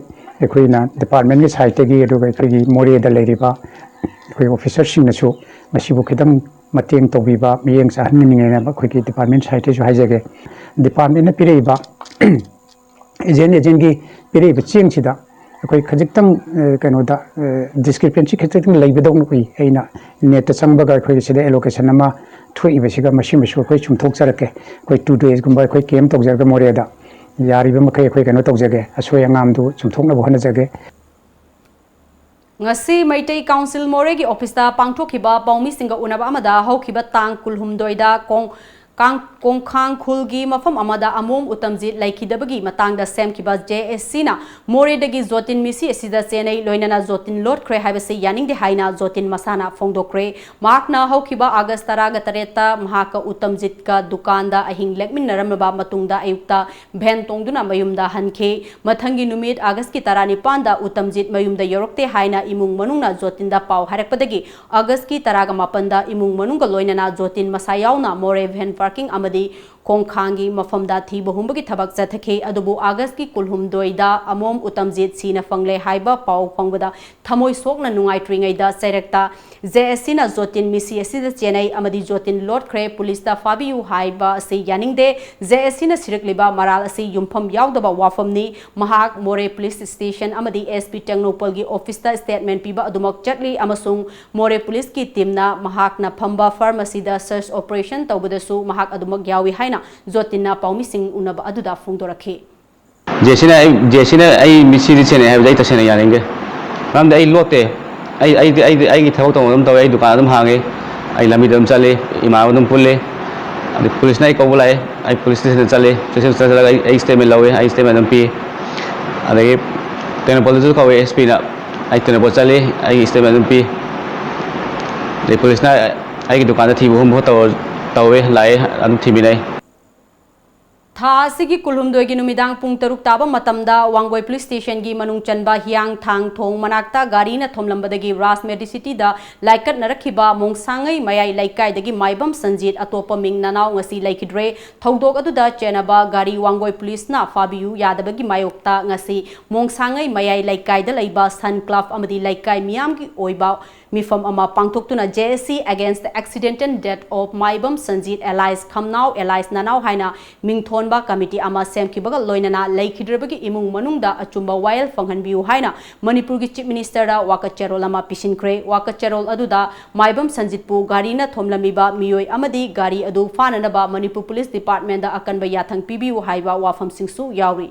ꯑꯩꯈꯣꯏꯅ departmentꯀꯤ sideꯇꯒꯤ, ꯑꯗꯨꯒ ꯑꯩꯈꯣꯏꯒꯤ ꯃꯣꯔꯦꯗ ꯂꯩꯔꯤꯕ ꯑꯩꯈꯣꯏ ꯑꯣꯐꯤꯁꯥꯔꯁꯤꯡꯅꯁꯨ ꯃꯁꯤꯕꯨ ꯈꯤꯇꯪ ꯃꯇꯦꯡ ꯇꯧꯕꯤꯕ, ꯃꯤꯠꯌꯦꯡ ꯆꯥꯍꯟꯅꯤꯡꯉꯦꯅ ꯑꯩꯈꯣꯏꯒꯤ ꯗꯤꯄꯥꯔꯠꯃꯦꯟ ꯁꯥꯏꯠꯇꯒꯤꯁꯨ ꯍꯥꯏꯖꯒꯦ꯫ ꯗꯤꯄꯥꯔꯠꯃꯦꯟꯅ ꯄꯤꯔꯛꯏꯕ ꯑꯦꯖꯦꯟ ꯑꯦꯖꯦꯟꯒꯤ ꯄꯤꯔꯛꯏꯕ ꯆꯦꯡꯁꯤꯗ ꯑꯩꯈꯣꯏ ꯈꯖꯤꯛꯇꯪ, ꯑ, ꯀꯩꯅꯣꯗ, ꯑ, ꯗꯤꯁꯀ꯭ꯔꯤꯄꯦꯟꯁꯤ ꯈꯖꯤꯛꯇꯪ ꯂꯩꯕꯗꯧꯅ ꯎꯏ꯫ ꯑꯩꯅ ꯅꯦꯠꯇ ꯆꯪꯕꯒ ꯑꯩꯈꯣꯏꯒꯤ ꯁꯤꯗ ꯑꯦꯂꯣꯀꯦꯁꯟ ꯑꯃ ꯊꯣꯛꯏꯕꯁꯤꯒ ꯃꯁꯤꯃꯁꯨ ꯑꯩꯈꯣꯏ ꯆꯨꯝꯊꯣꯛꯆꯔꯛꯀꯦ꯫ ꯑꯩꯈꯣꯏ ꯇꯨ ꯗꯦꯁꯀꯨꯝꯕ ꯑꯩꯈꯣꯏ ꯀꯦꯝ ꯇꯧꯖꯔꯒ ꯃꯣꯔꯦꯗ ꯌꯥꯔꯤꯕ ꯃꯈꯩ ꯑꯩꯈꯣꯏ ꯀꯩꯅꯣ ꯇꯧꯖꯒꯦ, ꯑꯁꯣꯏ ꯑꯉꯥꯝꯗꯨ ꯆꯨꯝꯊꯣꯛꯅꯕ ꯍꯣꯠꯅꯖꯒꯦ꯫ ꯉꯁꯤ ꯃꯩꯇꯩ ꯀꯥꯎꯟꯁꯤꯜ ꯃꯣꯔꯦꯒꯤ ꯑꯣꯐꯤꯁꯇ ꯄꯥꯡꯊꯣꯛꯈꯤꯕ ꯄꯥꯎꯃꯤꯁꯤꯡꯒ ꯎꯅꯕ ꯑꯃꯗ ꯍꯧꯈꯤꯕ ꯇꯥꯡ ꯀꯨꯟꯍꯨꯝꯗꯣꯏꯗ ꯀꯣꯡ-, ꯀꯥꯡ-, ꯀꯣꯡꯈꯥꯡ ꯈꯨꯜꯒꯤ ꯃꯐꯝ ꯑꯃꯗ ꯑꯃꯣꯝ ꯎꯇꯝꯖꯤꯠ ꯂꯩꯈꯤꯗꯕꯒꯤ ꯃꯇꯥꯡꯗ ꯁꯦꯝꯈꯤꯕ ꯖꯦ ꯑꯦꯁ ꯁꯤꯅ ꯃꯣꯔꯦꯗꯒꯤ ꯖꯣꯇꯤꯟ ꯃꯤꯁꯤ ꯑꯁꯤꯗ ꯆꯦꯟꯅꯩ, ꯂꯣꯏꯅꯅ ꯖꯣꯇꯤꯟ ꯂꯣꯠꯈ꯭ꯔꯦ ꯍꯥꯏꯕꯁꯤ ꯌꯥꯅꯤꯡꯗꯦ ꯍꯥꯏꯅ ꯖꯣꯇꯤꯟ ꯃꯁꯥꯅ ꯐꯣꯡꯗꯣꯛꯈ꯭ꯔꯦ꯫ ꯃꯍꯥꯛꯅ ꯍꯧꯈꯤꯕ ꯑꯥꯒꯁ ꯇꯔꯥꯒ ꯇꯔꯦꯠꯇ ꯃꯍꯥꯛꯀ ꯎꯇꯝꯖꯤꯠꯀ ꯗꯨꯀꯥꯟꯗ ꯑꯍꯤꯡ ꯂꯦꯛꯃꯤꯟꯅꯔꯝꯂꯕ ꯃꯇꯨꯡꯗ ꯑꯌꯨꯛꯇ ꯚꯦꯟ ꯇꯣꯡꯗꯨꯅ ꯃꯌꯨꯝꯗ ꯍꯟꯈꯤ꯫ ꯃꯊꯪꯒꯤ ꯅꯨꯃꯤꯠ ꯑꯥꯒꯁꯀꯤ ꯇꯔꯥꯅꯤꯄꯥꯟꯗ ꯎꯇꯝꯖꯤꯠ ꯃꯌꯨꯝꯗ ꯌꯧꯔꯛꯇꯦ ꯍꯥꯏꯅ ꯏꯃꯨꯡ ꯃꯅꯨꯡꯅ ꯖꯣꯇꯤꯟꯗ ꯄꯥꯎ ꯍꯥꯏꯔꯛꯄꯗꯒꯤ ꯑꯥꯒꯁꯀꯤ ꯇꯔꯥꯒ ꯃꯥꯄꯟꯗ ꯏꯃꯨꯡ ꯃꯅꯨꯡꯒ ꯂꯣꯏꯅꯅ ꯖꯣꯇꯤꯟ ꯃꯁꯥ ꯌꯥꯎꯅ ꯃꯣꯔꯦ ꯚꯦꯟ ꯄꯥꯔꯀꯤꯡ ꯑꯃꯗꯤ ꯈꯣꯡꯈꯥꯡꯒꯤ ꯃꯐꯝꯗ ꯊꯤꯕ ꯍꯨꯝꯕꯒꯤ ꯊꯕꯛ ꯆꯠꯊꯈꯤ꯫ ꯑꯗꯨꯕꯨ ꯑꯥꯒꯁꯀꯤ ꯀꯨꯟꯍꯨꯝꯗꯣꯏꯗ ꯑꯃꯣꯝ ꯎꯇꯝꯖꯤꯠ ꯁꯤꯅ ꯐꯪꯂꯦ ꯍꯥꯏꯕ ꯄꯥꯎ ꯐꯪꯕꯗ ꯊꯃꯣꯏ ꯁꯣꯛꯅ ꯅꯨꯡꯉꯥꯏꯇ꯭ꯔꯤꯉꯩꯗ ꯆꯩꯔꯛꯇ ꯖꯦ ꯑꯦꯁ ꯁꯤꯅ ꯖꯣꯇꯤꯟ ꯃꯤꯁꯤ ꯑꯁꯤꯗ ꯆꯦꯟꯅꯩ ꯑꯃꯗꯤ ꯖꯣꯇꯤꯟ ꯂꯣꯠꯈ꯭ꯔꯦ, ꯄꯨꯂꯤꯁꯇ ꯐꯥꯕꯤꯌꯨ ꯍꯥꯏꯕ ꯑꯁꯤ ꯌꯥꯅꯤꯡꯗꯦ꯫ ꯖꯦ ꯑꯦꯁ ꯁꯤꯅ ꯁꯤꯔꯛꯂꯤꯕ ꯃꯔꯥꯜ ꯑꯁꯤ ꯌꯨꯝꯐꯝ ꯌꯥꯎꯗꯕ ꯋꯥꯐꯝꯅꯤ꯫ ꯃꯍꯥꯛ ꯃꯣꯔꯦ ꯄꯨꯂꯤꯁ ꯁ꯭ꯇꯦꯁꯟ ꯑꯃꯗꯤ ꯑꯦꯁ ꯄꯤ ꯇꯦꯡꯅꯧꯄꯜꯒꯤ ꯑꯣꯐꯤꯁꯇ ꯁ꯭ꯇꯦꯠꯃꯦꯟ ꯄꯤꯕ ꯑꯗꯨꯃꯛ ꯆꯠꯂꯤ ꯑꯃꯁꯨꯡ ꯃꯣꯔꯦ ꯄꯨꯂꯤꯁꯀꯤ ꯇꯤꯝꯅ ꯃꯍꯥꯛꯅ ꯐꯝꯕ ꯐꯥꯔꯃꯥꯁꯤꯗ ꯁꯔꯆ ꯑꯣꯄꯔꯦꯁꯟ ꯇꯧꯕꯗꯁꯨ ꯃꯍꯥꯛ ꯑꯗꯨꯃꯛ ꯌꯥꯎꯏ ꯍꯥꯏꯅ ꯖꯣꯇꯤꯟꯅ ꯄꯥꯎꯃꯤꯁꯤꯡ ꯎꯅꯕ ꯑꯗꯨꯗ ꯐꯣꯡꯗꯣꯔꯛꯈꯤ꯫ ꯖꯦ ꯁꯤꯅ ꯑꯩ, ꯖꯦ ꯁꯤꯅ ꯑꯩ ꯃꯤꯠꯁꯤꯗꯤ ꯁꯦꯟꯅꯩ ꯍꯥꯏꯕꯗꯤ ꯑꯩ ꯇꯁꯦꯡꯅ ꯌꯥꯅꯤꯡꯗꯦ꯫ ꯃꯔꯝꯗꯤ ꯑꯩ ꯂꯣꯠꯇꯦ꯫ ꯑꯩ, ꯑꯩꯗꯤ, ꯑꯩꯗꯤ ꯑꯩꯒꯤ ꯊꯕꯛ ꯇꯧꯐꯝ ꯑꯗꯨꯝ ꯇꯧꯋꯦ, ꯑꯩ ꯗꯨꯀꯥꯟ ꯑꯗꯨꯝ ꯍꯥꯡꯉꯦ, ꯑꯩ ꯂꯝꯕꯤꯗ ꯑꯗꯨꯝ ꯆꯠꯂꯤ, ꯏꯃꯥꯟꯅꯕ ꯑꯗꯨꯝ ꯄꯨꯜꯂꯤ꯫ ꯑꯗꯩ ꯄꯨꯂꯤꯁꯅ ꯑꯩ ꯀꯧꯕ ꯂꯥꯛꯑꯦ, ꯑꯩ ꯄꯨꯂꯤꯁ ꯁ꯭ꯇꯦꯁꯟꯗ ꯆꯠꯂꯤ, ꯁ꯭ꯇꯦꯁꯟꯗ ꯆꯠꯂꯒ ꯑꯩ, ꯑꯩ ꯁ꯭ꯇꯦꯠꯃꯦꯟ ꯂꯧꯋꯤ, ꯑꯩ ꯁ꯭ꯇꯦꯠꯃꯦꯟ ꯑꯗꯨꯝ ꯄꯤ꯫ ꯑꯗꯒꯤ ꯇꯦꯡꯅꯧꯄꯜꯗꯁꯨ ꯀꯧꯋꯦ ꯑꯦꯁ ꯄꯤꯅ, ꯑꯩ ꯇꯦꯡꯅꯧꯄꯜ ꯆꯠꯂꯤ, ꯑꯩꯒꯤ ꯁ꯭ꯇꯦꯠꯃꯦꯟ ꯑꯗꯨꯝ ꯄꯤ꯫ ꯑꯗꯩ ꯄꯨꯂꯤꯁꯅ ꯑꯩꯒꯤ ꯗꯨꯀꯥꯟꯗ ꯊꯤꯕ ꯍꯨꯝꯕ ꯇꯧꯔ-, ꯇꯧꯋꯦ, ꯂꯥꯛꯑꯦ, ꯑꯗꯨꯝ ꯊꯤꯃꯤꯟꯅꯩ꯫ ꯊꯥ ꯑꯁꯤꯒꯤ ꯀꯨꯟꯍꯨꯝꯗꯣꯏꯒꯤ ꯅꯨꯃꯤꯗꯥꯡ ꯄꯨꯡ ꯇꯔꯨꯛ ꯇꯥꯕ ꯃꯇꯝꯗ ꯋꯥꯡꯒꯣꯏ ꯄꯨꯂꯤꯁ ꯁ꯭ꯇꯦꯁꯟꯒꯤ ꯃꯅꯨꯡ ꯆꯟꯕ ꯍꯤꯌꯥꯡꯊꯥꯡ ꯊꯣꯡ ꯃꯅꯥꯛꯇ ꯒꯥꯔꯤꯅ ꯊꯣꯝꯂꯝꯕꯗꯒꯤ ꯔꯥꯖ ꯃꯦꯗꯤꯁꯤꯇꯤꯗ ꯂꯥꯏꯀꯠꯅꯔꯛꯈꯤꯕ ꯃꯣꯡꯁꯥꯡꯉꯩ ꯃꯌꯥꯏ ꯂꯩꯀꯥꯏꯗꯒꯤ ꯃꯥꯏꯕꯝ ꯁꯟꯖꯤꯠ, ꯑꯇꯣꯞꯄ ꯃꯤꯡ ꯅꯅꯥꯎ, ꯉꯁꯤ ꯂꯩꯈꯤꯗ꯭ꯔꯦ꯫ ꯊꯧꯗꯣꯛ ꯑꯗꯨꯗ ꯆꯦꯟꯅꯕ ꯒꯥꯔꯤ ꯋꯥꯡꯒꯣꯏ ꯄꯨꯂꯤꯁꯅ ꯐꯥꯕꯤꯌꯨ ꯌꯥꯗꯕꯒꯤ ꯃꯥꯌꯣꯛꯇ ꯉꯁꯤ ꯃꯣꯡꯁꯥꯡꯉꯩ ꯃꯌꯥꯏ ꯂꯩꯀꯥꯏꯗ ꯂꯩꯕ ꯁꯟ ꯀ꯭ꯂꯕ ꯑꯃꯗꯤ ꯂꯩꯀꯥꯏ ꯃꯤꯌꯥꯝꯒꯤ ꯑꯣꯏꯕ ꯃꯤꯐꯝ ꯑꯃ ꯄꯥꯡꯊꯣꯛꯇꯨꯅ J S C Against the Accidental Death of Maibam Sanjit alias ꯈꯝꯅꯥꯎ alias ꯅꯅꯥꯎ ꯍꯥꯏꯅ ꯃꯤꯡꯊꯣꯟꯕ ꯀꯃꯤꯇꯤ ꯑꯃ ꯁꯦꯝꯈꯤꯕꯒ ꯂꯣꯏꯅꯅ ꯂꯩꯈꯤꯗ꯭ꯔꯕꯒꯤ ꯏꯃꯨꯡ ꯃꯅꯨꯡꯗ ꯑꯆꯨꯝꯕ ꯋꯥꯌꯦꯜ ꯐꯪꯍꯟꯕꯤꯌꯨ ꯍꯥꯏꯅ ꯃꯅꯤꯄꯨꯔꯒꯤ Chief Minister ꯗ ꯋꯥꯀꯠ ꯆꯦꯔꯣꯜ ꯑꯃ ꯄꯤꯁꯤꯟꯈ꯭ꯔꯦ꯫ ꯋꯥꯀꯠ ꯆꯦꯔꯣꯜ ꯑꯗꯨꯗ ꯃꯥꯏꯕꯝ ꯁꯟꯖꯤꯠꯄꯨ ꯒꯥꯔꯤꯅ ꯊꯣꯝꯂꯝꯃꯤꯕ ꯃꯤꯑꯣꯏ ꯑꯃꯗꯤ ꯒꯥꯔꯤ ꯑꯗꯨ ꯐꯥꯅꯅꯕ ꯃꯅꯤꯄꯨꯔ ꯄꯨꯂꯤꯁ ꯗꯤꯄꯥꯔꯠꯃꯦꯟꯗ ꯑꯀꯟꯕ ꯌꯥꯊꯪ ꯄꯤꯕꯤꯌꯨ ꯍꯥꯏꯕ ꯋꯥꯐꯝꯁꯤꯡꯁꯨ ꯌꯥꯎꯔꯤ꯫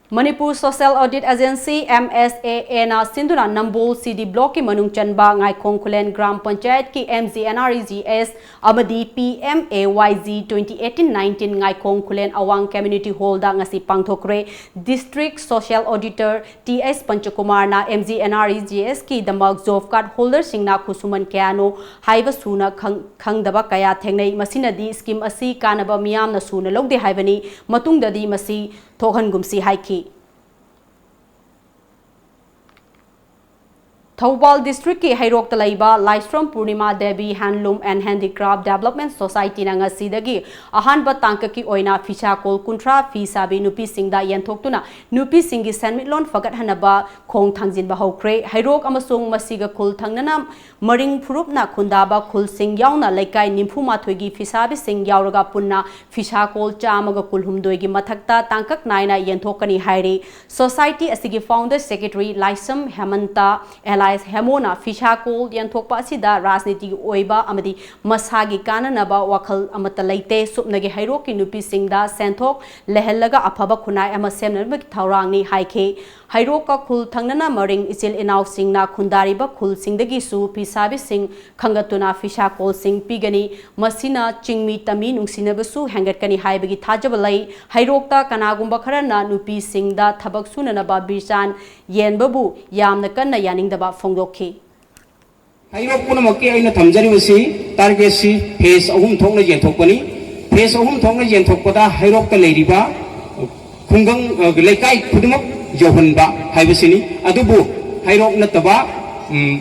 Manipur Social Audit Agency, M S A A ꯅ ꯁꯤꯟꯗꯨꯅ ꯅꯝꯕꯣꯜ C D Block ꯀꯤ ꯃꯅꯨꯡ ꯆꯟꯕ ꯉꯥꯏꯈꯣꯡ ꯈꯨꯂꯦꯟ ꯒ꯭ꯔꯥꯝ ꯄꯟꯆꯥꯌꯠꯀꯤ M G N R E G S ꯑꯃꯗꯤ P M A Y G twenty eighteen nineteen ꯉꯥꯏꯈꯣꯡ ꯈꯨꯂꯦꯟ ꯑꯋꯥꯡ Community Hall ꯗ ꯉꯁꯤ ꯄꯥꯡꯊꯣꯛꯈ꯭ꯔꯦ꯫ District Social Auditor T S ꯄꯟꯆꯀꯨꯃꯥꯔꯅ M G N R E G S ꯀꯤꯗꯃꯛ job card holder ꯁꯤꯡꯅ ꯈꯨꯠꯁꯨꯃꯟ ꯀꯌꯥꯅꯣ ꯍꯥꯏꯕ ꯁꯨꯅ ꯈꯪ-, ꯈꯪꯗꯕ ꯀꯌꯥ ꯊꯦꯡꯅꯩ꯫ ꯃꯁꯤꯅꯗꯤ scheme ꯑꯁꯤ ꯀꯥꯟꯅꯕ ꯃꯤꯌꯥꯝꯅ ꯁꯨꯅ ꯂꯧꯗꯦ ꯍꯥꯏꯕꯅꯤ꯫ ꯃꯇꯨꯡꯗꯗꯤ ꯃꯁꯤ ꯊꯣꯛꯍꯟꯒꯨꯝꯁꯤ ꯍꯥꯏꯈꯤ꯫ ꯊꯧꯕꯥꯜ district ꯀꯤ ꯍꯩꯔꯣꯛꯇ ꯂꯩꯕ ꯂꯥꯏꯁ꯭ꯔꯝ ꯄꯨꯔꯅꯤꯃꯥ Devi Handloom and Handicraft Development Society ꯅ ꯉꯁꯤꯗꯒꯤ ꯑꯍꯥꯟꯕ ꯇꯥꯡꯀꯛꯀꯤ ꯑꯣꯏꯅ ꯐꯤꯁꯥꯀꯣꯜ ꯀꯨꯟꯊ꯭ꯔꯥ ꯐꯤ ꯁꯥꯕꯤ ꯅꯨꯄꯤꯁꯤꯡꯗ ꯌꯦꯟꯊꯣꯛꯇꯨꯅ ꯅꯨꯄꯤꯁꯤꯡꯒꯤ ꯁꯦꯟꯃꯤꯠꯂꯣꯟ ꯐꯒꯠꯍꯟꯅꯕ ꯈꯣꯡ ꯊꯥꯡꯖꯤꯟꯕ ꯍꯧꯈ꯭ꯔꯦ꯫ ꯍꯩꯔꯣꯛ ꯑꯃꯁꯨꯡ ꯃꯁꯤꯒ ꯈꯨꯜ ꯊꯪꯅꯅ ꯃꯔꯤꯡ ꯐꯨꯔꯨꯞꯅ ꯈꯨꯟꯗꯥꯕ ꯈꯨꯜꯁꯤꯡ ꯌꯥꯎꯅ ꯂꯩꯀꯥꯏ ꯅꯤꯐꯨ ꯃꯥꯊꯣꯏꯒꯤ ꯐꯤꯁꯥꯕꯤꯁꯤꯡ ꯌꯥꯎꯔꯒ ꯄꯨꯟꯅ ꯐꯤꯁꯥꯀꯣꯜ ꯆꯥꯝꯃꯒ ꯀꯨꯟꯍꯨꯝꯗꯣꯏꯒꯤ ꯃꯊꯛꯇ ꯇꯥꯡꯀꯛ ꯅꯥꯏꯅ ꯌꯦꯟꯊꯣꯛꯀꯅꯤ ꯍꯥꯏꯔꯤ꯫ Society ꯑꯁꯤꯒꯤ founder secretary ꯂꯥꯏꯁ꯭ꯔꯝ ꯍꯦꯃꯟꯇ alias ꯍꯦꯃꯣꯅ ꯐꯤꯁꯥꯀꯣꯜ ꯌꯦꯟꯊꯣꯛꯄ ꯑꯁꯤꯗ ꯔꯥꯖꯅꯤꯇꯤꯒꯤ ꯑꯣꯏꯕ ꯑꯃꯗꯤ ꯃꯁꯥꯒꯤ ꯀꯥꯟꯅꯅꯕ ꯋꯥꯈꯜ ꯑꯃꯠꯇ ꯂꯩꯇꯦ꯫ ꯁꯨꯞꯅꯒꯤ ꯍꯩꯔꯣꯛꯀꯤ ꯅꯨꯄꯤꯁꯤꯡꯗ ꯁꯦꯟꯊꯣꯛ ꯂꯩꯍꯜꯂꯒ ꯑꯐꯕ ꯈꯨꯟꯅꯥꯏ ꯑꯃ ꯁꯦꯝꯅꯕꯒꯤ ꯊꯧꯔꯥꯡꯅꯤ ꯍꯥꯏꯈꯤ꯫ ꯍꯩꯔꯣꯛꯀ ꯈꯨꯜ ꯊꯪꯅꯅ ꯃꯔꯤꯡ ꯏꯆꯤꯜ ꯏꯅꯥꯎꯁꯤꯡꯅ ꯈꯨꯟꯗꯥꯔꯤꯕ ꯈꯨꯜꯁꯤꯡꯗꯒꯤꯁꯨ ꯐꯤꯁꯥꯕꯤꯁꯤꯡ ꯈꯟꯒꯠꯇꯨꯅ ꯐꯤꯁꯥꯀꯣꯜꯁꯤꯡ ꯄꯤꯒꯅꯤ꯫ ꯃꯁꯤꯅ ꯆꯤꯡꯃꯤ ꯇꯝꯃꯤ ꯅꯨꯡꯁꯤꯅꯕꯁꯨ ꯍꯦꯟꯒꯠꯀꯅꯤ ꯍꯥꯏꯕꯒꯤ ꯊꯥꯖꯕ ꯂꯩ꯫ ꯍꯩꯔꯣꯛꯇ ꯀꯅꯥꯒꯨꯝꯕ ꯈꯔꯅ ꯅꯨꯄꯤꯁꯤꯡꯗ ꯊꯕꯛ ꯁꯨꯅꯅꯕ ꯕꯤꯔꯆꯥꯟ ꯌꯦꯟꯕꯕꯨ ꯌꯥꯝꯅ ꯀꯟꯅ ꯌꯥꯅꯤꯡꯗꯕ ꯐꯣꯡꯗꯣꯛꯈꯤ꯫ ꯍꯩꯔꯣꯛ ꯄꯨꯝꯅꯃꯛꯀꯤ ꯑꯩꯅ ꯊꯝꯖꯔꯤꯕꯁꯤ ꯇꯥꯔꯒꯦꯠꯁꯤ ꯐꯦꯁ ꯑꯍꯨꯝ ꯊꯣꯛꯅ ꯌꯦꯟꯊꯣꯛꯄꯅꯤ꯫ ꯐꯦꯁ ꯑꯍꯨꯝ ꯊꯣꯛꯅ ꯌꯦꯟꯊꯣꯛꯄꯗ ꯍꯩꯔꯣꯛꯇ ꯂꯩꯔꯤꯕ ꯈꯨꯡꯒꯪ, ꯑ, ꯂꯩꯀꯥꯏ ꯈꯨꯗꯤꯡꯃꯛ ꯌꯧꯍꯟꯕ ꯍꯥꯏꯕꯁꯤꯅꯤ꯫ ꯑꯗꯨꯕꯨ ꯍꯩꯔꯣꯛ ꯅꯠꯇꯕ, ꯎꯝ,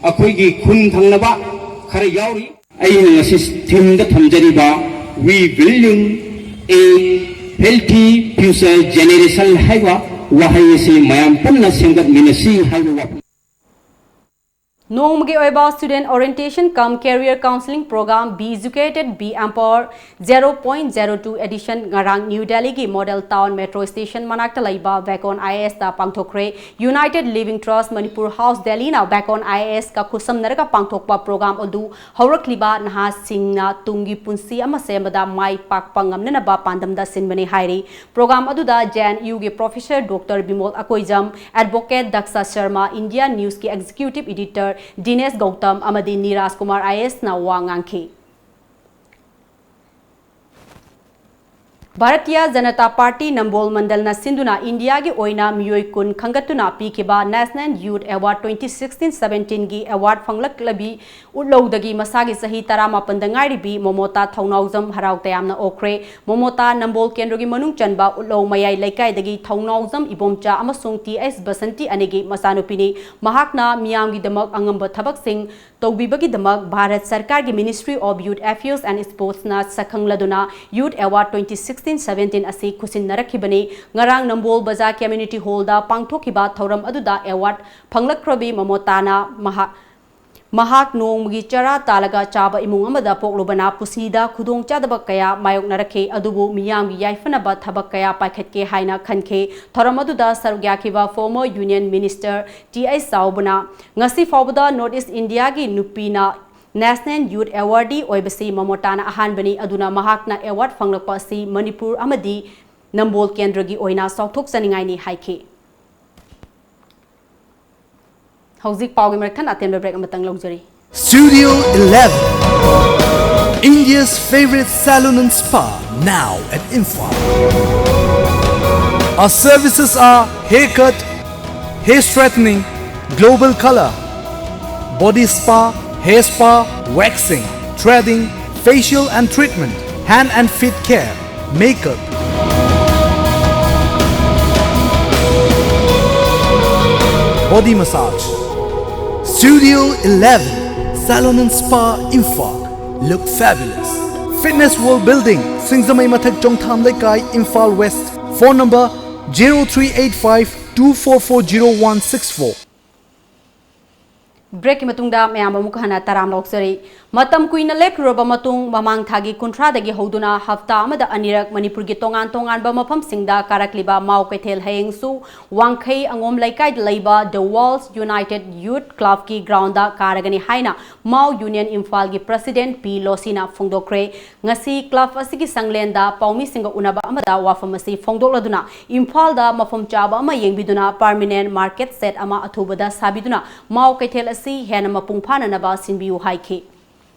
ꯑꯩꯈꯣꯏꯒꯤ ꯈꯨꯟ ꯊꯪꯅꯕ ꯈꯔ ꯌꯥꯎꯔꯤ꯫ ꯑꯩꯅ ꯉꯁꯤ ꯊꯤꯝꯗ ꯊꯝꯖꯔꯤꯕ "We building a healthy future generation" ꯍꯥꯏꯕ ꯋꯥꯍꯩ ꯑꯁꯤ ꯃꯌꯥꯝ ꯄꯨꯟꯅ ꯁꯦꯝꯒꯠꯃꯤꯟꯅꯁꯤ ꯍꯥꯏꯕ ꯋꯥꯐꯝ꯫ ꯅꯣꯡꯃꯒꯤ ꯑꯣꯏꯕ Student Orientation cum Career Counselling Program Be Educated, Be Empowered zero point zero two edition ꯉꯔꯥꯡ ꯅ꯭ꯌꯨ ꯗꯦꯜꯂꯤꯒꯤ ꯃꯣꯗꯦꯜ ꯇꯥꯎꯟ ꯃꯦꯇ꯭ꯔꯣ ꯁ꯭ꯇꯦꯁꯟ ꯃꯅꯥꯛꯇ ꯂꯩꯕ ꯕꯦꯀꯣꯟ ꯑꯥꯏ ꯑꯦ ꯑꯦꯁꯇ ꯄꯥꯡꯊꯣꯛꯈ꯭ꯔꯦ꯫ United Living Trust Manipur House ꯗꯦꯜꯂꯤꯅ ꯕꯦꯀꯣꯟ ꯑꯥꯏ ꯑꯦ ꯑꯦꯁꯀ ꯈꯨꯠꯁꯝꯅꯔꯒ ꯄꯥꯡꯊꯣꯛꯄ ꯄ꯭ꯔꯣꯒ꯭ꯔꯥꯝ ꯑꯗꯨ ꯍꯧꯔꯛꯂꯤꯕ ꯅꯍꯥꯁꯤꯡꯅ ꯇꯨꯡꯒꯤ ꯄꯨꯟꯁꯤ ꯑꯃ ꯁꯦꯝꯕꯗ ꯃꯥꯏ ꯄꯥꯛꯄ ꯉꯝꯅꯅꯕ ꯄꯥꯟꯗꯝꯗ ꯁꯤꯟꯕꯅꯤ ꯍꯥꯏꯔꯤ꯫ ꯄ꯭ꯔꯣꯒ꯭ꯔꯥꯝ ꯑꯗꯨꯗ ꯖꯦ ꯑꯦꯟ ꯌꯨꯒꯤ professor doctor Bimol Akoijam, advocate Daksha Sharma, India ꯅ꯭ꯌꯨꯁꯀꯤ ꯑꯦꯛꯖꯤꯀ꯭ꯌꯨꯇꯤꯚ ꯏꯗꯤꯇꯔ ꯗꯤꯅꯦꯁ ꯒꯧꯇꯝ ꯑꯃꯗꯤ ꯅꯤꯔꯥꯖ ꯀꯨꯃꯥꯔ ꯑꯥꯏ ꯑꯦꯁꯅ ꯋꯥ ꯉꯥꯡꯈꯤ꯫ ꯚꯥꯔꯇꯤꯌꯥ ꯖꯅꯇꯥ ꯄꯥꯔꯇꯤ ꯅꯝꯕꯣꯜ ꯃꯟꯗꯜꯅ ꯁꯤꯟꯗꯨꯅ ꯏꯟꯗꯤꯌꯥꯒꯤ ꯑꯣꯏꯅ ꯃꯤꯑꯣꯏ ꯀꯨꯟ ꯈꯟꯒꯠꯇꯨꯅ ꯄꯤꯈꯤꯕ National Youth Award twenty sixteen seventeen ꯒꯤ ꯑꯦꯋꯥꯔꯗ ꯐꯪꯂꯛꯂꯕꯤ ꯎꯠꯂꯧꯗꯒꯤ ꯃꯁꯥꯒꯤ ꯆꯍꯤ ꯇꯔꯥꯃꯥꯄꯟꯗ ꯉꯥꯏꯔꯤꯕꯤ ꯃꯣꯃꯣꯇꯥ ꯊꯧꯅꯥꯎꯖꯝ ꯍꯔꯥꯎ ꯇꯌꯥꯝꯅ ꯑꯣꯛꯈ꯭ꯔꯦ꯫ ꯃꯣꯃꯣꯇꯥ ꯅꯝꯕꯣꯜ ꯀꯦꯟꯗ꯭ꯔꯒꯤ ꯃꯅꯨꯡ ꯆꯟꯕ ꯎꯠꯂꯧ ꯃꯌꯥꯏ ꯂꯩꯀꯥꯏꯗꯒꯤ ꯊꯧꯅꯥꯎꯖꯝ ꯏꯕꯣꯝꯆꯥ ꯑꯃꯁꯨꯡ ꯇꯤ ꯑꯩꯆ ꯕꯁꯟꯇꯤ ꯑꯅꯤꯒꯤ ꯃꯆꯥꯅꯨꯄꯤꯅꯤ꯫ ꯃꯍꯥꯛꯅ ꯃꯤꯌꯥꯝꯒꯤꯗꯃꯛ ꯑꯉꯝꯕ ꯊꯕꯛꯁꯤꯡ ꯇꯧꯕꯤꯕꯒꯤꯗꯃꯛ ꯚꯥꯔꯠ ꯁꯔꯀꯥꯔꯒꯤ Ministry of Youth Affairs and Sportsꯅ ꯁꯛꯈꯪꯂꯗꯨꯅ Youth Award twenty sixteen seventeen ꯑꯁꯤ ꯈꯨꯠꯁꯤꯟꯅꯔꯛꯈꯤꯕꯅꯤ꯫ ꯉꯔꯥꯡ ꯅꯝꯕꯣꯜ ꯕꯖꯥꯔ ꯀꯝꯃ꯭ꯌꯨꯅꯤꯇꯤ ꯍꯣꯜꯗ ꯄꯥꯡꯊꯣꯛꯈꯤꯕ ꯊꯧꯔꯝ ꯑꯗꯨꯗ ꯑꯦꯋꯥꯔꯗ ꯐꯪꯂꯛꯈ꯭ꯔꯕꯤ ꯃꯃꯣꯇꯥꯅ ꯃꯍꯥꯛ, ꯃꯍꯥꯛ ꯅꯣꯡꯃꯒꯤ ꯆꯔꯥ ꯇꯥꯜꯂꯒ ꯆꯥꯕ ꯏꯃꯨꯡ ꯑꯃꯗ ꯄꯣꯛꯂꯨꯕꯅ ꯄꯨꯟꯁꯤꯗ ꯈꯨꯗꯣꯡꯆꯥꯗꯕ ꯀꯌꯥ ꯃꯥꯌꯣꯛꯅꯔꯛꯈꯤ, ꯑꯗꯨꯕꯨ ꯃꯤꯌꯥꯝꯒꯤ ꯌꯥꯏꯐꯅꯕ ꯊꯕꯛ ꯀꯌꯥ ꯄꯥꯏꯈꯠꯀꯦ ꯍꯥꯏꯅ ꯈꯟꯈꯤ꯫ ꯊꯧꯔꯝ ꯑꯗꯨꯗ ꯁꯔꯨꯛ ꯌꯥꯈꯤꯕ former Union Minister T H ꯆꯥꯎꯕꯅ ꯉꯁꯤ ꯐꯥꯎꯕꯗ North East Indiaꯒꯤ ꯅꯨꯄꯤꯅ National Youth Awardee ꯑꯣꯏꯕꯁꯤ ꯃꯃꯣꯇꯥꯅ ꯑꯍꯥꯟꯕꯅꯤ, ꯑꯗꯨꯅ ꯃꯍꯥꯛꯅ ꯑꯦꯋꯥꯔꯗ ꯐꯪꯂꯛꯄ ꯑꯁꯤ ꯃꯅꯤꯄꯨꯔ ꯑꯃꯗꯤ ꯅꯝꯕꯣꯜ ꯀꯦꯟꯗ꯭ꯔꯒꯤ ꯑꯣꯏꯅ ꯆꯥꯎꯊꯣꯛꯆꯅꯤꯡꯉꯥꯏꯅꯤ ꯍꯥꯏꯈꯤ꯫ ꯍꯧꯖꯤꯛ ꯄꯥꯎꯒꯤ ꯃꯔꯛ ꯊꯠꯅ ꯑꯇꯦꯟꯕ ꯕ꯭ꯔꯦꯛ ꯑꯃꯇꯪ ꯂꯧꯖꯔꯤ꯫ Studio eleven, India's favorite salon and spa, now at Imphal. Our services are haircut, hair straightening, global color, Body spa, hair spa, waxing, threading, facial and treatment, hand and feet care, makeup, body massage. Studio eleven, Salon and Spa, Imphal. Look fabulous. Fitness World Building, Singzamei Mathak, Chongtham Leikai, Imphal West. Phone number zero three eight five two four four zero one six four. Break ꯀꯤ ꯃꯇꯨꯡꯗ ꯃꯌꯥꯝ ꯑꯃꯨꯛ ꯍꯟꯅ ꯇꯔꯥꯝ ꯂꯧꯖꯔꯤ꯫ ꯃꯇꯝ ꯀꯨꯏꯅ ꯂꯦꯞꯂꯨꯔꯕ ꯃꯇꯨꯡ, ꯃꯃꯥꯡ ꯊꯥꯒꯤ ꯀꯨꯟꯊ꯭ꯔꯥꯗꯒꯤ ꯍꯧꯗꯨꯅ ꯍꯞꯇꯥ ꯑꯃꯗ ꯑꯅꯤꯔꯛ ꯃꯅꯤꯄꯨꯔꯒꯤ ꯇꯣꯉꯥꯟ ꯇꯣꯉꯥꯟꯕ ꯃꯐꯝꯁꯤꯡꯗ ꯀꯥꯔꯛꯂꯤꯕ ꯃꯥꯎ ꯀꯩꯊꯦꯜ ꯍꯌꯦꯡꯁꯨ ꯋꯥꯡꯈꯩ ꯑꯉꯣꯝ ꯂꯩꯀꯥꯏꯗ ꯂꯩꯕ The Walls United Youth Club ꯀꯤ ground ꯗ ꯀꯥꯔꯒꯅꯤ ꯍꯥꯏꯅ ꯃꯥꯎ Union ꯏꯝꯐꯥꯜꯒꯤ president ꯄꯤ ꯂꯣꯁꯤꯅ ꯐꯣꯡꯗꯣꯛꯈ꯭ꯔꯦ꯫ ꯉꯁꯤ club ꯑꯁꯤꯒꯤ ꯁꯪꯂꯦꯟꯗ ꯄꯥꯎꯃꯤꯁꯤꯡꯒ ꯎꯅꯕ ꯑꯃꯗ ꯋꯥꯐꯝ ꯑꯁꯤ ꯐꯣꯡꯗꯣꯛꯂꯗꯨꯅ, ꯏꯝꯐꯥꯜꯗ ꯃꯐꯝ ꯆꯥꯕ ꯑꯃ ꯌꯦꯡꯕꯤꯗꯨꯅ permanent market shed ꯑꯃ ꯑꯊꯨꯕꯗ ꯁꯥꯕꯤꯗꯨꯅ ꯃꯥꯎ ꯀꯩꯊꯦꯜ ꯑꯁꯤ ꯍꯦꯟꯅ ꯃꯄꯨꯡ ꯐꯥꯅꯅꯕ ꯁꯤꯟꯕꯤꯌꯨ ꯍꯥꯏꯈꯤ꯫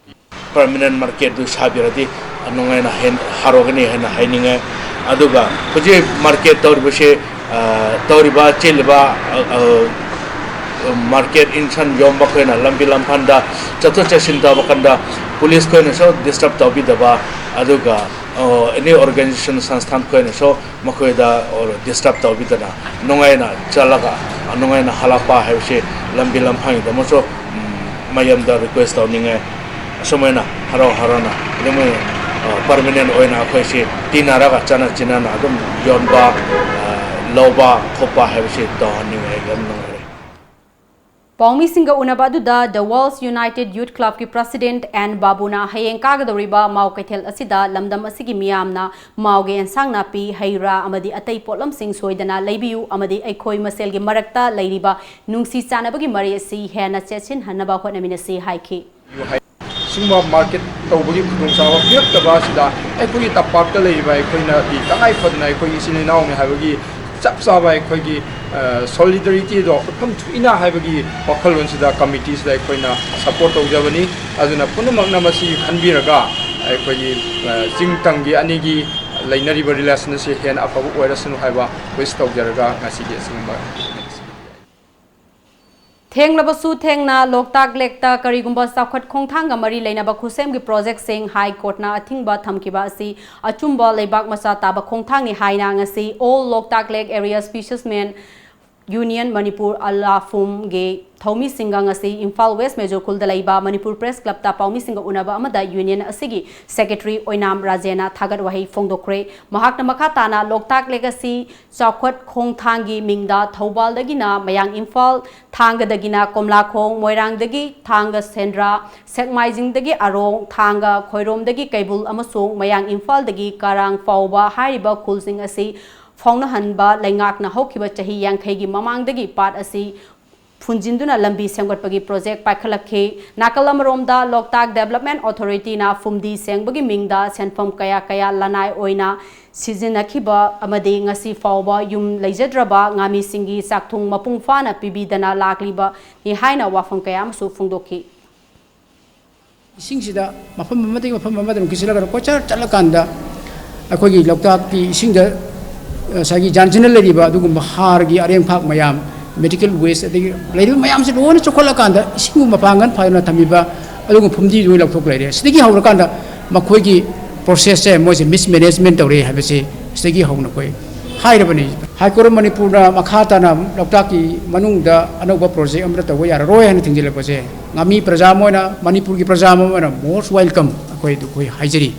Permanent market ꯇꯨ ꯁꯥꯕꯤꯔꯗꯤ ꯅꯨꯡꯉꯥꯏꯅ ꯍꯦꯟ-, ꯍꯔꯥꯎꯒꯅꯤ ꯍꯥꯏꯅ ꯍꯥꯏꯅꯤꯡꯉꯦ꯫ ꯑꯗꯨꯒ ꯍꯧꯖꯤꯛ market ꯇꯧꯔꯤꯕꯁꯦ, ꯑ, ꯇꯧꯔꯤꯕ, ꯆꯦꯜꯂꯤꯕ, ꯑ, ꯑ, market ꯏꯟꯁꯥꯟ ꯌꯣꯟꯕ ꯈꯣꯏꯅ ꯂꯝꯕꯤ ꯂꯝꯐꯝꯗ ꯆꯠꯊꯣꯛ ꯆꯠꯁꯤꯟ ꯇꯧꯕ ꯀꯥꯟꯗ police ꯈꯣꯏꯅꯁꯨ disturb ꯇꯧꯕꯤꯗꯕ, ꯑꯗꯨꯒ, ꯑ, any organization ꯁꯪꯁꯊꯥꯟ ꯈꯣꯏꯅꯁꯨ ꯃꯈꯣꯏꯗ disturb ꯇꯧꯕꯤꯗꯅ ꯅꯨꯡꯉꯥꯏꯅ ꯆꯠꯂꯒ ꯅꯨꯡꯉꯥꯏꯅ ꯍꯜꯂꯛꯄ ꯍꯥꯏꯕꯁꯤ ꯂꯝꯕꯤ ꯂꯝꯐꯝꯒꯤꯗꯃꯛꯁꯨ, ꯎꯝ, ꯃꯌꯥꯝꯗ request ꯇꯧꯅꯤꯡꯉꯦ꯫ ꯑꯁꯨꯃꯥꯏꯅ ꯍꯔꯥꯎ ꯍꯔꯥꯎꯅ ꯑꯗꯨꯃꯥꯏꯅ, ꯑ, permanent ꯑꯣꯏꯅ ꯑꯩꯈꯣꯏꯁꯤ ꯇꯤꯟꯅꯔꯒ ꯆꯠꯅ ꯆꯤꯟꯅꯅ ꯑꯗꯨꯝ ꯌꯣꯟꯕ, ꯑ, ꯂꯧꯕ ꯈꯣꯠꯄ ꯍꯥꯏꯕꯁꯤ ꯇꯧꯍꯟꯅꯤꯡꯉꯦ꯫ ꯌꯥꯝ ꯅꯨꯡꯉꯥꯏꯔꯦ꯫ ꯄꯥꯎꯃꯤꯁꯤꯡꯒ ꯎꯅꯕ ꯑꯗꯨꯗ The Walls United Youth Club ꯀꯤ president ꯑꯦꯟ ꯕꯥꯕꯨꯅ ꯍꯌꯦꯡ ꯀꯥꯒꯗꯧꯔꯤꯕ ꯃꯥꯎ ꯀꯩꯊꯦꯜ ꯑꯁꯤꯗ ꯂꯝꯗꯝ ꯑꯁꯤꯒꯤ ꯃꯤꯌꯥꯝꯅ ꯃꯥꯎꯒꯤ ꯑꯦꯟꯁꯥꯡ ꯅꯥꯄꯤ, ꯍꯩ ꯔꯥ ꯑꯃꯗꯤ ꯑꯇꯩ ꯄꯣꯠꯂꯝꯁꯤꯡ ꯁꯣꯏꯗꯅ ꯂꯩꯕꯤꯌꯨ ꯑꯃꯗꯤ ꯑꯩꯈꯣꯏ ꯃꯁꯦꯜꯒꯤ ꯃꯔꯛꯇ ꯂꯩꯔꯤꯕ ꯅꯨꯡꯁꯤ ꯆꯥꯟꯅꯕꯒꯤ ꯃꯔꯤ ꯑꯁꯤ ꯍꯦꯟꯅ ꯆꯦꯠꯁꯤꯟꯍꯟꯅꯕ ꯍꯣꯠꯅꯃꯤꯟꯅꯁꯤ ꯍꯥꯏꯈꯤ꯫ ꯁꯤꯒꯨꯝꯕ market ꯇꯧꯕꯒꯤ ꯈꯨꯗꯣꯡꯆꯥꯕ ꯄꯤꯔꯛꯇꯕ ꯑꯁꯤꯗ ꯑꯩꯈꯣꯏꯒꯤ ꯇꯝꯄꯥꯛꯇ ꯂꯩꯔꯤꯕ ꯑꯩꯈꯣꯏꯅꯗꯤ ꯇꯉꯥꯏ ꯐꯗꯅ ꯑꯩꯈꯣꯏꯒꯤ ꯏꯆꯤꯜ ꯏꯅꯥꯎꯅꯤ ꯍꯥꯏꯕꯒꯤ ꯆꯞ ꯆꯥꯕ ꯑꯩꯈꯣꯏꯒꯤ, ꯑ, solidarity ꯗꯣ ꯎꯠꯐꯝ ꯊꯣꯛꯏꯅ ꯍꯥꯏꯕꯒꯤ ꯋꯥꯈꯜꯂꯣꯟꯁꯤꯗ committee ꯁꯤꯗ ꯑꯩꯈꯣꯏꯅ support ꯇꯧꯖꯕꯅꯤ꯫ ꯑꯗꯨꯅ ꯄꯨꯝꯅꯃꯛꯅ ꯃꯁꯤ ꯈꯟꯕꯤꯔꯒ ꯑꯩꯈꯣꯏꯒꯤ, ꯑ, ꯆꯤꯡ ꯇꯝꯒꯤ ꯑꯅꯤꯒꯤ ꯂꯩꯅꯔꯤꯕ relation ꯑꯁꯤ ꯍꯦꯟꯅ ꯑꯐꯕ ꯑꯣꯏꯔꯁꯅꯨ ꯍꯥꯏꯕ wish ꯇꯧꯖꯔꯒ ꯉꯁꯤꯒꯤ ꯑꯁꯤꯒꯨꯝꯕ ꯊꯦꯡꯂꯕꯁꯨ ꯊꯦꯡꯅ ꯂꯣꯛꯇꯥꯛ ꯂꯦꯛꯇ ꯀꯔꯤꯒꯨꯝꯕ ꯆꯥꯎꯈꯠ ꯈꯣꯡꯊꯥꯡꯒ ꯃꯔꯤ ꯂꯩꯅꯕ ꯈꯨꯠꯁꯦꯝꯒꯤ ꯄ꯭ꯔꯣꯖꯦꯛꯁꯤꯡ ꯍꯥꯏ ꯀꯣꯔꯠꯅ ꯑꯊꯤꯡꯕ ꯊꯝꯈꯤꯕ ꯑꯁꯤ ꯑꯆꯨꯝꯕ ꯂꯩꯕꯥꯛ ꯃꯆꯥ ꯇꯥꯕ ꯈꯣꯡꯊꯥꯡꯅꯤ ꯍꯥꯏꯅ ꯉꯁꯤ All Loktak Lake Area Fishermen Union Manipur ꯑꯂꯥꯐꯨꯝꯒꯤ ꯊꯧꯃꯤꯁꯤꯡꯒ ꯉꯁꯤ ꯏꯝꯐꯥꯜ ꯋꯦꯁ ꯃꯦꯖꯣꯔ ꯈꯨꯜꯗ ꯂꯩꯕ ꯃꯅꯤꯄꯨꯔ ꯄ꯭ꯔꯦꯁ ꯀ꯭ꯂꯕꯇ ꯄꯥꯎꯃꯤꯁꯤꯡꯒ ꯎꯅꯕ ꯑꯃꯗ ꯌꯨꯅꯤꯌꯟ ꯑꯁꯤꯒꯤ ꯁꯦꯀ꯭ꯔꯦꯇꯔꯤ ꯑꯣꯏꯅꯥꯝ ꯔꯥꯖꯦꯅ ꯊꯥꯒꯠ ꯋꯥꯍꯩ ꯐꯣꯡꯗꯣꯛꯈ꯭ꯔꯦ꯫ ꯃꯍꯥꯛꯅ ꯃꯈꯥ ꯇꯥꯅ ꯂꯣꯛꯇꯥꯛ ꯂꯦꯛ ꯑꯁꯤ ꯆꯥꯎꯈꯠ ꯈꯣꯡꯊꯥꯡꯒꯤ ꯃꯤꯡꯗ ꯊꯧꯕꯥꯜꯗꯒꯤꯅ ꯃꯌꯥꯡ ꯏꯝꯐꯥꯜ, ꯊꯥꯡꯒꯗꯒꯤꯅ ꯀꯣꯝꯂꯥꯈꯣꯡ, ꯃꯣꯏꯔꯥꯡꯗꯒꯤ ꯊꯥꯡꯒ ꯁꯦꯟꯗ꯭ꯔꯥ, ꯁꯦꯛꯃꯥꯏꯖꯤꯡꯗꯒꯤ ꯑꯔꯣꯡ, ꯊꯥꯡꯒ ꯈꯣꯏꯔꯣꯝꯗꯒꯤ ꯀꯩꯕꯨꯜ ꯑꯃꯁꯨꯡ ꯃꯌꯥꯡ ꯏꯝꯐꯥꯜꯗꯒꯤ ꯀꯔꯥꯡ ꯐꯥꯎꯕ ꯍꯥꯏꯔꯤꯕ ꯈꯨꯜꯁꯤꯡ ꯑꯁꯤ ꯐꯥꯎꯅꯍꯟꯕ ꯂꯩꯉꯥꯛꯅ ꯍꯧꯈꯤꯕ ꯆꯍꯤ ꯌꯥꯡꯈꯩꯒꯤ ꯃꯃꯥꯡꯗꯒꯤ ꯄꯥꯠ ꯑꯁꯤ ꯐꯨꯟꯖꯤꯟꯗꯨꯅ ꯂꯝꯕꯤ ꯁꯦꯝꯒꯠꯄꯒꯤ ꯄ꯭ꯔꯣꯖꯦꯛ ꯄꯥꯏꯈꯠꯂꯛꯈꯤ꯫ ꯅꯥꯀꯜ ꯑꯃꯔꯣꯝꯗ ꯂꯣꯛꯇꯥꯛ ꯗꯦꯕꯂꯞꯃꯦꯟ ꯑꯣꯊꯣꯔꯤꯇꯤꯅ ꯐꯨꯝꯗꯤ ꯁꯦꯡꯕꯒꯤ ꯃꯤꯡꯗ ꯁꯦꯟꯐꯝ ꯀꯌꯥ ꯀꯌꯥ ꯂꯅꯥꯏ ꯑꯣꯏꯅ ꯁꯤꯖꯤꯟꯅꯈꯤꯕ ꯑꯃꯗꯤ ꯉꯁꯤ ꯐꯥꯎꯕ ꯌꯨꯝ ꯂꯩꯖꯗ꯭ꯔꯕ ꯉꯥꯃꯤꯁꯤꯡꯒꯤ ꯆꯥꯛꯊꯨꯡ ꯃꯄꯨꯡ ꯐꯥꯅ ꯄꯤꯕꯤꯗꯅ ꯂꯥꯛꯂꯤꯕꯅꯤ ꯍꯥꯏꯅ ꯋꯥꯐꯝ ꯀꯌꯥ ꯑꯃꯁꯨ ꯐꯣꯡꯗꯣꯛꯈꯤ꯫ ꯏꯁꯤꯡꯁꯤꯗ ꯃꯐꯝ ꯑꯃꯗꯒꯤ ꯃꯐꯝ ꯑꯃꯗ ꯑꯗꯨꯝ ꯀꯤꯁꯤꯜꯂꯒ ꯑꯗꯨꯝ ꯀꯣꯏꯆꯠ ꯆꯠꯂꯀꯥꯟꯗ ꯑꯩꯈꯣꯏꯒꯤ ꯂꯣꯛꯇꯥꯛꯀꯤ ꯏꯁꯤꯡꯗ ꯉꯁꯥꯏꯒꯤ ꯌꯥꯟꯁꯤꯟꯅ ꯂꯩꯔꯤꯕ ꯑꯗꯨꯒꯨꯝꯕ ꯍꯥꯔꯒꯤ ꯑꯔꯦꯝꯐꯥꯛ ꯃꯌꯥꯝ, ꯃꯦꯗꯤꯀꯦꯜ ꯋꯦꯁ, ꯑꯗꯒꯤ ꯂꯩꯔꯤꯕ ꯃꯌꯥꯝꯁꯦ ꯂꯣꯏꯅ ꯆꯨꯞꯈꯠꯂꯀꯥꯟꯗ ꯏꯁꯤꯡꯕꯨ ꯃꯄꯥꯡꯒꯜ ꯐꯥꯗꯅ ꯊꯝꯃꯤꯕ ꯑꯗꯨꯒꯨꯝꯕ ꯐꯨꯝꯗꯤꯗꯨ ꯂꯧꯊꯣꯛ ꯂꯩꯔꯦ꯫ ꯁꯤꯗꯒꯤ ꯍꯧꯔꯀꯥꯟꯗ ꯃꯈꯣꯏꯒꯤ ꯄ꯭ꯔꯣꯁꯦꯁꯁꯦ ꯃꯣꯏꯁꯦ ꯃꯤꯁꯃꯦꯅꯦꯖꯃꯦꯟ ꯇꯧꯔꯦ ꯍꯥꯏꯕꯁꯤ ꯁꯤꯗꯒꯤ ꯍꯧꯅ ꯑꯩꯈꯣꯏ ꯍꯥꯏꯔꯕꯅꯤ꯫ ꯍꯥꯏ ꯀꯣꯔꯠ ꯑꯣꯐ ꯃꯅꯤꯄꯨꯔꯅ ꯃꯈꯥ ꯇꯥꯅ ꯂꯣꯛꯇꯥꯛꯀꯤ ꯃꯅꯨꯡꯗ ꯑꯅꯧꯕ ꯄ꯭ꯔꯣꯖꯦꯛ ꯑꯃꯠꯇ ꯇꯧꯕ ꯌꯥꯔꯔꯣꯏ ꯍꯥꯏꯅ ꯊꯤꯡꯖꯤꯜꯂꯛꯄꯁꯦ ꯉꯥꯃꯤ ꯄ꯭ꯔꯖꯥ ꯑꯃ ꯑꯣꯏꯅ, ꯃꯅꯤꯄꯨꯔꯒꯤ ꯄ꯭ꯔꯖꯥ ꯑꯃ ꯑꯣꯏꯅ most welcome ꯑꯩꯈꯣꯏ ꯑꯩꯈꯣꯏ ꯍꯥꯏꯖꯔꯤ꯫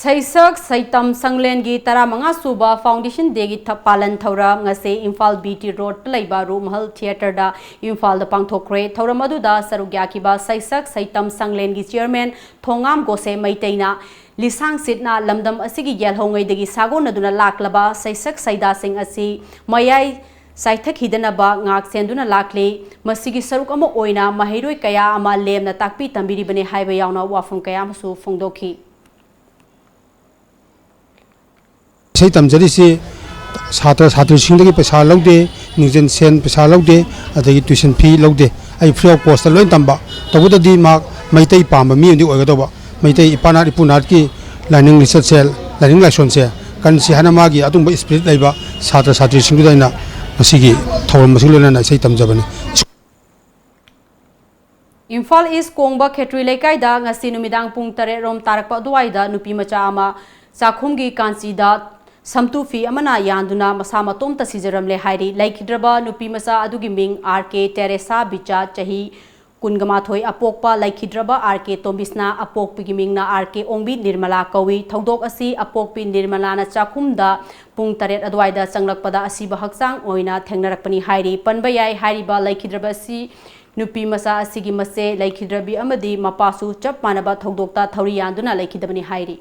ꯁꯩꯁꯛ ꯁꯩꯇꯝ ꯁꯪꯂꯦꯟꯒꯤ ꯇꯔꯥꯃꯉꯥ ꯁꯨꯕ ꯐꯥꯎꯟꯗꯦꯁꯟ ꯗꯦꯒꯤ ꯊ- ꯄꯥꯂꯟ ꯊꯧꯔꯝ ꯉꯁꯤ ꯏꯝꯐꯥꯜ ꯕꯤ ꯇꯤ ꯔꯣꯗꯇ ꯂꯩꯕ ꯔꯨꯃꯍꯜ ꯊꯤꯌꯦꯇꯔꯗ ꯏꯝꯐꯥꯜꯗ ꯄꯥꯡꯊꯣꯛꯈ꯭ꯔꯦ꯫ ꯊꯧꯔꯝ ꯑꯗꯨꯗ ꯁꯔꯨꯛ ꯌꯥꯈꯤꯕ ꯁꯩꯁꯛ ꯁꯩꯇꯝ ꯁꯪꯂꯦꯟꯒꯤ ꯆꯤꯌꯔꯃꯦꯟ ꯊꯣꯉꯥꯝ ꯒꯣꯁꯦ ꯃꯩꯇꯩꯅ ꯂꯤꯁꯥꯡ ꯁꯤꯠꯅ ꯂꯝꯗꯝ ꯑꯁꯤꯒꯤ ꯌꯦꯜꯍꯧꯉꯩꯗꯒꯤ ꯁꯥꯒꯣꯟꯅꯗꯨꯅ ꯂꯥꯛꯂꯕ ꯁꯩꯁꯛ ꯁꯩꯗꯥꯁꯤꯡ ꯑꯁꯤ ꯃꯌꯥꯏ ꯆꯥꯏꯊꯈꯤꯗꯅꯕ ꯉꯥꯛ ꯁꯦꯟꯗꯨꯅ ꯂꯥꯛꯂꯤ꯫ ꯃꯁꯤꯒꯤ ꯁꯔꯨꯛ ꯑꯃ ꯑꯣꯏꯅ ꯃꯍꯩꯔꯣꯏ ꯀꯌꯥ ꯑꯃ ꯂꯦꯝꯅ ꯇꯥꯛꯄꯤ ꯇꯝꯕꯤꯔꯤꯕꯅꯤ ꯍꯥꯏꯕ ꯌꯥꯎꯅ ꯋꯥꯐꯝ ꯀꯌꯥ ꯑꯃꯁꯨ ꯐꯣꯡꯗꯣꯛꯈꯤ꯫ ꯏꯁꯩ ꯇꯝꯖꯔꯤꯁꯤ ꯁꯥꯇ꯭ꯔ ꯁꯥꯇ꯭ꯔꯤꯁꯤꯡꯗꯒꯤ ꯄꯩꯁꯥ ꯂꯧꯗꯦ, ꯅꯤꯌꯨꯖꯦꯟ ꯁꯦꯟ ꯄꯩꯁꯥ ꯂꯧꯗꯦ, ꯑꯗꯒꯤ ꯇ꯭ꯌꯨꯁꯟ ꯐꯤ ꯂꯧꯗꯦ꯫ ꯑꯩ free of cost ꯂꯣꯏꯅ ꯇꯝꯕ꯫ ꯇꯧꯕꯇꯗꯤ ꯃꯍꯥꯛ ꯃꯩꯇꯩ ꯄꯥꯝꯕ ꯃꯤ ꯑꯃꯗꯤ ꯑꯣꯏꯒꯗꯧꯕ꯫ ꯃꯩꯇꯩ ꯏꯄꯥꯅꯥꯠ ꯏꯄꯨꯅꯥꯠꯀꯤ ꯂꯥꯏꯅꯤꯡ ꯂꯤꯆꯠꯁꯦ, ꯂꯥꯏꯅꯤꯡ ꯂꯥꯏꯁꯣꯟꯁꯦ ꯀꯟꯁꯤ ꯍꯥꯏꯅ ꯃꯥꯒꯤ ꯑꯗꯨꯝꯕ spirit ꯂꯩꯕ ꯁꯥꯇ꯭ꯔ ꯁꯥꯇ꯭ꯔꯤꯁꯤꯡꯗꯨꯗ ꯑꯩꯅ ꯃꯁꯤꯒꯤ ꯊꯧꯔꯝ ꯑꯁꯤꯒ ꯂꯣꯏꯅꯅ ꯏꯁꯩ ꯇꯝꯖꯕꯅꯤ꯫ ꯏꯝꯐꯥꯜ ꯏꯁ ꯀꯣꯡꯕ ꯈꯦꯇ꯭ꯔꯤ ꯂꯩꯀꯥꯏꯗ ꯉꯁꯤ ꯅꯨꯃꯤꯗꯥꯡ ꯄꯨꯡ ꯇꯔꯦꯠ ꯔꯣꯝ ꯇꯥꯔꯛꯄ ꯑꯗꯨꯋꯥꯏꯗ ꯅꯨꯄꯤ ꯃꯆꯥ ꯑꯃ ꯆꯥꯛꯈꯨꯝꯒꯤ ꯀꯥꯟꯆꯤꯗ ꯁꯝꯇꯨ ꯐꯤ ꯑꯃꯅ ꯌꯥꯟꯗꯨꯅ ꯃꯁꯥ ꯃꯇꯣꯝꯇ ꯁꯤꯖꯔꯝꯂꯦ ꯍꯥꯏꯔꯤ꯫ ꯂꯩꯈꯤꯗ꯭ꯔꯕ ꯅꯨꯄꯤ ꯃꯆꯥ ꯑꯗꯨꯒꯤ ꯃꯤꯡ ꯑꯥꯔ ꯀꯦ ꯇꯦꯔꯦꯁꯥ ꯕꯤꯆꯥ, ꯆꯍꯤ ꯀꯨꯟꯒ ꯃꯥꯊꯣꯏ, ꯑꯄꯣꯛꯄ ꯂꯩꯈꯤꯗ꯭ꯔꯕ ꯑꯥꯔ ꯀꯦ ꯇꯣꯝꯕꯤꯁꯅꯥ, ꯑꯄꯣꯛꯄꯤꯒꯤ ꯃꯤꯡꯅ ꯑꯥꯔ ꯀꯦ ꯑꯣꯡꯕꯤ ꯅꯤꯔꯃꯂꯥ ꯀꯧꯏ꯫ ꯊꯧꯗꯣꯛ ꯑꯁꯤ ꯑꯄꯣꯛꯄꯤ ꯅꯤꯔꯃꯂꯥꯅ ꯆꯥꯛꯈꯨꯝꯗ ꯄꯨꯡ ꯇꯔꯦꯠ ꯑꯗꯨꯋꯥꯏꯗ ꯆꯪꯂꯛꯄꯗ ꯑꯁꯤꯕ ꯍꯛꯆꯥꯡ ꯑꯣꯏꯅ ꯊꯦꯡꯅꯔꯛꯄꯅꯤ ꯍꯥꯏꯔꯤ꯫ ꯄꯟꯕ ꯌꯥꯏ, ꯍꯥꯏꯔꯤꯕ ꯂꯩꯈꯤꯗ꯭ꯔꯕ ꯑꯁꯤ ꯅꯨꯄꯤ ꯃꯆꯥ ꯑꯁꯤꯒꯤ ꯃꯆꯦ ꯂꯩꯈꯤꯗ꯭ꯔꯕꯤ ꯑꯃꯗꯤ ꯃꯄꯥꯁꯨ ꯆꯞ ꯃꯥꯟꯅꯕ ꯊꯧꯗꯣꯛꯇ ꯊꯧꯔꯤ ꯌꯥꯟꯗꯨꯅ ꯂꯩꯈꯤꯗꯕꯅꯤ ꯍꯥꯏꯔꯤ꯫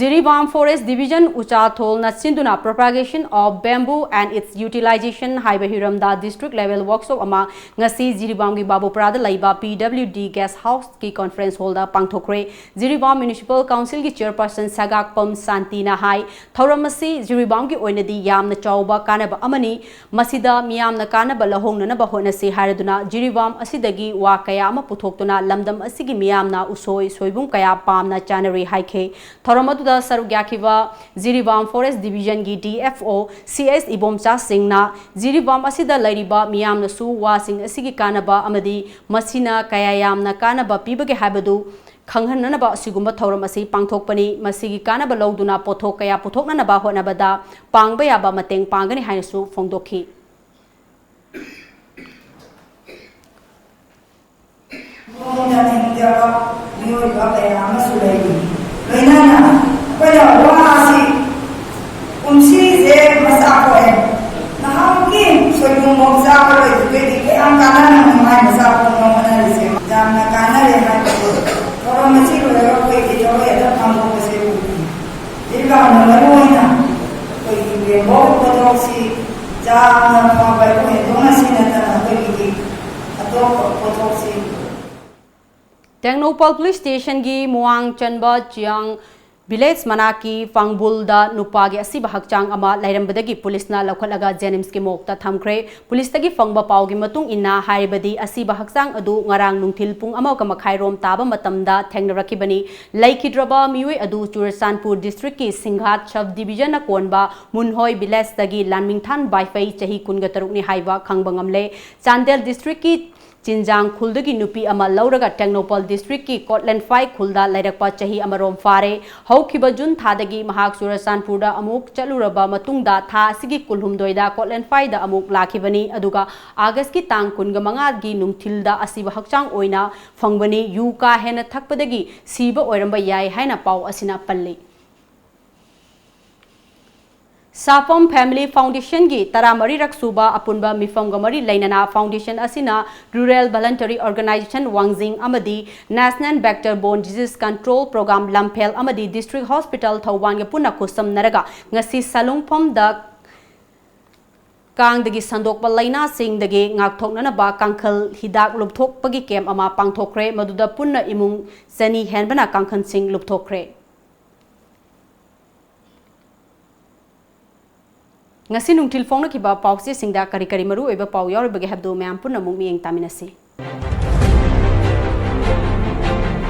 ꯖꯤꯔꯤꯕꯥꯝ Forest Division ꯎꯆꯥꯊꯣꯜꯅ ꯁꯤꯟꯗꯨꯅ Propagation of Bamboo and Its Utilization ꯍꯥꯏꯕ ꯍꯤꯔꯝꯗ district level workshop ꯑꯃ ꯉꯁꯤ ꯖꯤꯔꯤꯕꯥꯝꯒꯤ ꯕꯥꯕꯨꯄꯨꯔꯥꯗ ꯂꯩꯕ ꯄꯤ ꯗꯕ꯭ꯂꯤꯎ ꯗꯤ guest houseꯀꯤ conference hallꯗ ꯄꯥꯡꯊꯣꯛꯈ꯭ꯔꯦ꯫ ꯖꯤꯔꯤꯕꯥꯝ Municipal Councilꯒꯤ chairperson ꯁꯒꯥꯛꯄꯝ ꯁꯥꯟꯇꯤꯅ ꯍꯥꯏ, ꯊꯧꯔꯝ ꯑꯁꯤ ꯖꯤꯔꯤꯕꯥꯝꯒꯤ ꯑꯣꯏꯅꯗꯤ ꯌꯥꯝꯅ ꯆꯥꯎꯕ ꯀꯥꯟꯅꯕ ꯑꯃꯅꯤ꯫ ꯃꯁꯤꯗ ꯃꯤꯌꯥꯝꯅ ꯀꯥꯟꯅꯕ ꯂꯧꯍꯧꯅꯅꯕ ꯍꯣꯠꯅꯁꯤ ꯍꯥꯏꯔꯗꯨꯅ ꯖꯤꯔꯤꯕꯥꯝ ꯑꯁꯤꯗꯒꯤ ꯋꯥ ꯀꯌꯥ ꯑꯃ ꯄꯨꯊꯣꯛꯇꯨꯅ ꯂꯝꯗꯝ ꯑꯁꯤꯒꯤ ꯃꯤꯌꯥꯝꯅ ꯎꯁꯣꯏ ꯁꯣꯏꯕꯨꯝ ꯀꯌꯥ ꯄꯥꯝꯅ ꯆꯥꯅꯔꯤ ꯍꯥꯏꯈꯤ꯫ ꯊꯧꯔꯝ ꯑꯗꯨꯗ ꯁꯔꯨꯛ ꯌꯥꯈꯤꯕ ꯖꯤꯔꯤꯕꯥꯝ Forest Divisionꯒꯤ ꯗꯤ ꯑꯦꯐ ꯑꯣ ꯁꯤ ꯑꯦꯁ ꯏꯕꯣꯝꯆꯥ ꯁꯤꯡꯅ ꯖꯤꯔꯤꯕꯥꯝ ꯑꯁꯤꯗ ꯂꯩꯔꯤꯕ ꯃꯤꯌꯥꯝꯅꯁꯨ ꯋꯥꯁꯤꯡ ꯑꯁꯤꯒꯤ ꯀꯥꯟꯅꯕ ꯑꯃꯗꯤ ꯃꯁꯤꯅ ꯀꯌꯥ ꯌꯥꯝꯅ ꯀꯥꯟꯅꯕ ꯄꯤꯕꯒꯦ ꯍꯥꯏꯕꯗꯨ ꯈꯪꯍꯟꯅꯅꯕ ꯑꯁꯤꯒꯨꯝꯕ ꯊꯧꯔꯝ ꯑꯁꯤ ꯄꯥꯡꯊꯣꯛꯄꯅꯤ꯫ ꯃꯁꯤꯒꯤ ꯀꯥꯟꯅꯕ ꯂꯧꯗꯨꯅ ꯄꯣꯠꯊꯣꯛ ꯀꯌꯥ ꯄꯨꯊꯣꯛꯅꯅꯕ ꯍꯣꯠꯅꯕꯗ ꯄꯥꯡꯕ ꯌꯥꯕ ꯃꯇꯦꯡ ꯄꯥꯡꯒꯅꯤ ꯍꯥꯏꯅꯁꯨ ꯐꯣꯡꯗꯣꯛꯈꯤ꯫ ꯃꯑꯣꯡꯗ ꯊꯤꯡꯖꯕ ꯃꯤꯑꯣꯏꯕ ꯀꯌꯥ ꯑꯃꯁꯨ ꯂꯩꯔꯤ꯫ ꯂꯣꯏꯅꯅ ꯑꯩꯈꯣꯏꯅ ꯋꯥ ꯑꯁꯤ ꯀꯨꯝꯁꯤꯁꯦ ꯃꯆꯥ ꯄꯣꯛꯑꯦ, ꯅꯍꯥꯟꯃꯨꯛꯀꯤ ꯁꯣꯏꯕꯨꯝꯐꯥꯎ ꯆꯥꯕ ꯂꯣꯏꯗ꯭ꯔꯤꯉꯩꯗꯤ ꯀꯌꯥꯝ ꯀꯥꯟꯅꯔꯝꯒꯅꯤ ꯃꯥꯏ ꯃꯆꯥ ꯄꯣꯛꯅꯕ ꯍꯣꯠꯅꯔꯤꯁꯦ꯫ ꯌꯥꯝꯅ ꯀꯥꯟꯅꯔꯦ ꯍꯥꯏꯕꯗꯣ ꯊꯧꯔꯝ ꯑꯁꯤ ꯂꯣꯏꯔꯒ ꯑꯩꯈꯣꯏꯒꯤ ꯊꯕꯛ ꯍꯦꯛꯇ ꯄꯥꯡꯊꯣꯛꯄꯁꯦ ꯎꯗ꯭ꯔꯤ꯫ ꯖꯤꯔꯤꯕꯥꯝꯅ ꯃꯔꯨ ꯑꯣꯏꯅ ꯑꯩꯈꯣꯏꯒꯤ ꯕꯦꯝꯕꯣꯒꯤ ꯄꯣꯠꯊꯣꯛꯁꯤ ꯌꯥꯝꯅ ꯐꯕ ꯍꯦꯟꯗꯣꯛꯅ ꯁꯤ ꯅꯠꯇꯅ ꯑꯩꯈꯣꯏꯒꯤ ꯑꯇꯣꯞꯄ ꯄꯣꯠꯊꯣꯛꯁꯤ꯫ ꯇꯦꯡꯅꯧꯄꯜ Police Stationꯒꯤ ꯃꯨꯋꯥꯡ ꯆꯟꯕ ꯆꯤꯌꯥꯡ ꯚꯤꯂꯦꯖ ꯃꯅꯥꯛꯀꯤ ꯐꯥꯡꯕꯨꯜꯗ ꯅꯨꯄꯥꯒꯤ ꯑꯁꯤꯕ ꯍꯛꯆꯥꯡ ꯑꯃ ꯂꯩꯔꯝꯕꯗꯒꯤ ꯄꯨꯂꯤꯁꯅ ꯂꯧꯈꯠꯂꯒ ꯖꯦꯅꯤꯝꯁꯀꯤ ꯃꯣꯔꯒꯇ ꯊꯝꯈ꯭ꯔꯦ꯫ ꯄꯨꯂꯤꯁꯇꯒꯤ ꯐꯪꯕ ꯄꯥꯎꯒꯤ ꯃꯇꯨꯡ ꯏꯟꯅ, ꯍꯥꯏꯔꯤꯕꯗꯤ ꯑꯁꯤꯕ ꯍꯛꯆꯥꯡ ꯑꯗꯨ ꯉꯔꯥꯡ ꯅꯨꯡꯊꯤꯜ ꯄꯨꯡ ꯑꯃꯒ ꯃꯈꯥꯏ ꯔꯣꯝ ꯇꯥꯕ ꯃꯇꯝꯗ ꯊꯦꯡꯅꯔꯛꯈꯤꯕꯅꯤ꯫ ꯂꯩꯈꯤꯗ꯭ꯔꯕ ꯃꯤꯑꯣꯏ ꯑꯗꯨ ꯆꯨꯔꯆꯥꯟꯄꯨꯔ ꯗꯤꯁꯇ꯭ꯔꯤꯛꯀꯤ ꯁꯤꯡꯘꯥꯠ ꯁꯕ ꯗꯤꯕꯤꯖꯟꯅ ꯀꯣꯟꯕ ꯃꯨꯟꯍꯣꯏ ꯚꯤꯂꯦꯖꯇꯒꯤ ꯂꯥꯟꯃꯤꯡꯊꯥꯟ ꯕꯥꯏꯐꯩ, ꯆꯍꯤ ꯀꯨꯟꯒ ꯇꯔꯨꯛꯅꯤ ꯍꯥꯏꯕ ꯈꯪꯕ ꯉꯝꯂꯦ꯫ ꯆꯥꯟꯗꯦꯜ ꯗꯤꯁꯇ꯭ꯔꯤꯛꯀꯤ ꯆꯤꯟꯖꯥꯡ ꯈꯨꯜꯗꯒꯤ ꯅꯨꯄꯤ ꯑꯃ ꯂꯧꯔꯒ ꯇꯦꯡꯅꯧꯄꯜ ꯗꯤꯁꯇ꯭ꯔꯤꯛꯀꯤ ꯀꯣꯠꯂꯦꯟꯐꯥꯏ ꯈꯨꯜꯗ ꯂꯩꯔꯛꯄ ꯆꯍꯤ ꯑꯃꯔꯣꯝ ꯐꯥꯔꯦ꯫ ꯍꯧꯈꯤꯕ ꯖꯨꯟ ꯊꯥꯗꯒꯤ ꯃꯍꯥꯛ ꯆꯨꯔꯆꯥꯟꯄꯨꯔꯗ ꯑꯃꯨꯛ ꯆꯠꯂꯨꯔꯕ ꯃꯇꯨꯡꯗ ꯊꯥ ꯑꯁꯤꯒꯤ ꯀꯨꯟꯍꯨꯝꯗꯣꯏꯗ ꯀꯣꯠꯂꯦꯟꯐꯥꯏꯗ ꯑꯃꯨꯛ ꯂꯥꯛꯈꯤꯕꯅꯤ꯫ ꯑꯗꯨꯒ ꯑꯥꯒꯁꯀꯤ ꯇꯥꯡ ꯀꯨꯟꯒ ꯃꯉꯥꯒꯤ ꯅꯨꯡꯊꯤꯜꯗ ꯑꯁꯤꯕ ꯍꯛꯆꯥꯡ ꯑꯣꯏꯅ ꯐꯪꯕꯅꯤ꯫ ꯌꯨ ꯀꯥ ꯍꯦꯟꯅ ꯊꯛꯄꯗꯒꯤ ꯁꯤꯕ ꯑꯣꯏꯔꯝꯕ ꯌꯥꯏ ꯍꯥꯏꯅ ꯄꯥꯎ ꯑꯁꯤꯅ ꯄꯜꯂꯤ꯫ ꯁꯥꯐꯝ ꯐꯦꯃꯤꯂꯤ ꯐꯥꯎꯟꯗꯦꯁꯟꯒꯤ ꯇꯔꯥꯃꯔꯤꯔꯛ ꯁꯨꯕ ꯑꯄꯨꯟꯕ ꯃꯤꯐꯝꯒ ꯃꯔꯤ ꯂꯩꯅꯅ ꯐꯥꯎꯟꯗꯦꯁꯟ ꯑꯁꯤꯅ ꯔꯨꯔꯦꯜ ꯚꯂꯟꯇꯔꯤ ꯑꯣꯔꯒꯅꯥꯏꯖꯦꯁꯟ ꯋꯥꯡꯖꯤꯡ ꯑꯃꯗꯤ national vector borne disease control programme Lamphel ꯑꯃꯗꯤ ꯗꯤꯁꯇ꯭ꯔꯤꯛ ꯍꯣꯁꯄꯤꯇꯥꯜ ꯊꯧꯕꯥꯜꯒ ꯄꯨꯟꯅ ꯈꯨꯠꯁꯝꯅꯔꯒ ꯉꯁꯤ ꯁꯥꯂꯨꯡꯐꯝꯗ ꯀꯥꯡꯗꯒꯤ ꯁꯟꯗꯣꯛꯄ ꯂꯥꯏꯅꯥꯁꯤꯡꯗꯒꯤ ꯉꯥꯛꯊꯣꯛꯅꯅꯕ ꯀꯥꯡꯈꯜ ꯍꯤꯗꯥꯛ ꯂꯨꯞꯊꯣꯛꯄꯒꯤ ꯀꯦꯝꯞ ꯑꯃ ꯄꯥꯡꯊꯣꯛꯈ꯭ꯔꯦ꯫ ꯃꯗꯨꯗ ꯄꯨꯟꯅ ꯏꯃꯨꯡ ꯆꯅꯤ ꯍꯦꯟꯕꯅ ꯀꯥꯡꯈꯜꯁꯤꯡ ꯂꯨꯞꯊꯣꯛꯈ꯭ꯔꯦ꯫ ꯉꯁꯤ ꯅꯨꯡꯊꯤꯜ ꯐꯣꯡꯅꯈꯤꯕ ꯄꯥꯎꯆꯦꯁꯤꯡꯗ ꯀꯔꯤ ꯀꯔꯤ ꯃꯔꯨ ꯑꯣꯏꯕ ꯄꯥꯎ ꯌꯥꯎꯔꯤꯕꯒꯦ ꯍꯥꯏꯕꯗꯨ ꯃꯌꯥꯝ ꯄꯨꯟꯅ ꯑꯃꯨꯛ ꯃꯤꯠꯌꯦꯡ ꯇꯥꯃꯤꯟꯅꯁꯤ꯫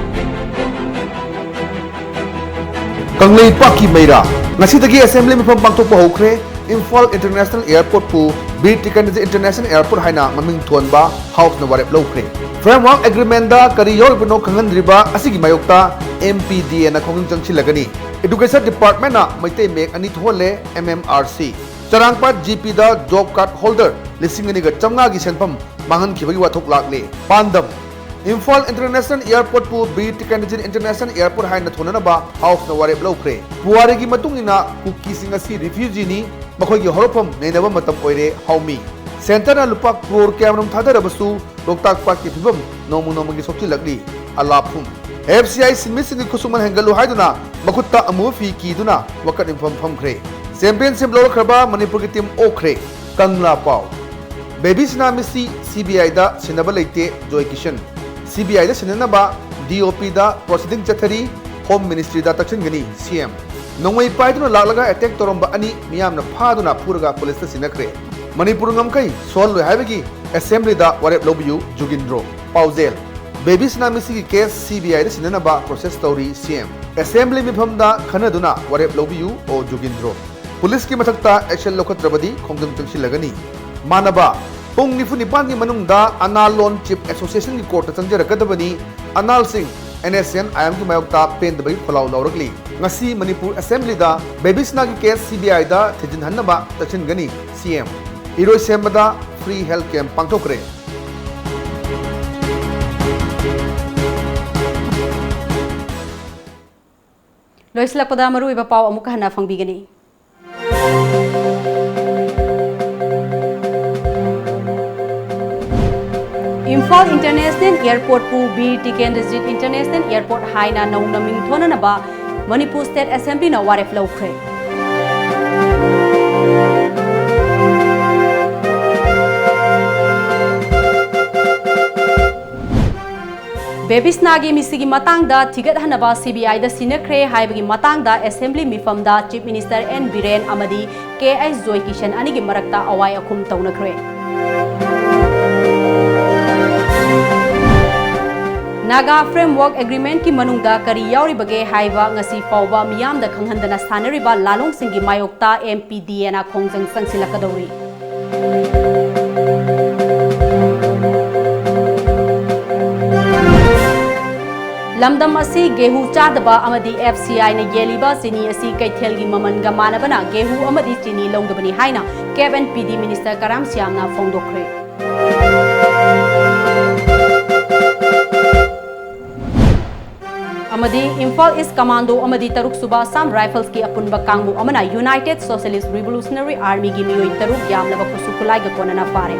ꯀꯪꯂꯩꯄꯥꯛꯀꯤ ꯃꯩꯔꯥ꯫ ꯉꯁꯤꯗꯒꯤ ꯑꯦꯁꯦꯝꯕ꯭ꯂꯤ ꯃꯤꯐꯝ ꯄꯥꯡꯊꯣꯛꯄ ꯍꯧꯈ꯭ꯔꯦ꯫ ꯏꯝꯐꯥꯜ ꯏꯟꯇꯔꯅꯦꯁꯅꯦꯜ ꯑꯦꯌꯔꯄꯣꯔꯠꯄꯨ ꯕꯤꯔ ꯇꯤꯀꯦꯟꯗ꯭ꯔꯖꯤꯠ ꯏꯟꯇꯔꯅꯦꯁꯅꯦꯜ ꯑꯦꯌꯔꯄꯣꯔꯠ ꯍꯥꯏꯅ ꯃꯃꯤꯡ ꯊꯣꯟꯕ ꯍꯥꯎꯁꯅ ꯋꯥꯔꯦꯞ ꯂꯧꯈ꯭ꯔꯦ꯫ ꯐ꯭ꯔꯦꯝꯋꯥꯔꯛ ꯑꯦꯒ꯭ꯔꯤꯃꯦꯟꯗ ꯀꯔꯤ ꯌꯥꯎꯔꯤꯕꯅꯣ ꯈꯪꯍꯟꯗ꯭ꯔꯤꯕ ꯑꯁꯤꯒꯤ ꯃꯥꯌꯣꯛꯇ ꯑꯦꯝ ꯄꯤ ꯗꯤ ꯑꯦꯅ ꯈꯣꯡꯖꯪ ꯆꯪꯁꯤꯜꯂꯒꯅꯤ꯫ ꯑꯦꯗꯨꯀꯦꯁꯟ ꯗꯤꯄꯥꯔꯠꯃꯦꯟꯅ ꯃꯩꯇꯩ ꯃꯌꯦꯛ ꯑꯅꯤ ꯊꯣꯛꯍꯜꯂꯦ, ꯑꯦꯝ ꯑꯦꯝ ꯑꯥꯔ ꯁꯤ꯫ ꯆꯔꯥꯡꯄꯥꯠ ꯖꯤ ꯄꯤꯗ ꯖꯣꯕ ꯀꯥꯔꯗ ꯍꯣꯜꯗꯔ ꯂꯤꯁꯤꯡ ꯑꯅꯤꯒ ꯆꯥꯝꯃꯉꯥꯒꯤ ꯁꯦꯟꯐꯝ ꯃꯥꯡꯍꯟꯈꯤꯕꯒꯤ ꯋꯥꯊꯣꯛ ꯂꯥꯛꯂꯦ꯫ ꯄꯥꯟꯗꯝ: ꯏꯝꯐꯥꯜ ꯏꯟꯇꯔꯅꯦꯁꯅꯦꯜ ꯑꯦꯌꯔꯄꯣꯔꯠꯄꯨ ꯕꯤꯔ ꯇꯤꯀꯦꯟꯗ꯭ꯔꯖꯤꯠ ꯏꯟꯇꯔꯅꯦꯁꯅꯦꯜ ꯑꯦꯌꯔꯄꯣꯔꯠ ꯍꯥꯏꯅ ꯊꯣꯟꯅꯅꯕ ꯍꯥꯎꯁꯅ ꯋꯥꯔꯦꯞ ꯂꯧꯈ꯭ꯔꯦ꯫ ꯄꯨꯋꯥꯔꯤꯒꯤ ꯃꯇꯨꯡ ꯏꯟꯅ ꯀꯨꯀꯤꯁꯤꯡ ꯑꯁꯤ ꯔꯤꯐ꯭ꯌꯨꯖꯤꯅꯤ, ꯃꯈꯣꯏꯒꯤ ꯍꯧꯔꯛꯐꯝ ꯅꯩꯅꯕ ꯃꯇꯝ ꯑꯣꯏꯔꯦ, ꯍꯥꯎꯃꯤ꯫ ꯁꯦꯟꯇꯔꯅ ꯂꯨꯄꯥ ꯀ꯭ꯔꯣꯔ ꯀꯌꯥꯃꯔꯨꯝ ꯊꯥꯗꯔꯕꯁꯨ ꯂꯣꯛꯇꯥꯛ ꯄꯥꯠꯀꯤ ꯐꯤꯕꯝ ꯅꯣꯡꯃ ꯅꯣꯡꯃꯒꯤ ꯁꯣꯛꯆꯤꯜꯂꯛꯂꯤ, ꯑꯂꯥꯞꯐꯨꯝ꯫ ꯑꯦꯐ ꯁꯤ ꯑꯥꯏ ꯁꯤꯟꯃꯤꯁꯤꯡꯒꯤ ꯈꯨꯠꯁꯨꯃꯟ ꯍꯦꯟꯒꯠꯂꯨ ꯍꯥꯏꯗꯨꯅ ꯃꯈꯨꯠꯇ ꯑꯃꯨꯕ ꯐꯤ ꯀꯤꯗꯨꯅ ꯋꯥꯀꯠ ꯃꯤꯐꯝ ꯐꯝꯈ꯭ꯔꯦ꯫ ꯆꯦꯝꯄꯤꯌꯟꯁꯤꯞ ꯂꯧꯔꯛꯈ꯭ꯔꯕ ꯃꯅꯤꯄꯨꯔꯒꯤ ꯇꯤꯝ ꯑꯣꯛꯈ꯭ꯔꯦ꯫ ꯀꯪꯂꯥ ꯄꯥꯎ: ꯕꯦꯕꯤ ꯁꯅꯥ ꯃꯤꯁꯤ ꯁꯤ ꯕꯤ ꯑꯥꯏꯗ ꯁꯤꯟꯅꯕ ꯂꯩꯇꯦ, ꯖꯣꯏ ꯀꯤꯁꯟ꯫ ꯁꯤ ꯕꯤ ꯑꯥꯏꯗ ꯁꯤꯟꯅꯅꯕ ꯗꯤ ꯑꯣ ꯄꯤꯗ ꯄ꯭ꯔꯣꯁꯤꯗꯤꯡ ꯆꯠꯊꯔꯤ꯫ Home Ministry ꯗ ꯇꯛꯁꯤꯟꯒꯅꯤ ꯁꯤ ꯑꯦꯝ꯫ ꯅꯣꯡꯃꯩ ꯄꯥꯏꯗꯨꯅ ꯂꯥꯛꯂꯒ ꯑꯦꯇꯦꯛ ꯇꯧꯔꯝꯕ ꯑꯅꯤ ꯃꯤꯌꯥꯝꯅ ꯐꯥꯗꯨꯅ ꯐꯨꯔꯒ ꯄꯨꯂꯤꯁꯇ ꯁꯤꯟꯅꯈ꯭ꯔꯦ꯫ ꯃꯅꯤꯄꯨꯔ ꯉꯝꯈꯩ ꯁꯣꯛꯍꯜꯂꯣꯏ ꯍꯥꯏꯕꯒꯤ ꯑꯦꯁꯦꯝꯕ꯭ꯂꯤꯗ ꯋꯥꯔꯦꯞ ꯂꯧꯕꯤꯌꯨ ꯖꯨꯒꯤꯟꯗ꯭ꯔꯣ꯫ ꯄꯥꯎꯖꯦꯜ, ꯕꯦꯕꯤ ꯁꯅꯥ ꯃꯤꯁꯤꯒꯤ ꯀꯦꯁ ꯁꯤ ꯕꯤ ꯑꯥꯏꯗ ꯁꯤꯟꯅꯅꯕ ꯄ꯭ꯔꯣꯁꯦꯁ ꯇꯧꯔꯤ ꯁꯤ ꯑꯦꯝ꯫ ꯑꯦꯁꯦꯝꯕ꯭ꯂꯤ ꯃꯤꯐꯝꯗ ꯈꯟꯅꯗꯨꯅ ꯋꯥꯔꯦꯞ ꯂꯧꯕꯤꯌꯨ ꯑꯣ ꯖꯨꯒꯤꯟꯗ꯭ꯔꯣ꯫ ꯄꯨꯂꯤꯁꯀꯤ ꯃꯊꯛꯇ ꯑꯦꯛꯁꯟ ꯂꯧꯈꯠꯇ꯭ꯔꯕꯗꯤ ꯈꯣꯡꯖꯪ ꯆꯪꯁꯤꯜꯂꯒꯅꯤ꯫ ꯃꯥꯟꯅꯕ, ꯄꯨꯡ ꯅꯤꯐꯨ ꯅꯤꯄꯥꯟꯒꯤ ꯃꯅꯨꯡꯗ ꯑꯅꯥꯜ ꯂꯣꯟ ꯆꯤꯐ ꯑꯦꯁꯣꯁꯤꯌꯦꯁꯟꯒꯤ ꯀꯣꯔꯠꯇ ꯆꯪꯖꯔꯛꯀꯗꯕꯅꯤ꯫ ꯑꯅꯥꯜꯁꯤꯡ ꯑꯦꯟ ꯑꯦꯁ ꯑꯦꯟ ꯑꯥꯏ ꯑꯦꯝꯒꯤ ꯃꯥꯌꯣꯛꯇ ꯄꯦꯟꯗꯕꯒꯤ ꯈꯣꯜꯂꯥꯎ ꯂꯧꯔꯛꯂꯤ꯫ ꯉꯁꯤ ꯃꯅꯤꯄꯨꯔ ꯑꯦꯁꯦꯝꯕ꯭ꯂꯤꯗ ꯕꯦꯕꯤ ꯁꯅꯥꯒꯤ ꯀꯦꯁ ꯁꯤ ꯕꯤ ꯑꯥꯏꯗ ꯊꯤꯖꯤꯟꯍꯟꯅꯕ ꯇꯛꯁꯤꯟꯒꯅꯤ ꯁꯤ ꯑꯦꯝ꯫ ꯏꯔꯣꯏꯁꯦꯝꯕꯗ ꯐ꯭ꯔꯤ ꯍꯦꯜꯊ ꯀꯦꯝꯞ ꯄꯥꯡꯊꯣꯛꯈ꯭ꯔꯦ꯫ ꯂꯣꯏꯁꯤꯜꯂꯛꯄꯗ ꯃꯔꯨꯑꯣꯏꯕ ꯄꯥꯎ ꯑꯃꯨꯛ ꯍꯟꯅ ꯐꯪꯕꯤꯒꯅꯤ꯫ ꯏꯝꯐꯥꯜ ꯏꯟꯇꯔꯅꯦꯁꯅꯦꯜ ꯑꯦꯌꯔꯄꯣꯔꯠꯄꯨ ꯕꯤꯔ ꯇꯤꯀꯦꯟꯗ꯭ꯔꯖꯤꯠ ꯏꯟꯇꯔꯅꯦꯁꯅꯦꯜ ꯑꯦꯌꯔꯄꯣꯔꯠ ꯍꯥꯏꯅ ꯅꯧꯅ ꯃꯤꯡꯊꯣꯟꯅꯅꯕ ꯃꯅꯤꯄꯨꯔ ꯁ꯭ꯇꯦꯠ ꯑꯦꯁꯦꯝꯕ꯭ꯂꯤꯅ ꯋꯥꯔꯦꯞ ꯂꯧꯈ꯭ꯔꯦ꯫ ꯕꯦꯕꯤꯁꯅꯥꯒꯤ ꯃꯤꯁꯤꯒꯤ ꯃꯇꯥꯡꯗ ꯊꯤꯒꯠꯍꯟꯅꯕ ꯁꯤ ꯕꯤ ꯑꯥꯏꯗ ꯁꯤꯟꯅꯈ꯭ꯔꯦ ꯍꯥꯏꯕꯒꯤ ꯃꯇꯥꯡꯗ ꯑꯦꯁꯦꯝꯕ꯭ꯂꯤ ꯃꯤꯐꯝꯗ ꯆꯤꯐ ꯃꯤꯅꯤꯁꯇꯔ ꯑꯦꯟ ꯕꯤꯔꯦꯟ ꯑꯃꯗꯤ ꯀꯦ ꯑꯩꯆ ꯖꯣꯏꯀꯤꯁꯟ ꯑꯅꯤꯒꯤ ꯃꯔꯛꯇ ꯑꯋꯥꯏ ꯑꯈꯨꯝ ꯇꯧꯅꯈ꯭ꯔꯦ꯫ ꯅꯥꯒꯥ ꯐ꯭ꯔꯦꯝꯋꯔꯛ ꯑꯦꯒ꯭ꯔꯤꯃꯦꯟꯠꯀꯤ ꯃꯅꯨꯡꯗ ꯀꯔꯤ ꯌꯥꯎꯔꯤꯕꯒꯦ ꯍꯥꯏꯕ ꯉꯁꯤ ꯐꯥꯎꯕ ꯃꯤꯌꯥꯝꯗ ꯈꯪꯍꯟꯗꯅ ꯁꯥꯟꯅꯔꯤꯕ ꯂꯥꯂꯣꯡꯁꯤꯡꯒꯤ ꯃꯥꯌꯣꯛꯇ ꯑꯦꯝ ꯄꯤ ꯗꯤ ꯑꯦꯅ ꯈꯣꯡꯖꯪ ꯆꯪꯁꯤꯜꯂꯛꯀꯗꯧꯔꯤ꯫ ꯂꯝꯗꯝ ꯑꯁꯤ ꯒꯦꯍꯨ ꯆꯥꯗꯕ ꯑꯃꯗꯤ ꯑꯦꯐ ꯁꯤ ꯑꯥꯏꯅ ꯌꯦꯜꯂꯤꯕ ꯆꯤꯅꯤ ꯑꯁꯤ ꯀꯩꯊꯦꯜꯒꯤ ꯃꯃꯜꯒ ꯃꯥꯟꯅꯕꯅ ꯒꯦꯍꯨ ꯑꯃꯗꯤ ꯆꯤꯅꯤ ꯂꯧꯗꯕꯅꯤ ꯍꯥꯏꯅ ꯀꯦꯞ ꯑꯦꯟ ꯄꯤ ꯗꯤ ꯃꯤꯅꯤꯁꯇꯔ ꯀꯔꯥꯝ ꯁ꯭ꯌꯥꯝꯅ ꯐꯣꯡꯗꯣꯛꯈ꯭ꯔꯦ꯫ ꯑꯃꯗꯤ ꯏꯝꯐꯥꯜ ꯏꯁ ꯀꯃꯥꯟꯗꯣ ꯑꯃꯗꯤ ꯇꯔꯨꯛ ꯁꯨꯕ ꯑꯁꯥꯝ ꯔꯥꯏꯐꯜꯁꯀꯤ ꯑꯄꯨꯟꯕ ꯀꯥꯡꯕꯨ ꯑꯃꯅ ꯌꯨꯅꯥꯏꯇꯦꯗ ꯁꯣꯁꯤꯌꯦꯂꯤꯁ꯭ꯠ ꯔꯤꯚꯣꯂꯨꯁꯅꯔꯤ ꯑꯥꯔꯃꯤꯒꯤ ꯃꯤꯑꯣꯏ ꯇꯔꯨꯛ ꯌꯥꯝꯂꯕ ꯈꯨꯠꯁꯨ ꯈꯨꯠꯂꯥꯏꯒ ꯀꯣꯟꯅꯅ ꯐꯥꯔꯦ꯫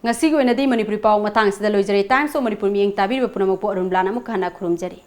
ꯉꯁꯤꯒꯤ ꯑꯣꯏꯅꯗꯤ ꯃꯅꯤꯄꯨꯔꯤ ꯄꯥꯎ ꯃꯇꯥꯡ ꯑꯁꯤꯗ ꯂꯣꯏꯖꯔꯦ꯫ Times of Manipur ꯃꯤꯠꯌꯦꯡ ꯇꯥꯕꯤꯔꯤꯕ ꯄꯨꯝꯅꯃꯛꯄꯨ ꯑꯔꯨꯟ ꯕ꯭ꯂꯥꯅ ꯑꯃꯨꯛ ꯍꯟꯅ ꯈꯨꯔꯨꯝꯖꯔꯤ꯫